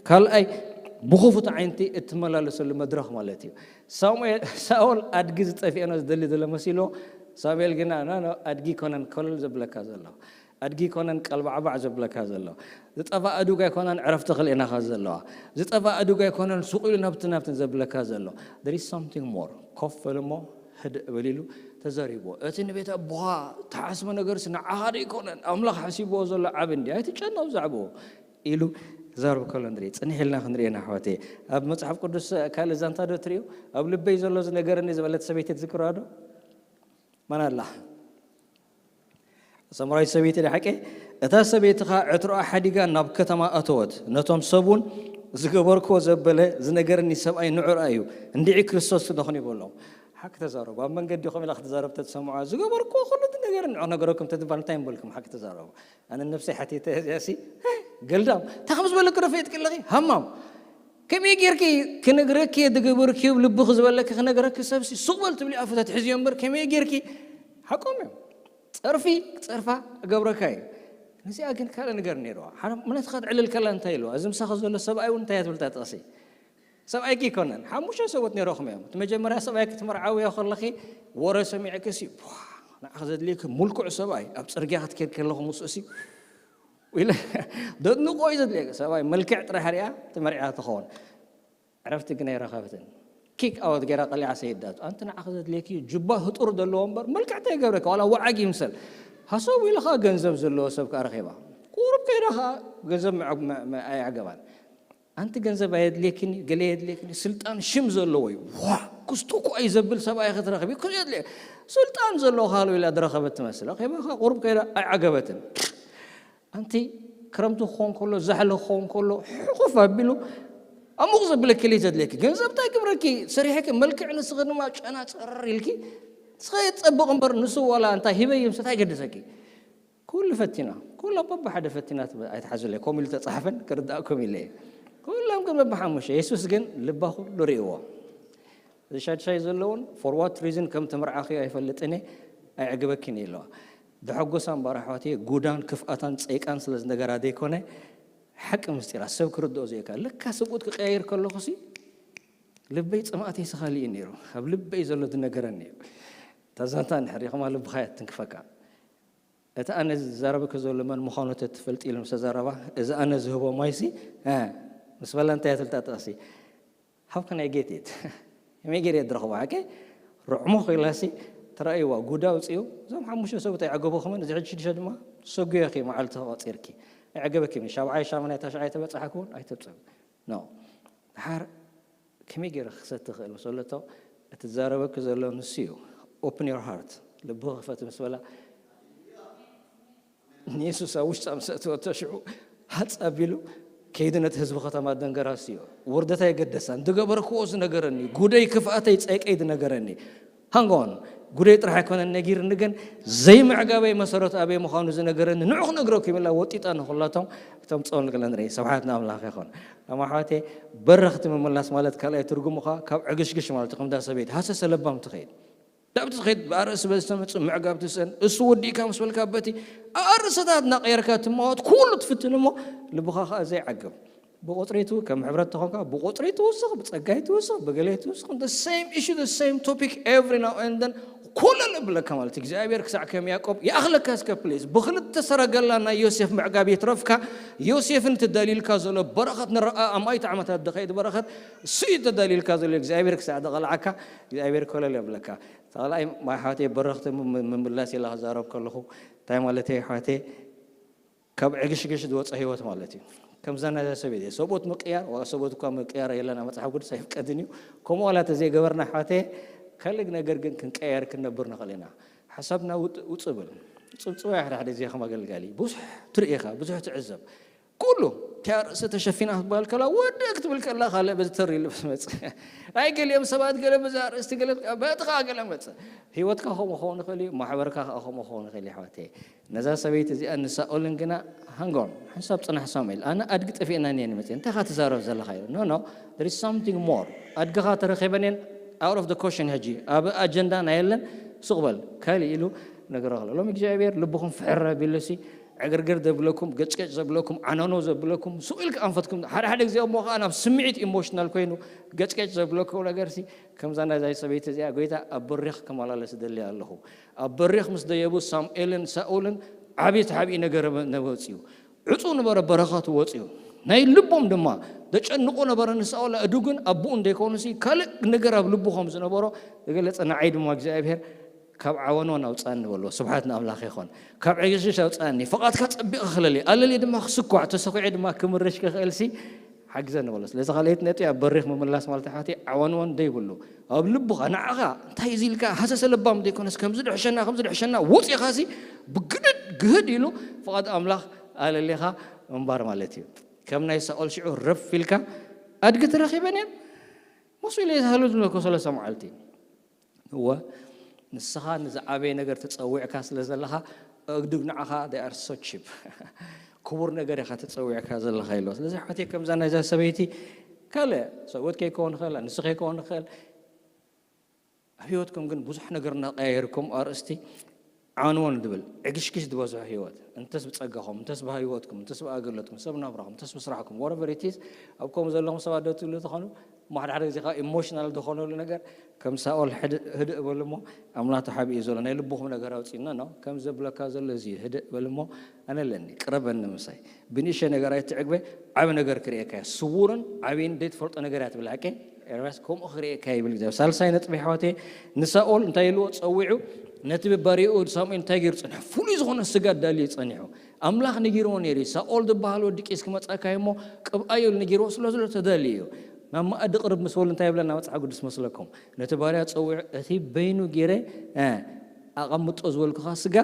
ካልኣይ ብኽፉት ዓይንቲ እትመላለሰሉ መድረኽ ማለት እዩ ሳኦል ኣድጊ ዝጠፍኤኖ ዝደሊ ዘሎ መሲልዎ ሳሙኤል ግና ናኖ ኣድጊ ኮነን ኮለል ዘብለካ ዘሎ ኣድጊ ኮነን ቀልባዕባዕ ዘብለካ ዘሎ ዝጠፋ ኣዱግ ኣይኮነን ዕረፍቲ ክልኤናኻ ዘለዋ ዝጠፋ ኣዱግ ኣይኮነን ሱቕ ኢሉ ናብቲ ናብትን ዘብለካ ዘሎ there is something more ኮፍ በል እሞ ህድእ በል ኢሉ ተዛሪብዎ እቲ ንቤት ኣቦኻ ተሓስቦ ነገርሲ ንዓኻ ዶ ኣይኮነን ኣምላኽ ሓሲብዎ ዘሎ ዓቢ እንዲ ኣይትጨነቕ ብዛዕባኡ ኢሉ ክዛረብ ከሎ ንርኢ ጽንሕ ኢልና ክንርኢ ኢና ኣሕዋተይ ኣብ መጽሓፍ ቅዱስ ካልእ ዛንታ ዶ ትርእዩ ኣብ ልበይ ዘሎ ዝነገረኒ ዝበለት ሰበይቲ ትዝክርዋ ዶ መን ኣላ ሰምራዊት ሰበይቲ ድሓቂ እታ ሰበይቲ ኸዓ ዕትሮኣ ሓዲጋ ናብ ከተማ ኣተወት ነቶም ሰብ እውን ዝገበርክዎ ዘበለ ዝነገረኒ ሰብኣይ ንዑ ርኣዩ እንድዒ ክርስቶስ ትደኹን ይበሎም ሓቂ ተዛረቡ ኣብ መንገዲ ኹም ኢላ ክትዛረብ ተትሰምዖ ዝገበርክዎ ኩሉ ነገር ንዑ ነገረኩም ተትባል እንታይ ምበልኩም ሓቂ ተዛረቡ ኣነ ነብሰይ ሓቲተ እዚኣሲ ገልዳም እንታይ ከም ዝበለኪ ዶ ፈይጥኪ ኣለኺ ሃማም ከመይ ጌርኪ ክነግረኪ እየ ዝገበርክዮ ልብኺ ዝበለኪ ክነግረኪ ሰብሲ ሱቕ በል ትብሊ ኣፉ ተትሕዝዮ እምበር ከመይ ጌርኪ ሓቆም እዮም ጸርፊ ክጸርፋ እገብረካ እዩ ነዚኣ ግን ካልእ ነገር ነይርዋ ምነትኻ ትዕልል ከላ እንታይ ኢልዋ እዚ ምሳኺ ዘሎ ሰብኣይ እውን እንታይ እያ ትብል እታ ጥቕሲ ሰብኣይኪ ይኮነን ሓሙሽተ ሰብኡት ነይረኹም እዮም እቲ መጀመርያ ሰብኣይ ክትመርዓውዮ ከለኺ ወረ ሰሚዕክሲ ንዓኺ ዘድልየኪ ሙልኩዕ ሰብኣይ ኣብ ፅርግያ ክትከድ ከለኹ ምስኡሲ ኢለ ደጥንቆ እዩ ዘድልየኪ ሰብኣይ መልክዕ ጥራሕ ሪኣ ትመርዕያ ትኸውን ዕረፍቲ ግን ኣይረኸበትን ኪክ ኣወት ገይራ ቀሊዓ ሰይዳቱ ኣንቲ ንዓኺ ዘድልየኪ ጁባ ህጡር ዘለዎ እምበር መልክዕ እንታይ ይገብረካ ዋላ ወዓግ ይምሰል ሃሰቡ ኢልኻ ገንዘብ ዘለዎ ሰብ ከዓ ረኺባ ቁሩብ ከይዳ ከዓ ገንዘብ ኣይዓገባን ኣንቲ ገንዘብ ኣየድልየክን ገለ የድልየክን ስልጣን ሽም ዘለዎ እዩ ዋ ክስቱ እኮ እዩ ዘብል ሰብኣይ ክትረኽብ እዩ ክየድልየ ስልጣን ዘለዎ ካሉ ኢላ ዝረኸበት ትመስል ረኺባኻ ቁሩብ ከይዳ ኣይዓገበትን ኣንቲ ክረምቲ ክኾን ከሎ፣ ዛሕሊ ክኾን ከሎ፣ ሕቑፍ ኣቢሉ ኣሙቕ ዘብለኪ ለይ ዘድለኪ። ገንዘብ እንታይ ግብረኪ? ሰሪሐኪ መልክዕ ንስኺ ድማ ጨና ጸረር ኢልኪ፣ ንስኺ ጸብቕ እምበር ንሱ ዋላ እንታይ ሂበ ይምሰት ኣይገድሰኪ። ኩሉ ፈቲና፣ ኩሎም በብሓደ ፈቲና ትበ-፣ ኣይትሓዙለይ። ከምኡ ኢሉ ተጻሕፈን ክርዳእኩም ኢለ እየ። ኩሎም ግን በብሓሙሽተ። የሱስ ግን ልባ ኩሉ ርእይዎ። እዚ ሻድሻይ ዘለውን for what reason ከም ተመርዓኺ ኣይፈልጥን እየ፣ ኣይዕግበኪን እዩ ኣለዋ። ደሐጎሳ እምበኣር ኣሕዋትየ፣ ጉዳን ክፍኣታን ጸይቃን ስለ ዝነገራ ዘይኮነ፣ ሓቂ ምስጢራ ሰብ ክርድኦ ዘይካ። ለካ ሰብኡት ክቀያየር ከለኹሲ ልበይ ጽምኣተይ ስኻሊ እዩ ነይሩ። ኣብ ልበይ ዘሎ ዝነገረኒ እዩ። እታ ዛንታ እንድሕር ሪኢኹማ ልብኻ እያ ትትንክፈካ። እቲ ኣነ ዝዛረበኪ ዘሎ መን ምዃኑ ተትፈልጢ ኢሉ ምስ ተዛረባ፣ እዚ ኣነ ዝህቦ ማይሲ፣ እ፣ ምስ በላ እንታይ እያ ትብል እታ ጥቕሲ? How can I get it? ከመይ ገይረ እየ ዝረኽቦ? ሓቂ ርዕሞ ኺላሲ ተራእይዋ ጉዳ ኣውፅኡ። እዞም ሓሙሽተ ሰብኡት ኣይዓገበኹምን። እዚ ሕጂ ሽዱሽተ ድማ ሰጉየኺ መዓልቲ ቆፂርኪ። ኣይዓገበኪ። ሻብዓይ፣ ሻምናይ፣ ታሽዓይ ተበፃሕኩ እውን ኣይተብፅሑ። No። ድሓር ከመይ ገይረ ክሰቲ ክእል ምስ በለቶ፣ እቲ ዝዛረበኪ ዘሎ ንሱ እዩ። Open your heart። ልብኺ ክፈት ምስ በላ፣ ንየሱስ ኣብ ውሽጣ ምስ ኣእተወቶ ሽዑ ሃጽ ኣቢሉ ከይዱ ነቲ ህዝቢ ከተማ ደንገራ ኣስዮ። ውርደት ኣይገደሳን። ዝገበርክዎ ዝነገረኒ፣ ጉደይ ክፍኣተይ ጸይቀይ ዝነገረኒ። ሃንጎን ጉደይ ጥራሕ ኣይኮነን ነጊርኒ፣ ግን ዘይምዕጋበይ መሰረቱ ኣበይ ምዃኑ ዝነገረኒ ንዑ ክነግረኩም ኢላ ወጢጣ ንኹላቶም እቶም ጸውን ገለ ንርኢ። ስብሓት ንኣምላኽ ይኹን። ኣማ ኣሕዋተይ፣ በረኽቲ ምምላስ ማለት ካልኣይ ትርጉሙ ኸኣ ካብ ዕግሽግሽ ማለት እዩ። ከምዛ ሰበይቲ ሃሰሰ ለባም ትኸይድ። ዳብቲ ትኸይድ ብኣርእሲ በዚ ተመጽእ ምዕጋብ ትስእን። እሱ ወዲእካ ምስ በልካ በቲ ኣርእስታት እናቐየርካ ትማወት ኩሉ ትፍትን እሞ ልብኻ ኸኣ ዘይዓግብ። ብቑጽሪ ትው-፣ ከም ሕብረት ተኾንካ ብቑጽሪ ትውስኽ፣ ብጸጋይ ትውስኽ፣ ብገለይ ትውስኽ፣ the same issue, the same topic every now and then ኮለል እብለካ ማለት እዩ። እግዚኣብሔር ክሳዕ ከም ያዕቆብ ይኣኽለካ እስከ ፕሊዝ። ብኽልተ ሰረገላ ናይ ዮሴፍ ምዕጋብ ይትረፍካ። ዮሴፍን እቲ ደሊልካ ዘሎ በረኸት ንረኣ ኣማይት ዓመታት ዝኸይድ በረኸት እሱ እዩ ተደሊልካ ዘሎ። እግዚኣብሔር ክሳዕ ደቐልዓካ እግዚኣብሔር ኮለል የብለካ። ካልኣይ ማይ ሓወተይ በረኽቲ ም-፣ ም-፣ ምምላስ ኢላ ክዛረብ ከለኹ እንታይ ማለተይ ሓወተይ? ካብ ዕግሽግሽ ዝወፀ ህይወት ማለት እዩ። ከምዛ ናይዛ ሰበይቲ ሰብኡት ምቅያር፣ ዋ ሰብኡት እኳ ምቅያር የለን ኣብ መፅሓፍ ቅዱስ ኣይፍቀድን እዩ። ከምኡ ዋላ ተዘይገበርና ኣሕዋተየ ካልእ ነገር ግን ክንቀያየር ክንነብር ንኽእል ኢና። ሓሳብና ውጥ-፣ ውፅእ ብል። ፅብፅባይ ሓደ ሓደ ግዜ ከም ኣገልጋሊ ብዙሕ ትርኢ ኢኻ፣ ብዙሕ ትዕዘብ። ኩሉ እቲኣ ርእሲ ተሸፊና ክትበሃል ከላ ወደ ክትብል ከላ ካልእ በዚ ተር ኢሉ ምስ መፅእ። ናይ ገሊኦም ሰባት ገለ በዛ ርእስቲ ገለ በቲ ከዓ ገለ መፅእ። ህይወትካ ከምኡ ክኸውን ይኽእል እዩ፣ ማሕበርካ ከዓ ከምኡ ክኸውን ይኽእል እዩ ኣሕዋተየ። ነዛ ሰበይቲ እዚኣ ንሳኦልን ግና ሃንጎን ሓንሳብ ፅናሕ ሳሙኤል ኣነ ኣድጊ ጠፊእና እኒአኒ መፅእ እንታይ ካ ትዛረብ ዘለኻ ኢሉ። No, no, there is something more። ኣድግኻ ተረኺበን እየን። Out of the question ሕጂ ኣብ ኣጀንዳና የለን። ሱቕ በል ካልእ ኢሉ ነገሮ ከሎ ሎም እግዚኣብሔር ልብኹም ፍሕር ኣቢሉሲ ዕግርግር ዘብለኩም ገጭገጭ ዘብለኩም ዓኖኖ ዘብለኩም ሱቕ ኢልካ ኣንፈትኩም ሓደ ሓደ ግዜ እሞ ከዓ ናብ ስምዒት ኢሞሽናል ኮይኑ ገጭገጭ ዘብለኩም ነገርሲ ከምዛ ናይዛ ሰበይቲ እዚኣ ጎይታ ኣብ በሪኽ ክመላለስ ደሊ ኣለኹ። ኣብ በሪኽ ምስ ደየቡ ሳሙኤልን ሳኦልን ዓብዪ ተዓብዪ ነገር ነበፅዩ። ዕፁ ነበረ በረኸት ወፅዩ። ናይ ልቦም ድማ ዘጨንቆ ነበረ ንሳኦል ኣእዱግን ኣቦኡን ዘይኮኑሲ ካልእ ነገር ኣብ ልቡ ከም ዝነበሮ ዝገለፀ ንዓይ ድማ እግዚኣብሔር ካብ ዓወንወን ኣውፃኒ በልዎ። ስብሓት ንኣምላኽ ይኾን። ካብ ዕግሽግሽ ኣውፃኒ። ፍቓድካ ፀቢቐ ክለሊ ኣለሊ ድማ ክስኳዕ ተሰኩዐ ድማ ክምርሽ ክኽእልሲ ሓግዘኒ በሎ። ስለዚ ካልኣይቲ ነጥቢ ኣብ በሪኽ ምምላስ ማለት ኣሕዋተይ ዓወንወን ዘይብሉ ኣብ ልብኻ ንዓኻ እንታይ እዚ ኢልካ ሃሰሰ ለባም ዘይኮነስ ከምዚ ድሕሸና ከምዚ ድሕሸና ውፅ ኢኻሲ ብግድድ ግህድ ኢሉ ፍቓድ ኣምላኽ ኣለሊኻ ምንባር ማለት እዩ። ከም ናይ ሳኦል ሽዑ ረፍ ኢልካ ኣድጊ ተረኺበን እየን መሱ ኢለ ዝሃሉ ዝብለኮ ሰለስተ መዓልቲ እወ ንስኻ ንዝዓበየ ነገር ተጸዊዕካ ስለ ዘለኻ ኣእዱግ ንዓኻ they are so cheap። ክቡር ነገር ኢኻ ተጸዊዕካ ዘለኻ ኢልዎ። ስለዚ ኣሕዋተይ ከምዛ ናይዛ ሰበይቲ ካልእ ሰብኡት ከይከውን ይኽእል፣ ኣንስቲ ከይከውን ይኽእል። ኣብ ህይወትኩም ግን ብዙሕ ነገር እናቀያየርኩም ኣርእስቲ ዓንወን ዝብል ዕግሽግሽ ዝበዝሖ ህይወት እንተስ ብጸጋኹም እንተስ ብህይወትኩም እንተስ ብኣገልግሎትኩም ሰብ ናብራኹም እንተስ ብስራሕኩም whatever it is ኣብ ከምኡ ዘለኹም ሰባት ዶ ትብሉ ትኾኑ እሞ ሓደ ሓደ ግዜ ከዓ ኢሞሽናል ዝኾነሉ ነገር ከም ሳኦል ሕድ- ህድእ በሉ እሞ ኣምላኽ ተሓቢኡ ዘሎ ናይ ልብኹም ነገር ኣውፅእና ነው ከም ዘብለካ ዘሎ እዚ እዩ። ህድእ በሉ እሞ ኣነ ኣለኒ ቅረበኒ ምሳይ ብንእሸ ነገር ኣይትዕግበ ዓብ ነገር ክርእየካ እየ ስውርን ዓብይን ዘይትፈልጦ ነገር እያ ትብል ሓቂ ኤርምያስ ከምኡ ክርእየካ ይብል እግዚኣብሔር። ሳልሳይ ነጥቢ ኣሕዋተይ ንሳኦል እንታይ ኢልዎ ጸዊዑ ነቲ ብባሪኡ ሳሙኤል እንታይ ገይሩ ጸኒሑ ፍሉይ ዝኾነ ስጋ ኣዳልዩ ጸኒሑ ኣምላኽ ነጊርዎ ነይሩ እዩ። ሳኦል ዝበሃል ወዲ ቂስ ክመጻካ እሞ ቅብኣዮ ኢሉ ነጊርዎ ስለ ዘሎ ተዳልዩ እዩ። ናብ መኣዲ ቅርብ ምስ በሉ እንታይ ይብለና መጽሓፍ ቅዱስ መስለኩም? ነቲ ባርያ ጸዊዑ እቲ በይኑ ገይረ ኣቐምጦ ዝበልኩኻ ስጋ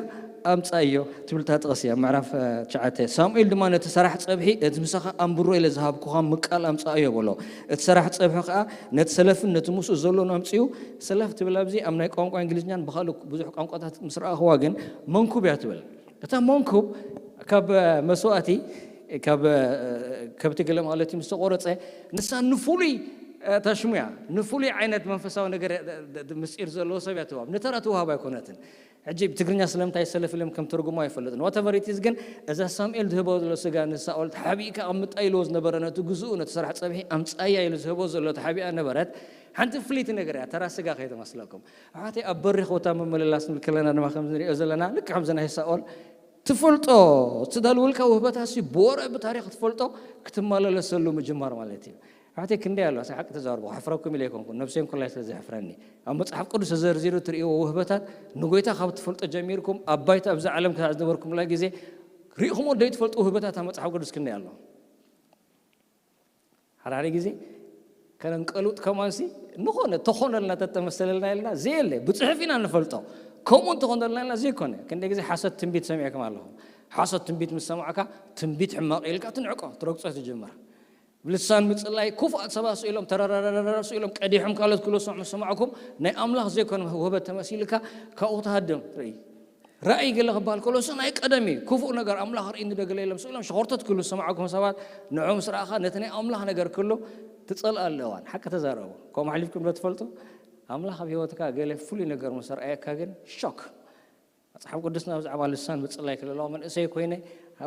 ኣምጻእዮ ትብል እታ ጥቕሲ ኣብ ምዕራፍ ትሽዓተ። ሳሙኤል ድማ ነቲ ሰራሕ ጸብሒ እቲ ምሳኻ ኣንብሮ ኢለ ዝሃብኩኻ ምቃል ኣምጻእዮ በሎ። እቲ ሰራሕ ጸብሒ ከኣ ነቲ ሰለፍን ነቲ ምስኡ ዘሎን ኣምጺኡ። ሰለፍ ትብል ኣብዚ ኣብ ናይ ቋንቋ እንግሊዝኛን ብኻልእ ብዙሕ ቋንቋታት ምስ ረኣኽዋ ግን መንኩብ እያ ትብል። እታ መንኩብ ካብ መስዋእቲ ካብ ከብቲ ገለ ማለት እዩ ምስ ተቆረጸ ንሳ ንፍሉይ እታ ሽሙ እያ ንፍሉይ ዓይነት መንፈሳዊ ነገር ምስጢር ዘለዎ ሰብ እያ ትዋብ። ንተራ ትዋሃብ ኣይኮነትን። ሕጂ ብትግርኛ ስለምንታይ ሰለፍ ኢሎም ከም ተርጉሞ ኣይፈልጥን። ዋተቨር ኢት ኢዝ ግን እዛ ሳሙኤል ዝህቦ ዘሎ ስጋ ንሳኦል ተሓቢእካ ኣምጣ ኢልዎ ዝነበረ ነቲ ግዝኡ ነቲ ሰራሕ ጸብሒ ኣምጻያ ኢሉ ዝህቦ ዘሎ ተሓቢኣ ነበረት። ሓንቲ ፍልይቲ ነገር እያ። ተራ ስጋ ከይተመስለኩም ኣሕዋተይ። ኣብ በሪኽ ቦታ ምምልላስ ንብል ከለና ድማ ከም ንሪኦ ዘለና ልክዕ ከምዚ ናይ ሳኦል ትፈልጦ ትዳልወልካ ውህበታሲ ብወረ ብታሪኽ ትፈልጦ ክትመላለሰሉ ምጅማር ማለት እዩ። ኣሕዋተይ ክንደይ ኣሎ ሓቂ ተዛርቦ ከሕፍረኩም ኢለ ኣይኮንኩን ነብሰይ እንኮላይ ስለ ዘሕፍረኒ ኣብ መጽሓፍ ቅዱስ ተዘርዚሩ ትርእይዎ ውህበታት ንጎይታ ካብ ትፈልጦ ጀሚርኩም ኣብ ባይታ ኣብዚ ዓለም ክሳዕ ዝነበርኩምላ ግዜ ርኢኹሞ ደይ ትፈልጡ ውህበታት ኣብ መጽሓፍ ቅዱስ ክንደይ ኣሎ። ሓደ ሓደ ግዜ ከነንቀሉጥ ከማንሲ ንኾነ ተኾነልና ተተመሰለልና ኢልና ዘየለ ብፅሑፍ ኢና ንፈልጦ። ከምኡ እንተኾነልና ኢልና ዘይኮነ ክንደ ግዜ ሓሰት ትንቢት ሰሚዕኩም ኣለኹም። ሓሰት ትንቢት ምስ ሰማዕካ ትንቢት ሕማቕ ኢልካ ትንዕቆ ትረግጾ ትጅምር። ብልሳን ምፅላይ ኩፉኣት ሰባት ስኢሎም ተረረረረረ ስኢሎም ቀዲሖም ካልኦት ክብሉ ሰምዑ ሰማዕኩም ናይ ኣምላኽ ዘይኮነ ውህበት ተመሲልካ ካብኡ ትሃድም ርኢ። ራእይ ገለ ክበሃል ከሎ እሱ ናይ ቀደም እዩ። ክፉእ ነገር ኣምላኽ ርእይኒ ዶ ገለ ኢሎም ስኢሎም ሸኾርተት ክብሉ ዝሰማዕኩም ሰባት ንዖም ምስ ረኣኻ ነቲ ናይ ኣምላኽ ነገር ክሉ ትጸልኣሉ እዋን ሓቂ ተዛረቡ። ከምኡ ሓሊፍኩም ዶ ትፈልጡ? ኣምላኽ ኣብ ህይወትካ ገለ ፍሉይ ነገር ምስ ረኣየካ ግን ሾክ። መጽሓፍ ቅዱስና ብዛዕባ ልሳን ምጽላይ ክልለዋ መንእሰይ ኮይነ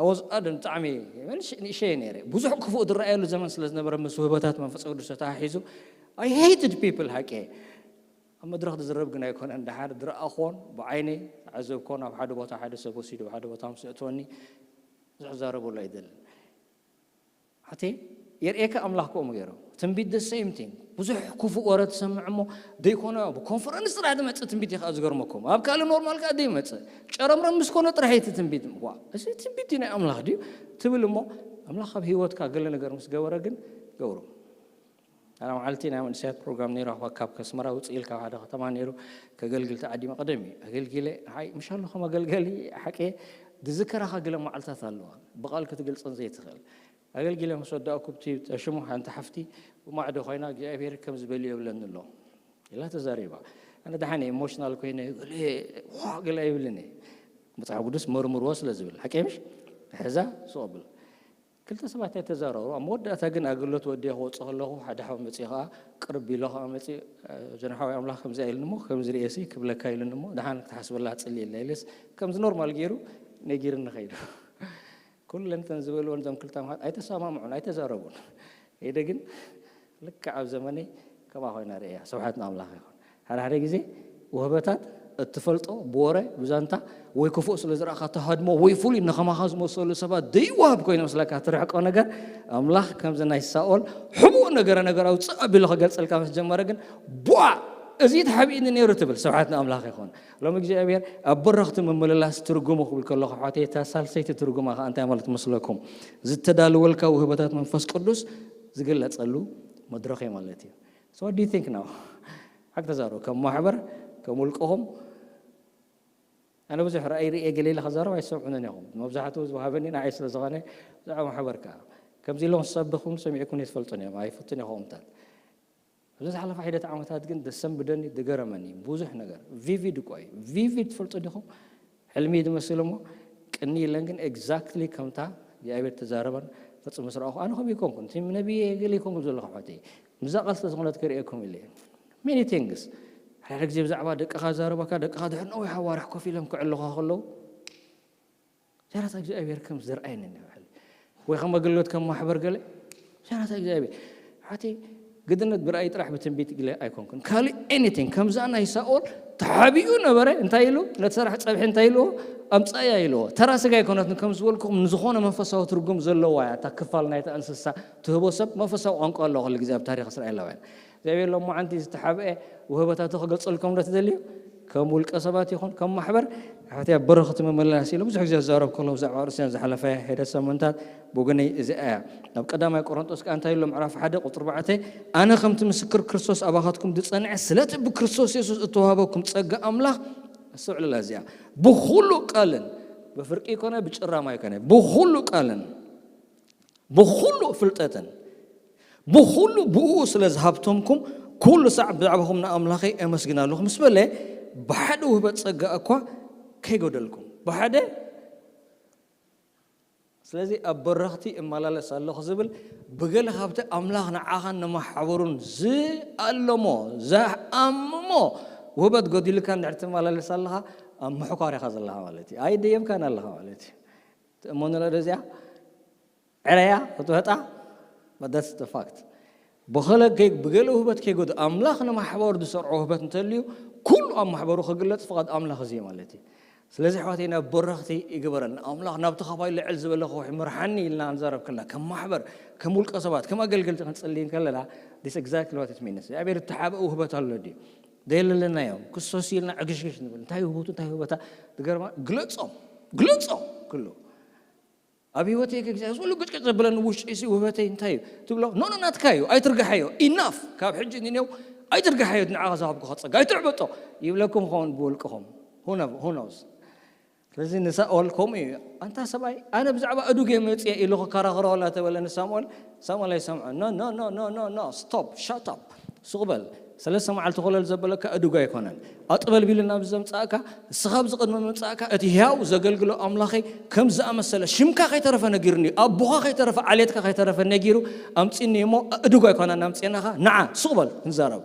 ወዝኣድ ብጣዕሚ ንእሸየ ነይረ። ብዙሕ ክፉእ ዝረኣየሉ ዘመን ስለ ዝነበረ ምስ ውህበታት መንፈስ ቅዱስ ተተሓሒዙ I hated people ሓቂ ኣብ መድረኽ ዝዝረብ ግን ኣይኮነን። ደሓር ዝረኣኹዎን ብዓይነይ ዝዓዘብኩዎን ኣብ ሓደ ቦታ ሓደ ሰብ ወሲዱ ኣብ ሓደ ቦታ ምስ ኣእትወኒ ብዙሕ ክዛረበሉ ኣይደልን። ሓቲ የርእየካ ኣምላኽ ከምኡ ገይሩ ትንቢት the same thing ብዙሕ ክፉእ ወረ ትሰምዕ እሞ ዘይኮነ ኣብ ኮንፈረንስ ጥራሕ ዝመፅእ ትንቢት እዩ ከዓ ዝገርመኩም ኣብ ካልእ ኖርማል ከዓ ዘይመፅእ ጨረምረም ምስ ኮነ ጥራሕ እቲ ትንቢት ዋ እዚ ትንቢት እዩ ናይ ኣምላኽ ድዩ ትብል እሞ ኣምላኽ ኣብ ህይወትካ ገለ ነገር ምስ ገበረ ግን ገብሩ ኣና መዓልቲ ናይ መንእሰያት ፕሮግራም ነይሩ ኣባ ካብ ከስመራ ውፅእ ኢልካ ሓደ ከተማ ነይሩ ከገልግል ተዓዲመ ቀደም እዩ ኣገልጊለ ሓይ ምሻሉ ከም ኣገልገሊ ሓቂ ዝዝከራኻ ገለ መዓልታት ኣለዋ ብቓል ክትገልፀን ዘይትኽእል ኣገልጊለ ምስ ወዳእኩ ብቲ ተሽሙ ሓንቲ ሓፍቲ ብማዕዶ ኮይና እግዚኣብሔር ከም ዝበል የብለኒ ኣሎ ኢላ ተዛሪባ ኣነ ደሓነ ኢሞሽናል ኮይነ ገለ ዋ ገለ ኣይብልን እየ መፅሓፍ ቅዱስ መርምርዎ ስለ ዝብል ሓቂ ምሽ ሕዛ ስቕ ብል ክልተ ሰባት ኣይተዛረሩ ኣብ መወዳእታ ግን ኣገልግሎት ወዲየ ክወፅእ ከለኹ ሓደ ሓው መፅኡ ከዓ ቅርብ ኢሎ ከዓ መፅኡ ጀንሓዊ ኣምላኽ ከምዚ ኢልኒ እሞ ከምዚ ርእየሲ ክብለካ ኢልኒ እሞ ደሓን ክትሓስበላ ፅሊ ኢልና ኢለስ ከምዚ ኖርማል ገይሩ ነጊርኒ ከይዱ ኩለን እተን ዝበልወን እዞም ክልተ ምሓት ኣይተሰማምዑን ኣይተዛረቡን ኢደ ግን ልክዕ ኣብ ዘመነይ ከምኣ ኮይና ርእያ ስብሓት ንኣምላኽ ይኹን ሓደ ሓደ ግዜ ውህበታት እትፈልጦ ብወረ ብዛንታ ወይ ክፉእ ስለ ዝረእኻ ተሃድሞ ወይ ፍሉይ ንኸማኻ ዝመሰሉ ሰባት ዘይወሃብ ኮይኑ መስለካ ትርሕቆ ነገር ኣምላኽ ከምዚ ናይ ሳኦል ሕቡእ ነገረ ነገር ኣውፅእ ኣቢሉ ክገልፀልካ ምስ ጀመረ ግን ቧ እዚ ተሓቢእኒ ነይሩ ትብል ስብሓት ንኣምላኽ ይኹን ሎም እግዚኣብሔር ኣብ በረኽቲ ምምልላስ ትርጉሙ ክብል ከለኹ ኣሕዋተይ እታ ሳልሰይቲ ትርጉማ ከዓ እንታይ ማለት መስለኩም ዝተዳለወልካ ውህበታት መንፈስ ቅዱስ ዝግለፀሉ መድረኽ እዩ ማለት እዩ so what do you think now ሓቂ ተዛረቡ ከም ማሕበር ከም ውልቅኹም ኣነ ብዙሕ ራእይ ርእየ ገለ ኢለ ከዛረብ ኣይሰምዑንን ኢኹም መብዛሕትኡ ዝወሃበኒ ንዓይ ስለ ዝኾነ ብዛዕባ ማሕበር ከዓ ከምዚ ኢሎም ዝሰብኹም ሰሚዕኩም ይትፈልጡን እዮም ኣይፍቱን ኢኹምታት ኣብዚ ዝሓለፈ ሒደት ዓመታት ግን ደሰንብደኒ ድገረመኒ ብዙሕ ነገር ቪቪድ እኮ እዩ ቪቪድ ትፈልጡ ዲኹም ሕልሚ ድመስል እሞ ቅኒ ኢለን ግን ኤግዛክትሊ ከምታ እግዚኣብሔር ተዛረበን ፈጽሙ ስረኣኹ ኣነ ከም ይኮንኩን እቲ ነብየ ገለ ይኮንኩም ዘለኹ ሓተይ ምዛ ቃል ስለ ዝኾነት ክርእየኩም ኢለ ሜኒ ቲንግስ ሓደ ግዜ ብዛዕባ ደቅኻ ዛረበካ ደቅኻ ድሕር ነዊሕ ኣዋርሕ ኮፍ ኢሎም ክዕልኻ ከለዉ ዛራት እግዚኣብሔር ከም ዝርኣየኒ ንብዕል ወይ ከም ኣገልግሎት ከም ማሕበር ገለ ዛራት እግዚኣብሔር ሓቲ ግድነት ብራእይ ጥራሕ ብትንቢት ግለ ኣይኮንኩን ካልእ ኤኒቲንግ ከምዛ ናይ ሳኦል ተሓቢኡ ነበረ እንታይ ኢሉ ነቲ ሰራሕ ፀብሒ እንታይ ኢልዎ ኣምፃያ ኢልዎ ተራ ስጋ ኣይኮነትን ከም ዝበልኩም ንዝኾነ መንፈሳዊ ትርጉም ዘለዋ እያ እታ ክፋል ናይታ እንስሳ ትህቦ ሰብ መንፈሳዊ ቋንቋ ኣለዎ ኩሉ ግዜ ኣብ ታሪክ እስራኤላውያን እግዚኣብሔር ሎማዓንቲ ዝተሓብአ ውህበታቱ ክገልፀልኩም ዶ ትደልዩ ከም ውልቀ ሰባት ይኹን ከም ማሕበር ሓቲ ኣብ በረኽቲ መመላስ ኢሉ ብዙሕ ግዜ ዝዛረብ ከሎ ብዛዕባ ርእስያን ዝሓለፈ ሄደ ሰሙንታት ብወገነይ እዚኣ እያ ኣብ ቀዳማይ ቆሮንጦስ ከዓ እንታይ ኢሎ ምዕራፍ ሓደ ቁፅሪ ኣርባዕተ ኣነ ከምቲ ምስክር ክርስቶስ ኣባኻትኩም ዝፀንዐ ስለቲ ብክርስቶስ የሱስ እተዋህበኩም ፀጋ ኣምላኽ ኣስተውዕሉላ እዚኣ። ብኹሉ ቃልን፣ ብፍርቂ ይኮነ ብጭራም ኣይኮነ፣ ብኹሉ ቃልን፣ ብኹሉ ፍልጠትን፣ ብኹሉ ብኡ ስለ ዝሃብቶምኩም፣ ኩሉ ሳዕ ብዛዕባኹም ንኣምላኸይ ኣመስግን ኣለኹ ምስ በለ፣ ብሓደ ውህበት ጸጋ እኳ ከይጎደልኩም። ብሓደ ስለዚ ኣብ በረኽቲ እመላለስ ኣለኹ ዝብል፣ ብገለ ካብቲ ኣምላኽ ንዓኻን ንማሕበሩን ዝኣለሞ፣ ዝኣምሞ ውህበት ጎዲልካ እንድሕር ትመላለስ ኣለኻ፣ ኣብ ምሕኳር ኢኻ ዘለኻ ማለት እዩ። ኣይደየብካን ኣለኻ ማለት እዩ። ትእመኑላ ዶ እዚኣ? ዕረያ ክትወጣ፣ but that's the fact። ብኸለ ከይ-፣ ብገለ ውህበት ከይጎዱ፣ ኣምላኽ ንማሕበሩ ዝሰርዖ ውህበት እንተልዩ፣ ኩሉ ኣብ ማሕበሩ ክግለጽ ፍቓድ ኣምላኽ እዚ እዩ ማለት እዩ። ስለዚ ኣሕዋተይ፣ ናብ በረኽቲ ይግበረን። ኣምላኽ ናብቲ ኻባይ ልዕል ዝበለ ከውሒ ምርሓኒ ኢልና ንዛረብ ከለና፣ ከም ማሕበር፣ ከም ውልቀ ሰባት፣ ከም ኣገልገልቲ ክንጽሊ እንከለና፣ this exactly what it means። እግዚኣብሔር እተሓብአ ውህበት ኣሎ ድዩ? ደየለለናዮም፣ ክሶስ ኢልና ዕግሽግሽ ንብል። እንታይ ውህበቱ፣ እንታይ ውህበታ? ዝገርማ፣ ግለጾም፣ ግለጾም፣ ክሉ። ኣብ ህይወተይ ከ እግዚኣብሔር ዝብሉ ቅጭቅጭ ዘብለኒ ውሽጢ ሲ ውህበተይ እንታይ እዩ? ትብሎ፣ "ኖ፣ ኖ፣ ናትካ እዩ፣ ኣይትርግሓዮ፣ ኢናፍ፣ ካብ ሕጂ ንኔው ኣይትርግሓዮ፣ ንዓኻ ዝሃብኩኻ ጸጋ፣ ኣይትዕበጦ" ይብለኩም ኸውን ብውልቅኹም። Who know-፣ who knows? ስለዚ ንሳኦል ከምኡ እዩ። "ኣንታ ሰብኣይ፣ ኣነ ብዛዕባ እዱግ እየ መጽየ" ኢሉ ክከራኸሮ ከላ ተበለ ንሳሙኤል፣ ሳሙኤል ኣይሰምዖን። "ኖ፣ ኖ፣ ኖ፣ ኖ፣ ኖ፣ ኖ፣ ስቶፕ፣ ሻት ኣፕ፣ ሱቕ በል። ሰለስተ መዓልቲ ኮለል ዘበለካ እዱግ ኣይኮነን። ኣጥበልቢሉ ናብዚ ዘምጻእካ፣ ንስኻ ኣብዚ ቅድሚ ምምጻእካ፣ እቲ ህያው ዘገልግሎ ኣምላኸይ ከም ዝኣመሰለ ሽምካ ከይተረፈ ነጊሩኒ እዩ። ኣቦኻ ከይተረፈ፣ ዓሌትካ ከይተረፈ ነጊሩ ኣምጺኒ እሞ፣ እዱግ ኣይኮነን ኣምጺእናኻ፣ ንዓ፣ ሱቕ በል ክንዛረብ።"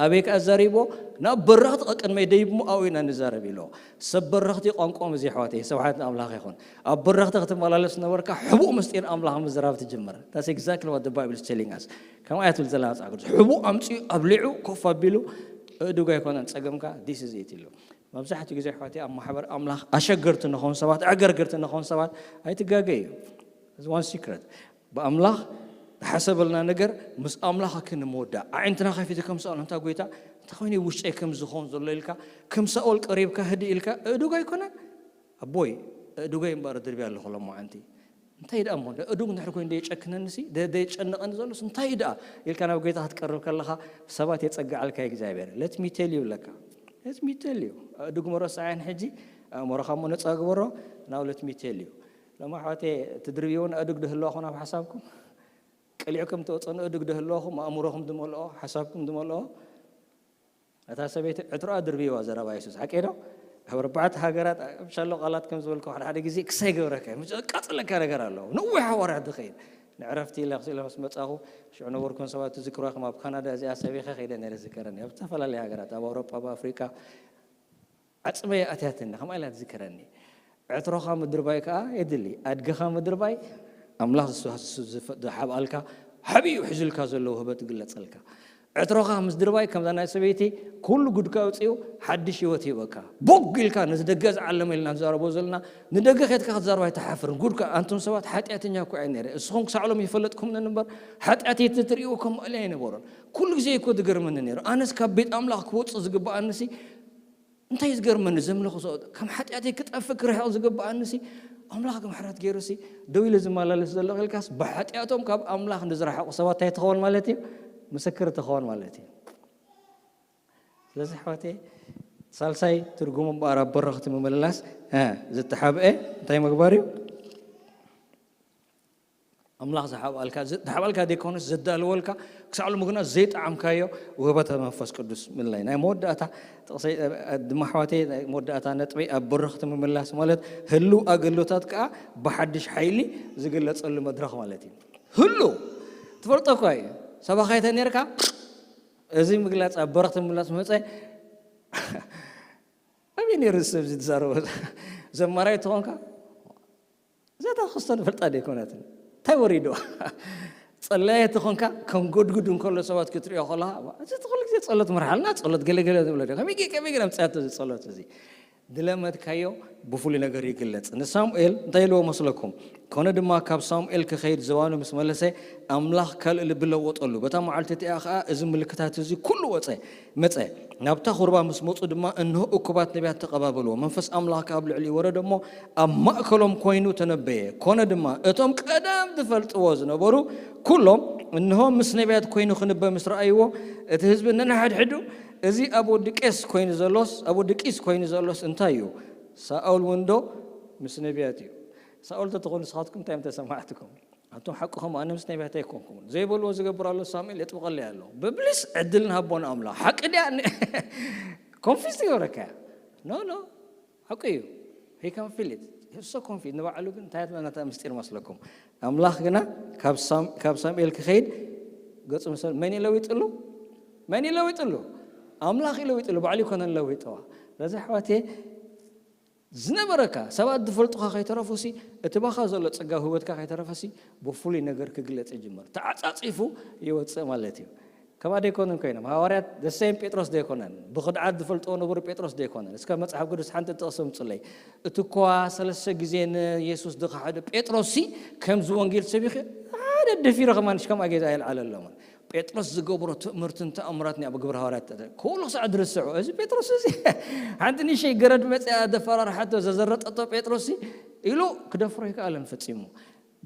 ኣበይ ከኣ ኣዛሪብዎ? ናብ በረኽቲ ቀቅድመይ ደይብሞ ኣብኡ ኢና ንዛረብ ኢልዎ። ሰብ በረኽቲ ቋንቋኦም እዚ ኣሕዋተይ፣ ስብሓት ንኣምላኽ ይኹን። ኣብ በረኽቲ ክትመላለስ ነበርካ፣ ሕቡእ ምስጢር ኣምላኽ ምዝራብ ትጅምር። That's exactly what the Bible is telling us። ከምኣ እያ ትብል ዘላ መጽሓፍ ቅዱስ። ሕቡእ ኣምጺኡ ኣብሊዑ ኮፍ ኣቢሉ፣ "እእዱግ ኣይኮነን ጸገምካ፣ this is it" ኢሉ። መብዛሕትኡ ግዜ ኣሕዋተይ፣ ኣብ ማሕበር ኣምላኽ ኣሸገርቲ ንኸውን ሰባት፣ ዕገርግርቲ ንኸውን ሰባት ኣይትጋገ እዩ። እዚ one secret። ብኣምላኽ ዝሓሰበልና ነገር ምስ ኣምላኽ ክንምወዳእ። ኣዒንትና ከፊቱ ከም ሳኦል፣ "እንታ ጎይታ፣ እንታይ ኮይኑ ውሽጠይ ከም ዝኸውን ዘሎ?" ኢልካ፣ ከም ሳኦል ቀሪብካ፣ ህድእ ኢልካ፣ "እእዱግ ኣይኮነን? ኣቦይ፣ እእዱገይ እምበኣር ድርብያ ኣለኹ ሎማዓንቲ። እንታይ ደኣ እሞ፣ እእዱግ እንድሕር ኮይኑ ደየጨክነኒሲ፣ ደ-፣ ደየጨንቐኒ ዘሎስ እንታይ ደኣ?" ኢልካ ናብ ጎይታ ክትቀርብ ከለኻ፣ ሰባት የጸግዓልካ እግዚኣብሔር። Let me tell you ብለካ። Let me tell you። ኣእዱግ መረሳዕያን ሕጂ፣ ኣእምሮኻ እሞ ነጻ ግበሮ፣ now let me tell you። ሎማ ኣሕዋተይ፣ እቲ ድርብዮ እውን ኣእዱግ ዶ ህልዋኹም ኣብ ሓሳብኩም? ቀሊዕኩም ትወፅኡ ንእዱግ ዶ ህልወኹም፣ ኣእምሮኹም ዝመልኦ፣ ሓሳብኩም ዝመልኦ? እታ ሰበይቲ ዕትሮኣ ድርብይዋ ዘረባ የሱስ፣ ሓቀይ ዶ? ኣብ ኣርባዕተ ሃገራት፣ ኣብ ሻሎ ቃላት ከም ዝበልኩ፣ ሓደ ሓደ ግዜ ክሳይ ገብረካ እዩ። መጨ-፣ ቃፅለካ ነገር ኣለዎ። ነዊሕ ሃዋርያት ዝኸይድ። ንዕረፍቲ ኢለ፣ ክስ ኢለ ምስ መጻኹ፣ ሽዑ ነበርኩን ሰባት ትዝክርዋ፣ ከም ኣብ ካናዳ እዚኣ ሰቢኸ ከይደ ነይረ ዝከረኒ። ኣብ ዝተፈላለያ ሃገራት፣ ኣብ ኣውሮጳ፣ ኣብ ኣፍሪቃ፣ ዓጽመይ ኣትያትኒ፣ ከምኣ ኢላ ትዝክረኒ። ዕትሮኻ ምድርባይ ከኣ የድሊ። ኣድግኻ ምድርባይ፣ ኣምላኽ ዝስ-፣ ዝስ-፣ ዝፍ-፣ ዝሓብኣልካ፣ ሓቢኡ ሒዙልካ ዘሎ ውህበት ይግለጸልካ። ዕትሮኻ ምስ ድርባይ፣ ከምዛ ናይ ሰበይቲ፣ ኩሉ ጉድካ ኣውጺኡ፣ ሓድሽ ህይወት ይህበካ። ቦግ ኢልካ ነዚ ደገ ዝዓለመ ኢልና ንዛረቦ ዘለና፣ ንደገ ኬድካ ክትዛረብ ኣይትሓፍርን። ጉድካ፣ ኣንቱም ሰባት፣ ሓጢኣተኛ እኮ እየ ነይረ። እስኹም ክሳዕ ሎም ይፈለጥኩምኒ እምበር፣ ሓጢኣተይ ትርእይዎ ከም ማእለያ ኣይነበሮን። ኩሉ ግዜ እኮ ዝገርመኒ ነይሩ። ኣነስ ካብ ቤት ኣምላኽ ክወጽእ ዝግብኣኒሲ፣ እንታይ ዝገርመኒ፣ ዘምለኹ ሰው-፣ ከም ሓጢኣተይ ክጠፍእ ክርሕቕ ዝግብኣኒሲ፣ ኣምላኽ ከም ሕረት ገይሩሲ፣ ደው ኢሉ ዝመላለስ ዘሎ ኢልካስ፣ ብሓጢኣቶም ካብ ኣምላኽ ንዝረሓቑ ሰባት እንታይ ትኸውን ማለት እዩ? ምስክር ትኸውን ማለት እዩ። ስለዚ ኣሕዋተይ፣ ሳልሳይ ትርጉሙ እምበኣር ኣብ በረኽቲ ምምልላስ፣ እ፣ ዝተሓብአ እንታይ ምግባር እዩ? ኣምላኽ ዝሓብኣልካ፣ ዝ-፣ ዝሓብኣልካ ዘይኮነስ ዘዳልወልካ፣ ክሳዕ ሎሚ ግና ዘይጠዓምካዮ ውህበተ መንፈስ ቅዱስ ምልላይ። ናይ መወዳእታ ጥቕሰይ፣ እ፣ እ፣ ድማ ኣሕዋተይ፣ ናይ መወዳእታ ነጥበይ ኣብ በረኽቲ ምምላስ ማለት ህልው ኣገልግሎታት ከኣ ብሓድሽ ሓይሊ ዝግለጸሉ መድረኽ ማለት እዩ። ህልው ትፈልጦ እኳ እዩ። ሰባኻይ ተነርካ እዚ ምግላጽ ኣብ በረኽቲ ምምላስ መጸ ኣበይ ነይሩ እዚ ሰብ እዚ ዝዛረቦ? ዘማራይ ተኾንካ፣ እዛ እታ ክስቶ ንፈልጣ ደይኮነትን። እንታይ ወሪዶ? ጸላየ ተኾንካ፣ ከም ጎድጉድ እንከሎ ሰባት ክትሪኦ ከለኻ፣ እዚ ኩሉ ግዜ ጸሎት ምርሓልና፣ ጸሎት ገለ ገለ ዝብሎ ዶ? ከመይ ገ-፣ ከመይ ገለ ኣምጽኣቶ እዚ ጸሎት እዚ? ዝለመድካዮ ብፍሉይ ነገር ይግለጽ። ንሳሙኤል እንታይ ኢልዎ መስለኩም? ኮነ ድማ ካብ ሳሙኤል ክኸይድ ዝባኑ ምስ መለሰ፣ ኣምላኽ ካልእ ልቢ ለወጠሉ። በታ መዓልቲ እቲኣ ኸኣ እዚ ምልክታት እዚ ኩሉ ወጸ፣ መጸ። ናብታ ኹርባ ምስ መጹ ድማ፣ እንሆ እኩባት ነቢያት ተቐባበልዎ። መንፈስ ኣምላኽ ከኣ ኣብ ልዕሊኡ ወረደ እሞ፣ ኣብ ማእከሎም ኮይኑ ተነበየ። ኮነ ድማ፣ እቶም ቀደም ዝፈልጥዎ ዝነበሩ ኩሎም፣ እንሆ ምስ ነቢያት ኮይኑ ክንበ ምስ ረኣይዎ፣ እቲ ህዝቢ ነንሓድሕዱ፣ እዚ ኣብ ወዲ ቄስ ኮይኑ ዘሎስ ኣብ ወዲ ቂስ ኮይኑ ዘሎስ እንታይ እዩ? ሳኦል እውን ዶ ምስ ነቢያት እዩ? ሳኦል ተትኾኑ ንስኻትኩም እንታይ ምተሰማዕትኩም? ኣቶም ሓቅኹም ኣነ ምስ ነቢያት ኣይኮንኩምን ዘይበልዎ ዝገብር ኣሎ። ሳሙኤል የጥብቐለይ ኣሎ ብብሊስ ዕድል ንሃቦ ንኣምላኽ ሓቂ ድያ? ኮንፊዝ ትገብረካ እያ። ኖ ኖ ሓቂ እዩ። He can feel it. So confused ንባዕሉ ግን እንታይ ትብለና እታ ምስጢር መስለኩም? ኣምላኽ ግና ካብ ሳም- ካብ ሳሙኤል ክኸይድ ገጹ ምስ መን ይለዊጥሉ? መን ይለዊጥሉ? ኣምላኽ ይለዊጥሉ። ባዕሉ ይኮነን ለዊጥዋ። ስለዚ ኣሕዋትየ ዝነበረካ ሰባት ዝፈልጡኻ ከይተረፉሲ እቲ ባኻ ዘሎ ጸጋ ህይወትካ ከይተረፈሲ ብፍሉይ ነገር ክግለጽ ይጅምር። ተዓጻጺፉ ይወጽእ ማለት እዩ። ከማ ደይኮኑን ኮይኖም ሃዋርያት ደሰይም ጴጥሮስ ደይኮነን ብኽድዓት ዝፈልጥዎ ነበሩ። ጴጥሮስ ደይኮነን እስከ መጽሓፍ ቅዱስ ሓንቲ ጥቕሲ ምጹለይ። እቲ እኳ ሰለስተ ግዜ ንየሱስ ዝኸሓደ ጴጥሮስ ሲ ከምዚ ወንጌል ሰቢኹ ሓደ ደፊረ ከማንሽ ከምኣ ጌዛ ኣይልዓለሎምን። ጴጥሮስ ዝገብሮ ትእምርትን ተኣምራትን ኣብ ግብረ ሃዋርያት ተተ- ኩሉ ክሳዕ ድርስዑ እዚ ጴጥሮስ እዚ ሓንቲ ንሸይ ገረድ መፅያ ዘፈራርሓቶ ዘዘረጠቶ ጴጥሮስ ሲ ኢሉ ክደፍሮ ይከኣለን ፈፂሙ።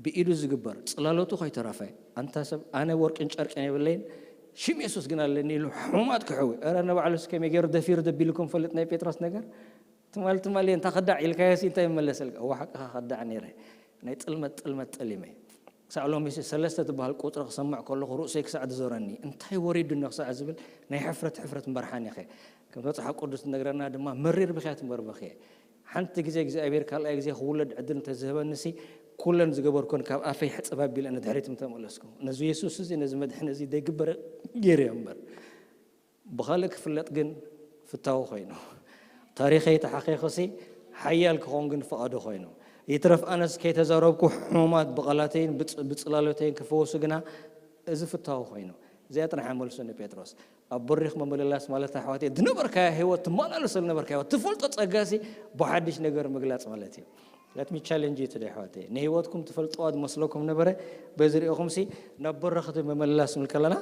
ብኢዱ ዝግበር ጽላሎቱ ከይተረፈ ኣንታ ሰብ ኣነ ወርቅን ጨርቅን የብለይን ሽም የሱስ ግን ኣለኒ ኢሉ ሕሙማት ክሕዊ እረ ንባዕሉስ ከመይ ገይሩ ደፊሩ ደቢሉ ከም ፈልጥ ናይ ጴጥሮስ ነገር ትማል ትማል እየ እንታ ክዳዕ ኢልካዮሲ እንታይ ይመለሰልካ እዋ ሓቅኻ ክዳዕ ነይረ ናይ ጥልመት ጥልመት ጠሊመ ክሳዕ ሎሚ ሰለስተ ትበሃል ቁፅሪ ክሰምዕ ከለኹ ርእሰይ ክሳዕ ዝዞረኒ እንታይ ወሪዱኒ ክሳዕ ዝብል ናይ ሕፍረት ሕፍረት ምበርሓን ኢኸ ከም መፅሓፍ ቅዱስ ትነግረና ድማ መሪር ብኽያት ምበርበኽየ ሓንቲ ግዜ እግዚኣብሔር ካልኣይ ግዜ ክውለድ ዕድል እንተዝህበንሲ ኩለን ዝገበርኮን ካብ ኣፈይ ሕፅብ ኣቢለ ንድሕሪት ምተመለስኩ ነዚ የሱስ እዚ ነዚ መድሕን እዚ ዘይግበር ገይረ እምበር ብኻልእ ክፍለጥ ግን ፍታዊ ኮይኑ ታሪኸይ ተሓኺኹሲ ሓያል ክኾን ግን ፍቓዱ ኮይኑ ይትረፍ ኣነስ ከይተዛረብኩ ሕሙማት ብቓላተይን ብጽ- ብጽላሎተይን ክፈወሱ ግና እዚ ፍታዊ ኮይኑ እዚኣ ጥራሕ መልሱ ንጴጥሮስ ኣብ በሪኽ ምምልላስ ማለት ኣሕዋት ዝነበርካዮ ህይወት ትመላለሰሉ ነበርካዮ ትፈልጦ ጸጋሲ ብሓድሽ ነገር ምግላጽ ማለት እዩ let me challenge you today ኣሕዋት ንህይወትኩም ትፈልጥዋ ዝመስለኩም ነበረ በዚ ሪእኹምሲ ናብ በረኽቲ ምምልላስ ንብል ከለና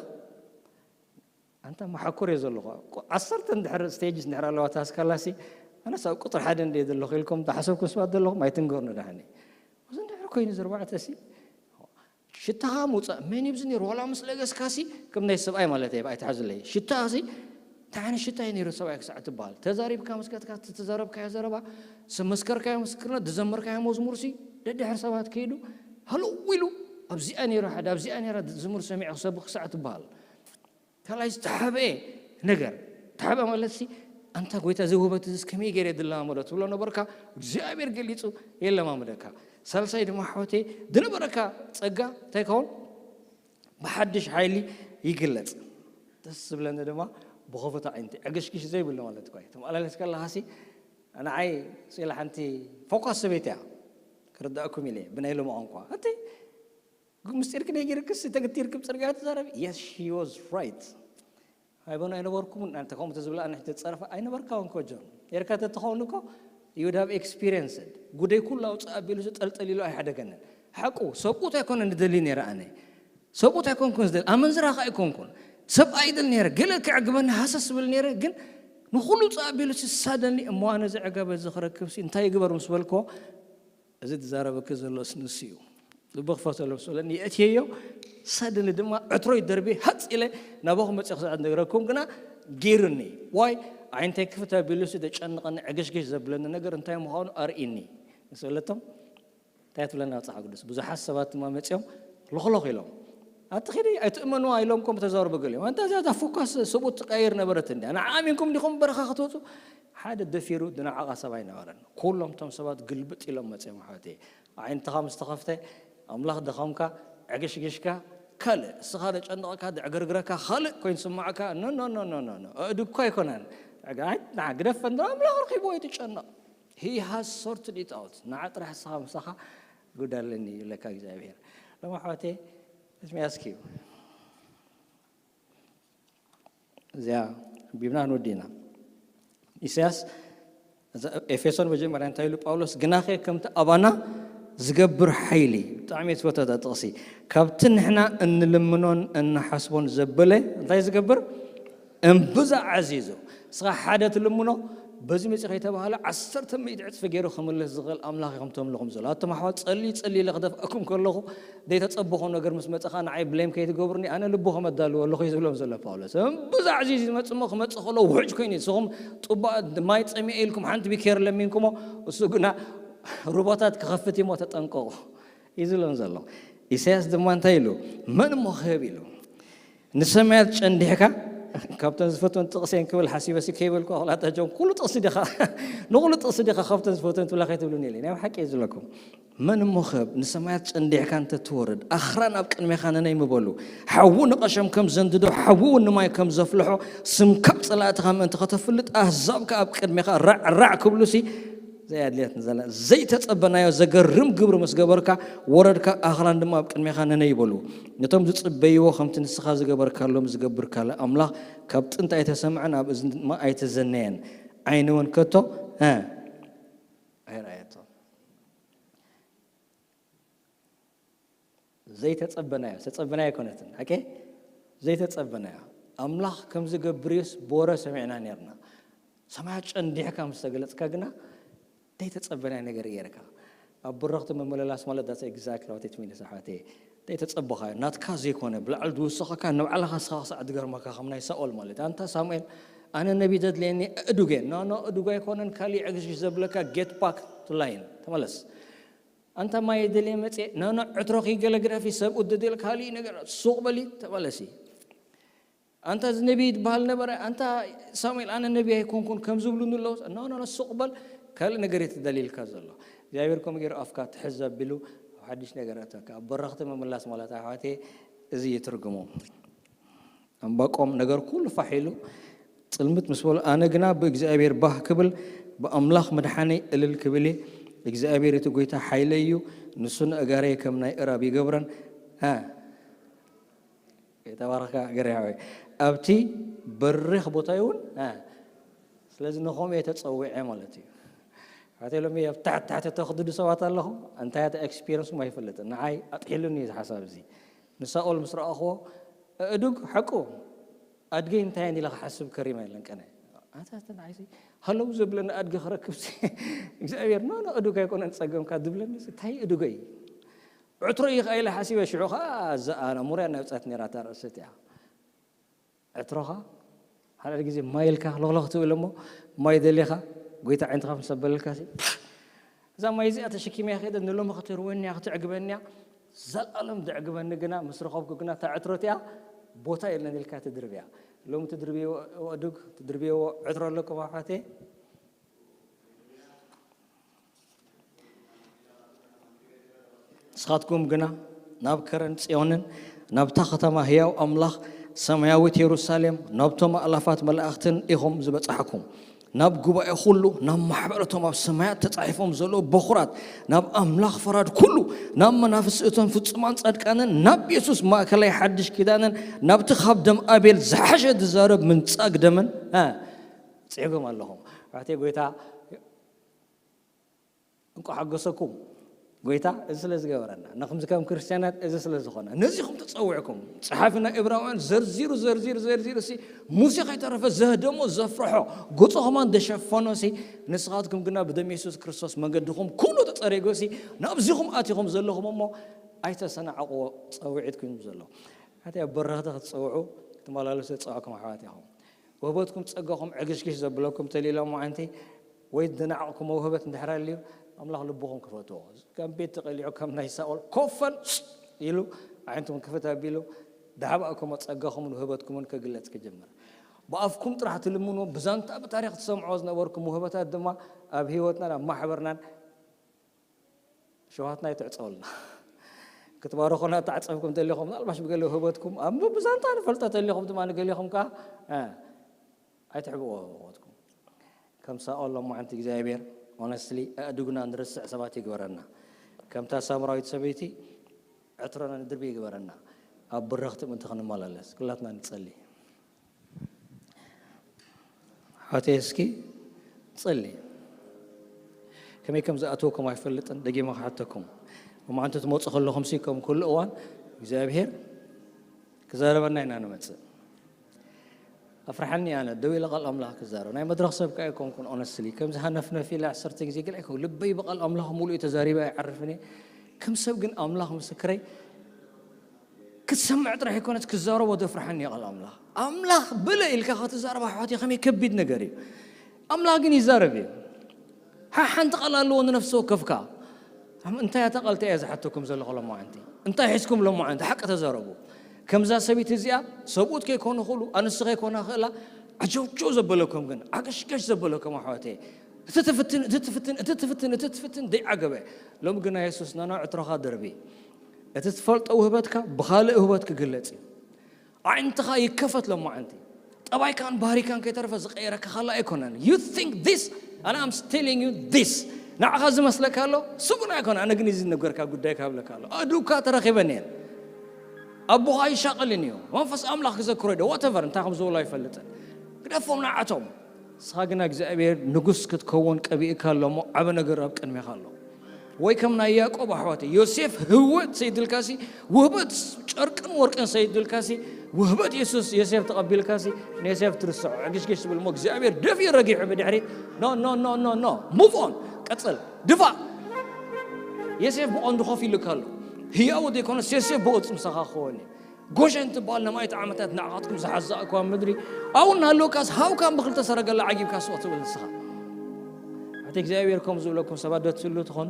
ኣንታ መሓኩር እየ ዘለኹ ዓሰርተ እንድሕር ስቴጅስ እንድሕር ኣለዋ ታስካላሲ ኣነስ ኣብ ቁፅሪ ሓደ እንደ ዘለኹ ኢልኩም ተሓሰብኩም ስባት ዘለኹም ኣይትንገሩኒ ዳሕኒ እዚ እንድሕር ኮይኑ ዘርባዕተ ሲ ሽታኻ ምውፃእ መን ይብዚ ነይሩ ዋላ ምስ ለገስካሲ ከም ናይ ሰብኣይ ማለት እየ ኣይትሓዝለይ ሽታኻሲ እንታይ ዓይነት ሽታ እዩ ነይሩ ሰብኣይ ክሳዕ ትበሃል ተዛሪብካ መስከትካ ተዛረብካዮ ዘረባ ስመስከርካዮ ምስክርነት ዝዘመርካዮ መዝሙርሲ ደድሕር ሰባት ከይዱ ሃለው ኢሉ ኣብዚኣ ነይሩ ሓደ ኣብዚኣ ነይራ ዝሙር ሰሚዑ ክሰብ ክሳዕ ትበሃል ካልኣይ ዝተሓበአ ነገር ተሓበ ማለት ሲ ኣንታ ጎይታ እዚ ውህበት እዚ ከመይ ገይረ ዝለማመዶ ትብሎ ነበርካ እግዚኣብሔር ገሊፁ የለማምደካ ሳልሳይ ድማ ሓወተይ ዝነበረካ ፀጋ እንታይ ከውን ብሓድሽ ሓይሊ ይግለፅ ደስ ዝብለኒ ድማ ብኸፍታ ዓይንቲ ዕግሽግሽ ዘይብሉ ማለት እኳ እዩ ተመላለስ ከለካ ሲ ንዓይ ስኢላ ሓንቲ ፎኳስ ሰበይቲ እያ ክርዳእኩም ኢለ ብናይ ሎሚ ቋንቋ እቲ ምስጢርኪ ነጊርክስ ተግቲርኪ ብፅርግያ ትዛረቢ yes she was right ኣይበኑ ኣይነበርኩምን ኣንተ ከምኡ ተዝብላ ኣነ ሕጂ ጸርፈ ኣይነበርካውን ኮጆን ኔርካ ተትኸውን እኮ you would have experienced ጉደይ ኩሉ ኣውፅእ ኣቢሉ ጠልጠል ኢሉ ኣይሓደገንን ሓቁ ሰብኡት ኣይኮነ ንደሊ ነይረ ኣነ ሰብኡት ኣይኮንኩን ዝደሊ ኣመንዝራ ከ ኣይኮንኩን ሰብ ኣይደል ነይረ ገለ ክዕግበኒ ሃሰስ ዝብል ነይረ ግን ንኩሉ ውፅእ ኣቢሉ ስሳደኒ እሞ ኣነ ዘዕገበ እዚ ክረክብሲ እንታይ ይግበር ምስ በልክዎ እዚ ዝዛረበኪ ዘሎስ ንሱ እዩ። ልቢ ክፈተሉ ምስ በለኒ የእትየዮ ሰድሊ ድማ ዕትሮይ ደርቢ ሃፅ ኢለ ናባኹም መፅእ ክሳዕ ዝነግረኩም ግና ገይሩኒ ዋይ ዓይንተይ ክፍት ኣቢሉሲ ዘጨንቐኒ ዕግሽግሽ ዘብለኒ ነገር እንታይ ምዃኑ ኣርእኒ ምስ በለቶም እንታይ ትብለና መፅሓፍ ቅዱስ ብዙሓት ሰባት ድማ መፅኦም ሎኽሎኽ ኢሎም ኣቲ ኺዲ ኣይትእመንዋ ኢሎም ከም ተዛረቡ ገሊኦም ኣንታ እዚኣ እታ ፎካስ ሰብኡት ትቀይር ነበረት እንዲያ ንዓ ኣሚንኩም ዲኹም በረኻ ክትወፁ ሓደ ደፊሩ ዝነዓቓ ሰብ ኣይነበረን ኩሎም እቶም ሰባት ግልብጥ ኢሎም መፅኦም ኣሕዋተይ ኣዒንትኻ ምስ ተኸፍተ ኣምላኽ ድኻምካ ዕግሽግሽካ ካልእ እስኻ ዘጨንቐካ ዘዕገርግረካ ካልእ ኮይኑ ዝስማዓካ ኖ ኖ ኖ ኖ ኖ ኖ ኣእዱግኳ ኣይኮነን ዕጋ- ኣይ ንዓ ግደፈ እንዳ ኣምላኽ ረኺብዎ እዩ ትጨነቕ he has sorted it out ንዓ ጥራሕ እስኻ ምሳኻ ጉዳለኒ ይብለካ እግዚኣብሔር ሎም ኣሕዋተይ let me ask you እዚኣ ቢብና ክንወዲ ኢና ኢሳያስ እዛ ኤፌሶን መጀመርያ እንታይ ኢሉ ጳውሎስ ግናኸ ከምቲ ኣባና ዝገብር ሓይሊ ብጣዕሚ እየ ዝፈትወ እዛ ጥቕሲ ካብቲ ንሕና እንልምኖን እንሓስቦን ዘበለ እንታይ ዝገብር እምብዛ ዓዚዙ እስኻ ሓደ ትልምኖ በዚ መፂ ከይተባህለ ዓሰርተ ሚእቲ ዕፅፊ ገይሩ ክምልስ ዝኽእል ኣምላኽ ኢኹም ተምልኹም ዘሎ። ኣቶም ኣሕዋት፣ ጸሊ ጸሊ ኢለ ክደፍኣኩም ከለኹ ዘይተጸበኹ ነገር ምስ መጸኻ ንዓይ ብሌም ከይትገብሩኒ፣ ኣነ ልቡ ከመዳልዎ ኣለኹ እዩ ዝብሎም ዘሎ ጳውሎስ። እምብዛ ዕዚ ዝመጽእ እሞ ክመጽእ ከሎ ውሕጅ ኮይኑ እዩ። ንስኹም ጡባ ማይ ጸሚኤ ኢልኩም ሓንቲ ቢኬር ለሚንኩሞ፣ እሱ ግና ሩባታት ክኸፍት እዩ እሞ ተጠንቀቑ እዩ ዝብሎም ዘሎ። ኢሳያስ ድማ እንታይ ኢሉ? መን እሞ ክህብ ኢሉ? ንሰማያት ጨንዲሕካ ካብተን ዝፈትወን ጥቕሲ እየን ክብል ሓሲበ ሲ ከይበልኩ ኣኽላጣቸውን ኩሉ ጥቕሲ ዲኻ ንኩሉ ጥቕሲ ዲኻ ካብተን ዝፈትወን ትብላ ከይትብሉን ኢለ ናይ ሓቂ እየ ዝብለኩም። መን እሞ ክህብ ንሰማያት ጨንዲሕካ እንተትወርድ ኣኽራን ኣብ ቅድሜኻ ነነይ ምበሉ። ሓዊ ንቐሸም ከም ዘንድዶ ሓዊ እውን ንማይ ከም ዘፍልሖ ስምካ ኣብ ጸላእትኻ ምእንቲ ከተፍልጥ ኣህዛብካ ኣብ ቅድሜኻ ራዕ ራዕ ክብሉ ሲ ዘይኣድልየት ንዘላ ዘይተጸበናዮ ዘገርም ግብሪ ምስ ገበርካ ወረድካ ኣኽራን ድማ ኣብ ቅድሜኻ ነነይ ይበሉ። ነቶም ዝጽበይዎ ከምቲ ንስኻ ዝገበርካሎም ዝገብር ካልእ ኣምላኽ ካብ ጥንቲ ኣይተሰምዐን ኣብ እዝኒ ድማ ኣይተዘነየን። ዓይኒ እውን ከቶ እ ኣይረኣየቶ። ዘይተጸበናዮ ዝተጸበናዮ ኣይኮነትን። ኦኬ፣ ዘይተጸበናዮ ኣምላኽ ከም ዝገብር እዩስ ብወረ ሰሚዕና ነርና። ሰማያት ጨንዲሕካ ምስ ተገለጽካ ግና ዘይተጸበናዮ ነገር ገይርካ። ኣብ ብረኽቲ ምምልላስ ማለት that's exactly what it means ኣሕዋተይ። ዘይተጸበኻዮ ናትካ ዘይኮነ ብላዕሊ ዝውስኸካ ንባዕልኻ ስኻ ክሳዕ ዝገርመካ ከም ናይ ሳኦል ማለት ኣንታ ሳሙኤል ኣነ ነቢ ዘድልየኒ እዱግ እየ ኖ ኖ እዱግ ኣይኮነን ካሊእ ዕግሽ ዘብለካ get back to line ተመለስ ኣንታ ማይ ደልየ መጽየ ኖ ኖ ዕትሮ ከይገለግረፊ ሰብ ውድድል ካሊእ ነገር ሱቕ በሊ ተመለሲ ኣንታ እዚ ነቢይ ይትበሃል ነበረ ኣንታ ሳሙኤል ኣነ ነቢይ ኣይኮንኩን ከም ዝብሉኒ ኣለዉ ኖ ኖ ኖ ሱቕ በል ካልእ ነገር እዩ ተደሊልካ ዘሎ እግዚኣብሔር ከምኡ ገይሩ ኣፍካ ትሕዝ ኣቢሉ ኣብ ሓድሽ ነገር ኣእተካ ኣብ በረኽቲ ምምላስ ማለት ኣሕዋቴ እዚ እዩ ትርጉሙ ዕንባቆም ነገር ኩሉ ፋሕ ኢሉ ጽልምት ምስ በሎ ኣነ ግና ብእግዚኣብሔር ባህ ክብል ብኣምላኽ ምድሓነይ እልል ክብል እየ እግዚኣብሔር እቲ ጎይታ ሓይለይ እዩ ንሱ ንእጋረይ ከም ናይ እራብ ይገብረን የተባረካ ገርያ ወይ ኣብቲ በሪኽ ቦታ እውን ስለዚ ንኸምኡ እየ ተፀዊዐ ማለት እዩ ኣተ ሎሚ ኣብ ታሕቲ ታሕቲ ተኽድዱ ሰባት ኣለኹም እንታይ ኣተ ኤክስፒሪንስኩም ኣይፈልጥን ንዓይ ኣጥሒሉኒ እዩ ሓሳብ እዚ ንሳኦል ምስ ረኣኽዎ ኣእዱግ ሓቁ ኣድገይ እንታይ እየን ኢለ ክሓስብ ከሪማ የለን ቀነ ኣንታ ንዓይ ሃለው ዘብለኒ ኣድገ ክረክብ እግዚኣብሔር ኖ ኖ እዱግ ኣይኮነን ፀገምካ ድብለኒ እንታይ እዱገይ ዕትሮ እዩ ከኣ ኢለ ሓሲበ ሽዑ ከኣ እዛ ኣሙርያ ናይ ውፅኣት ነይራ እታ ርእሲ እቲኣ ዕትሮኻ ሓደ ግዜ ማይ ኢልካ ለኽለኽ ትብል እሞ ማይ ደሊኻ ጎይታ ዓይንትኻ ምስ ኣበለልካ እዛ ማይ እዚኣ ተሸኪመያ ከይደ ንሎሚ ክትርወኒ እያ ክትዕግበኒ እያ ዘልኣለም ዘዕግበኒ ግና ምስ ረኸብኩ ግና እታ ዕትሮ እቲኣ ቦታ የለን ኢልካ ትድርብያ ሎሚ ትድርብዮ ኣእዱግ ትድርብዮ ዕትሮ ኣለኩም ኣሕዋተይ ንስኻትኩም ግና ናብ ከረን ጽዮንን ናብታ ከተማ ህያው ኣምላኽ ሰማያዊት የሩሳሌም ናብቶም ኣእላፋት መላእኽትን ኢኹም ዝበጻሕኩም ናብ ጉባኤ ኩሉ ናብ ማሕበረቶም ኣብ ሰማያት ተጻሒፎም ዘለዉ በኹራት ናብ ኣምላኽ ፈራድ ኩሉ ናብ መናፍስቲ እቶም ፍጹማን ጻድቃንን ናብ የሱስ ማእከላይ ሓድሽ ኪዳንን ናብቲ ካብ ደም ኣቤል ዝሓሸ ዝዛረብ ምንጻግ ደምን ጽዒጎም ኣለኹም ኣሕዋተይ ጎይታ እንቋ ሓገሰኩም ጎይታ እዚ ስለ ዝገበረና ንኹምዚ ከም ክርስትያናት እዚ ስለ ዝኾነ ነዚኹም ተፀዊዕኩም ፀሓፊ ናይ እብራውያን ዘርዚሩ ዘርዚሩ ዘርዚሩ ሲ ሙሴ ከይተረፈ ዘህደሞ ዘፍርሖ ገፁ ከማን ዘሸፈኖ ሲ ንስኻትኩም ግና ብደም የሱስ ክርስቶስ መንገድኹም ኩሉ ተፀሪጉ ሲ ናብዚኹም ኣቲኹም ዘለኹም እሞ ኣይተሰናዕቕዎ ፀውዒትኩም ዘሎ ሓቲ ኣብ በረኽቲ ክትፀውዑ ክትመላለሱ ዝፀዋዕኩም ኣሕዋት ኢኹም ውህበትኩም ጸጋኹም ዕግሽግሽ ዘብለኩም ተልኢሎ እሞ ዓንቲ ወይ ዝደናዕቕኩሞ ውህበት እንድሕር ኣልዩ ኣምላኽ ልብኹም ክፈትዎ ከም ቤት ተቐሊዑ ከም ናይ ሳኦል ኮፈን ኢሉ ኣዒንትኩም ክፍት ኣቢሉ ዳሕባእኩሞ ጸጋኹምን ውህበትኩምን ክግለጽ ክጅምር ብኣፍኩም ጥራሕ ትልምንዎ ብዛንታ ብታሪኽ ትሰምዕዎ ዝነበርኩም ውህበታት ድማ ኣብ ህይወትናን ኣብ ማሕበርናን ሸውሃትና ኣይትዕፀውልና ክትባረኹና ተዓፀብኩም ተሊኹም ምናልባሽ ብገለ ውህበትኩም ኣብ ብዛንታ ንፈልጦ ተሊኹም ድማ ንገሊኹም ከዓ ኣይትሕብዎ ውህበትኩም ከም ሳኦል ሎማዓንቲ እግዚኣብሔር ሆነስትሊ ኣእዱግና ንርስዕ ሰባት ይግበረና ከምታ ሳምራዊት ሰበይቲ ዕትሮና ንድርቢ ይግበረና ኣብ ብረኽቲ ምእንቲ ክንመላለስ ኩላትና ንፀሊ ሓተይ እስኪ ጸሊ ከመይ ከም ዝኣተወኩም ኣይፈልጥን ደጊመ ክሓተኩም መዓንቱ ትመፁ ከለኹም ሲ ከም ኩሉ እዋን እግዚኣብሔር ክዛረበና ኢና ንመፅእ ኣፍርሓኒ ኣነ ደው ኢለ ቃል ኣምላኽ ክዛረብ። ናይ መድረኽ ሰብ ከኣ ኣይኮንኩን፣ ኦነስትሊ። ከምዚ ሃነፍነፍ ኢለ ዓሰርተ ግዜ ገለ ኣይኮንኩን። ልበይ ብቃል ኣምላኽ ሙሉእ እዩ ተዛሪበ ኣይዓርፍን እየ። ከም ሰብ ግን ኣምላኽ ምስክረይ፣ ክትሰምዕ ጥራሕ ኣይኮነስ ክዛረቦ ዘፍርሓኒ እዩ ቃል ኣምላኽ። ኣምላኽ ብለ ኢልካ ክትዛረብ ኣሕዋት ከመይ ከቢድ ነገር እዩ። ኣምላኽ ግን ይዛረብ እዩ። ሓ-፣ ሓንቲ ቃል ኣለዎ ንነፍሲ ወከፍካ። ኣም-፣ እንታይ እያ እታ ቃል እያ ዝሓተኩም ዘለኹ ሎማዓንቲ? እንታይ ሒዝኩም ሎማዓንቲ? ሓቂ ተዛረቡ። ከምዛ ሰበይቲ እዚኣ ሰብኡት ከይኮኑ ክእሉ፣ ኣንስቲ ከይኮና ክእላ፣ ዓጀውጀው ዘበለኩም ግን፣ ዓገሽገሽ ዘበለኩም ኣሕዋተይ። እቲ ትፍትን፣ እቲ ትፍትን፣ እቲ ትፍትን፣ እቲ ትፍትን ደይዓገበ። ሎሚ ግና የሱስ፣ "ናና ዕትሮኻ ደርቢ። እቲ ትፈልጦ ውህበትካ ብኻልእ ውህበት ክግለጽ እዩ። ኣዒንትኻ ይከፈት ሎማዓንቲ። ጠባይካን ባህሪካን ከይተረፈ ዝቀየረካ ካላ ኣይኮነን። You think this and I'm telling you this." ንዓኻ ዝመስለካ ኣሎ፣ ስጉን ኣይኮነ። ኣነ ግን እዚ ዝነገርካ ጉዳይ ክሃብለካ ኣሎ። ኣእዱካ ተረኺበን እየን። ኣቦኻ ኣይሻቐልን እዩ። መንፈስ ኣምላኽ ክዘክሮ ዶ፣ whatever፣ እንታይ ከም ዝብሎ ኣይፈልጥን። ግደፎም ንዓቶም። ንስኻ ግና እግዚኣብሔር ንጉስ ክትከውን ቀቢእካ ኣሎ እሞ፣ ዓቢ ነገር ኣብ ቅድሜኻ ኣሎ። ወይ ከም ናይ ያዕቆብ ኣሕዋተይ፣ ዮሴፍ ህወት ሰይድልካሲ፣ ውህበት ጨርቅን ወርቅን ሰይድልካሲ፣ ውህበት የሱስ፣ ዮሴፍ ተቐቢልካሲ፣ ንዮሴፍ ትርስዖ። ዕግሽግሽ ትብል እሞ፣ እግዚኣብሔር ደፊኡ ረጊሑ ብድሕሪት፣ ኖ፣ ኖ፣ ኖ፣ ኖ፣ ኖ። ሙቭ ኦን፣ ቀጽል፣ ድፋእ። ዮሴፍ ብቐንዱ ኮፍ ኢሉካ ኣሎ። ህያው ዘይኮነስ ዮሴፍ ብቕጽ ምሳኻ ክኸውን እዩ። ጎሸን ትበሃል ነማይት ዓመታት ንዓኻትኩም ዝሓዛእኩዋ ምድሪ፣ ኣብኡ እናሃለውካስ ሃውካን ብክልተ ሰረገላ ዓጊብካ ስቕ ትብል ንስኻ። ኣቲ እግዚኣብሔር ከም ዝብለኩም ሰባት ዶ ትስሉ ትኾኑ?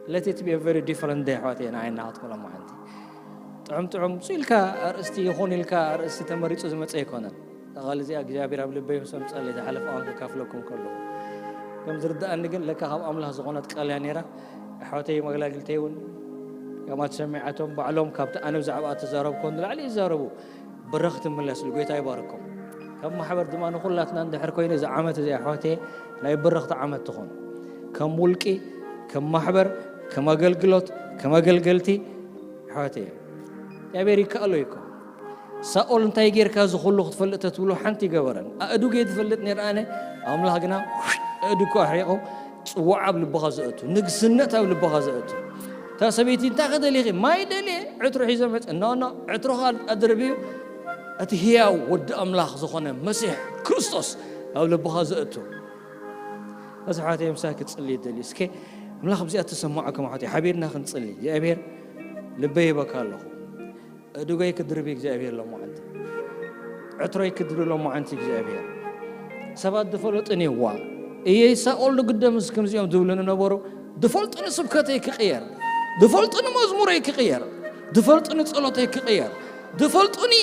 Let it be a very different day ኣሕዋተይ፣ ንዓይ እናኻትኩም ሎማዓንቲ። ጥዑም ጥዑም፣ እሱ ኢልካ ኣርእስቲ ይኹን ኢልካ ኣርእስቲ ተመሪጹ ዝመጸ ኣይኮነን። እታ ቃል እዚኣ እግዚኣብሔር ኣብ ልበይ ምስ ኣምጸለይ ዝሓለፈ እዋን ክካፍለኩም ከለኹ። ከም ዝርድኣኒ ግን ለካ ካብ ኣምላኽ ዝኾነት ቃል እያ ነይራ። ኣሕዋተይ መገላግልተይ እውን ከምኣ ተሰሚዓቶም ባዕሎም ካብቲ ኣነ ብዛዕባ እተዛረብኮ ንላዕሊ ይዛረቡ። ብረኽቲ ምለስሉ፣ ጎይታ ይባርኮም። ከም ማሕበር ድማ ንኹላትና እንድሕር ኮይኑ እዚ ዓመት እዚ ኣሕዋተይ ናይ ብረኽቲ ዓመት ትኾን። ከም ውልቂ፣ ከም ማሕበር፣ ከም ኣገልግሎት፣ ከም ኣገልገልቲ ኣሕዋተይ እግዚኣብሔር ይከኣሎ እዩ እኮ። ሳኦል እንታይ ጌርካ እዚ ኩሉ ክትፈልጥ ተትብሎ ሓንቲ ይገበረን። ኣእዱግ እየ ዝፈልጥ ነይረ ኣነ፣ ኣምላኽ ግና ኣእዱግኩ ኣሕሪቑ ጽዋዕ ኣብ ልብኻ ዘእቱ፣ ንግስነት ኣብ ልብኻ ዘእቱ። እታ ሰበይቲ እንታይ ከደሊኺ? ማይ ደልየ ዕትሮ ሒዘ መጽ-፣ ኖ፣ ኖ፣ ዕትሮኻ ኣድርብዩ፣ እቲ ህያው ወዲ ኣምላኽ ዝኾነ መሲሕ ክርስቶስ ኣብ ልብኻ ዘእቱ። እዚ ኣሕዋተይ ምሳኪ ክጽሊ ይደሊ። እስከ ኣምላኽ ብዚኣ ተሰማዑ ከም ኣሕዋተይ ሓቢርና ክንጽሊ። እግዚኣብሔር ልበይ ይበካ ኣለኹ። እድጎይ ክድርቢ እግዚኣብሔር ሎማዓንቲ። ዕትሮይ ክድሪ ሎማዓንቲ እግዚኣብሔር። ሰባት ድፈለጡኒ እዋ። እየይ ሳኦል ንግደምስ ከምዚኦም ዝብሉኒ ነበሩ። ድፈልጡኒ ስብከተይ ክቕየር። ድፈልጡኒ መዝሙረይ ክቕየር። ድፈልጡኒ ጸሎተይ ክቕየር። ድፈልጡኒ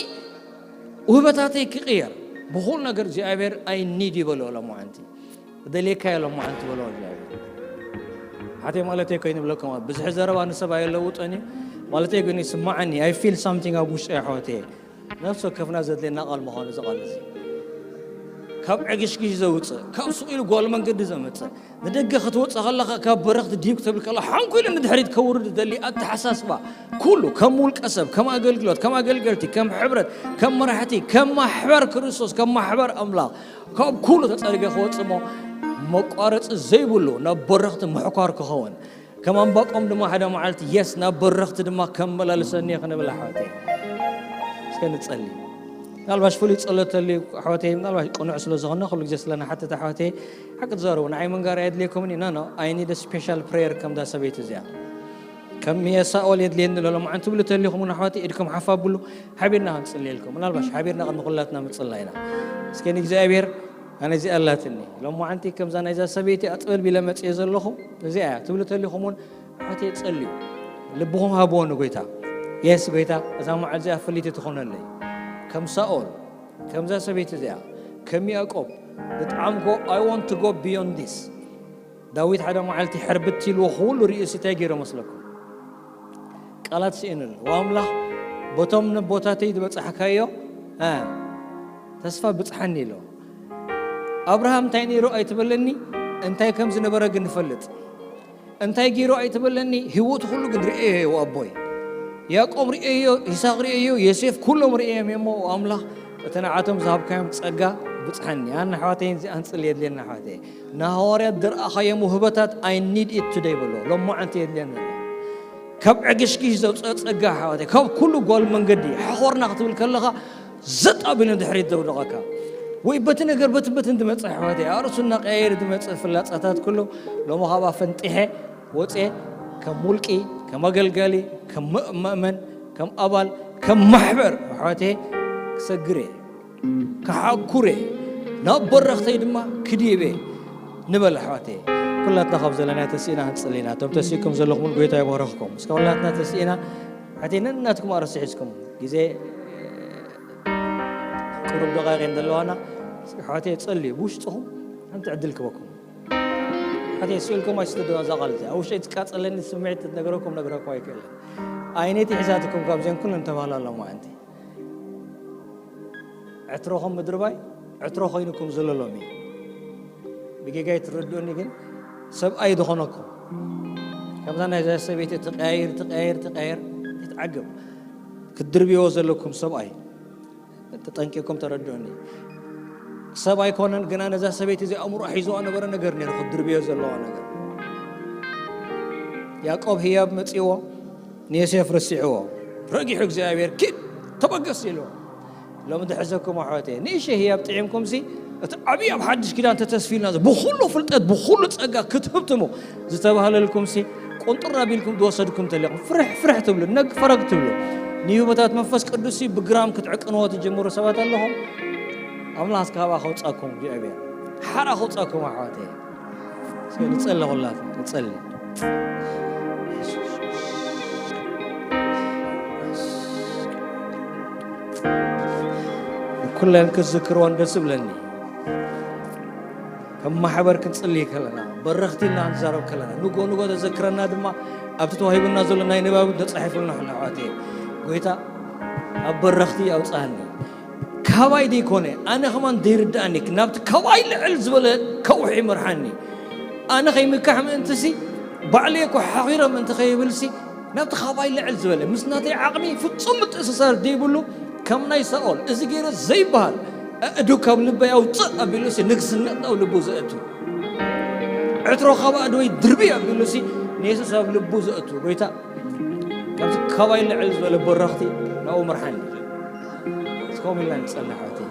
ውህበታተይ ክቕየር። ብኹሉ ነገር እግዚኣብሔር I need ይበሎ ሎማዓንቲ። ደልየካ ኢሎም መዓልቲ በሎ እግዚኣብሔር። ሓተይ ማለተይ ኮይኑ ይብለኩም፣ ብዙሕ ዘረባ ንሰብ ኣየለውጦን እዩ። ማለተይ ግን ይስማዓኒ፣ I feel something ኣብ ውሽጢ ኣሕዋተይ። ነፍሲ ወከፍና ዘድልየና ቃል ምዃኑ እዚ ቃል እዚ። ካብ ዕግሽግሽ ዘውፅእ፣ ካብ ስቕ ኢሉ ጓል መንገዲ ዘምፅእ፣ ንደገ ክትወፅእ ከለኻ ካብ በረኽቲ ዲብ ክትብል ከላ ሓንኩ ኢሉ ንድሕሪት ከውርድ ዝደሊ ኣተሓሳስባ ኩሉ፣ ከም ውልቀ ሰብ፣ ከም ኣገልግሎት፣ ከም ኣገልገልቲ፣ ከም ሕብረት፣ ከም መራሕቲ፣ ከም ማሕበር ክርስቶስ፣ ከም ማሕበር ኣምላኽ፣ ካብ ኩሉ ተጸሪገ ክወጽእ እሞ መቋረጺ ዘይብሉ ናብ በረኽቲ ምሕኳር ክኸውን፣ ከም ኣንባቆም ድማ ሓደ መዓልቲ የስ ናብ በረኽቲ ድማ ከመላልሰኒ እየ ክንብል ኣሕዋተይ። እስከ ንጸሊ። ምናልባሽ ፍሉይ ጸሎት ተልዩ ኣሕዋተይ፣ ምናልባሽ ቅኑዕ ስለ ዝኾነ ኩሉ ግዜ ስለ ንሓትት ኣሕዋተይ፣ ሓቂ ትዛረቡ። ንዓይ ምንጋር ኣየድልየኩምን እዩ። ኖ፣ ኖ፣ I need a special prayer ከምዛ ሰበይቲ እዚኣ። ከም የሳኦል የድልየኒ ኣሎ መዓን ትብሉ ተሊኹም እውን ኣሕዋተይ ኢድኩም ሓፍ ኣብሉ። ሓቢርና ክንጽልየልኩም። ምናልባሽ ሓቢርና ቅድሚ ኩላትና ምጽላይና። እስከ ንእግዚኣብሔር ኣነ እዚኣ ኣላትኒ። ሎማዓንቲ ከምዛ ናይዛ ሰበይቲ ኣጥበልቢለ መጽየ ዘለኹ እዚኣ እያ ትብሉ ተሊኹም እውን ኣሕዋተይ ጸልዩ። ልብኹም ሃብዎ ንጎይታ። የስ ጎይታ እዛ መዓል እዚኣ ፍልይቲ ትኾነለይ። ከም ሳኦል፣ ከምዛ ሰበይቲ እዚኣ፣ ከም ያዕቆብ፣ ብጣዕሚ go, I want to go beyond this። ዳዊት ሓደ መዓልቲ ሕርብት ኢልዎ ኩሉ ርእዩ፣ እንታይ ገይሩ መስለኩም? ቃላት ስኢንሉ። "ዋ ኣምላኽ፣ በቶም ነቦታተይ ዝበጻሕካዮ፣ እ፣ ተስፋ ብጽሓኒ" ኢሎ። ኣብርሃም እንታይ ነይሩ ኣይትበለኒ፣ እንታይ ከም ዝነበረ ግን ንፈልጥ። እንታይ ገይሩ ኣይትበለኒ፣ ህይወቱ ኩሉ ግን ርእየዮ ኣቦይ። ያዕቆብ ርእየዮ፣ ይስሐቅ ርእየዮ፣ ዮሴፍ ኩሎም ርእየዮም እሞ ኣምላኽ እቲ ንዓቶም ዝሃብካዮም ጸጋ ብጽሓኒ። ኣነ ኣሕዋተይን እዚኣን ጽሊ የድልየና ኣሕዋተይ። ንሃዋርያት ዝረኣኻዮም ውህበታት I need it today በሎ። ሎማዓንቲ የድልየኒ ኣሎ። ካብ ዕግሽግሽ ዘውፅኦ ጸጋ ኣሕዋተይ፣ ካብ ኩሉ ጓል መንገዲ ሓኾርና ክትብል ከለኻ ዘጥ ኣቢሉ ንድሕሪት ዘውድቐካ፣ ወይ በቲ ነገር በቲ በትን ዝመጽእ ኣሕዋተይ፣ ኣርእሱ እናቀያየረ ዝመጽእ ፍላጻታት ኩሉ ሎሚ ካብኣ ፈንጢሐ ወጽኤ፣ ከም ውልቂ፣ ከም ኣገልጋሊ፣ ከም መ-፣ መእመን፣ ከም ኣባል፣ ከም ማሕበር ኣሕዋተይ ክሰግር እየ፣ ክሓኩር እየ፣ ናብ በረኽተይ ድማ ክድይብ እየ ንበል ኣሕዋተይ። ኩላትና ካብ ዘለና ተስኢና ክንጽሊ ኢና። እቶም ተስኢኩም ዘለኹም ጎይታ ይባርኽኩም። እስከ ኩላትና ተስኢና ኣሕዋተይ፣ ነናትኩም ኣርእስቲ ሒዝኩም ግዜ ቅሩብ ደቓይቕ እየን ዘለዋና። ኣሕዋተይ ጸልዩ ብውሽጥኹም ሓንቲ ዕድል ክበኩም። ኣሕዋተይ ስኢልኩም ኣይስትድዋ እዛ ቃል እዚኣ። ኣብ ውሽጠይ ትቃጸለኒ ስምዒት ትነግረኩም ነግረኩም ኣይክእልን። ኣይነይቲ ሒዛትኩም ካብ ዜን ኩለን ተባህላ ኣለማ ኣንቲ። ዕትሮኹም ምድርባይ ዕትሮ ኮይኑኩም ዘሎ ሎሚ። ብጌጋይ ትረድኡኒ ግን ሰብኣይ ዝኾነኩም። ከምዛ ናይዛ ሰበይቲ ትቀያይር፣ ትቀያይር፣ ትቀያይር፣ ትትዓገብ። ክትድርብዮ ዘለኩም ሰብኣይ። ተጠንቂቕኩም ተረድኡኒ። ሰብ ኣይኮነን ግና ነዛ ሰበይቲ እዚ ኣእምሮኣ ሒዝዋ ነበረ ነገር ነይሩ ክትድርብዮ ዘለዋ ነገር። ያዕቆብ ህያብ መጺዎ ንዮሴፍ ረሲዕዎ። ረጊሑ እግዚኣብሔር ኪድ ተበገስ ኢልዎ። ሎሚ ዝሕዘኩም ኣሕዋተይ፣ ንእሽተይ ህያብ ጥዒምኩምሲ እቲ ዓብዪ ኣብ ሓድሽ ኪዳን ተተስፊልና ዘሎ ብኹሉ ፍልጠት ብኹሉ ጸጋ ክትህብትሙ ዝተባህለልኩምሲ ቁንጥር ኣቢልኩም ዝወሰድኩም ተለኹም ፍርሕ ፍርሕ ትብሉ፣ ነግ ፈረግ ትብሉ። ንህይወታት መንፈስ ቅዱስ ብግራም ክትዕቅንዎ ትጅምሩ ሰባት ኣለኹም። ኣምላኽ እስከ ካብኣ ከውጻኩም እግዚኣብሔር። ሓራ ከውጻኩም ኣሕዋተይ። እስከ ንጸሊ ኩላትና፣ ንጸሊ። ኩለን ክዝክርወን ደስ ይብለኒ። ከም ማሕበር ክንጽሊ ከለና፣ በረኽቲ ኢልና ንዛረብ ከለና፣ ንጎ ንጎ ተዘክረና ድማ ኣብቲ ተዋሂቡና ዘሎ ናይ ንባብ ተጻሒፉልና ኣሎ ኣሕዋተይ። ጎይታ ኣብ በረኽቲ ኣውጽኣኒ። ካባይ ዘይኮነ፣ ኣነ ከማን ዘይርድኣኒ፣ ናብቲ ካባይ ልዕል ዝበለ ከውሒ ይመርሓኒ። ኣነ ከይምካሕ ምእንትሲ፣ ባዕለይ እኮ ሓኺረ ምእንቲ ከይብልሲ፣ ናብቲ ካባይ ልዕል ዝበለ፣ ምስ ናተይ ዓቕሚ ፍጹም ምትእስሳር ዘይብሉ፣ ከም ናይ ሳኦል፣ እዚ ገይረ ዘይበሃል፣ ኣእዱ ካብ ልበይ ኣውጽእ ኣቢሉሲ፣ ንግስነት ናብ ልቡ ዘእቱ። ዕትሮ ካብ ኣእድወይ ድርቢ ኣቢሉሲ፣ ንየሱስ ኣብ ልቡ ዘእቱ። ጎይታ፣ ካብቲ ካባይ ልዕል ዝበለ በረኽቲ ናብኡ ምርሓኒ። እስከ ከምኡ ኢልና ንጸሊ ኣሕዋተይ።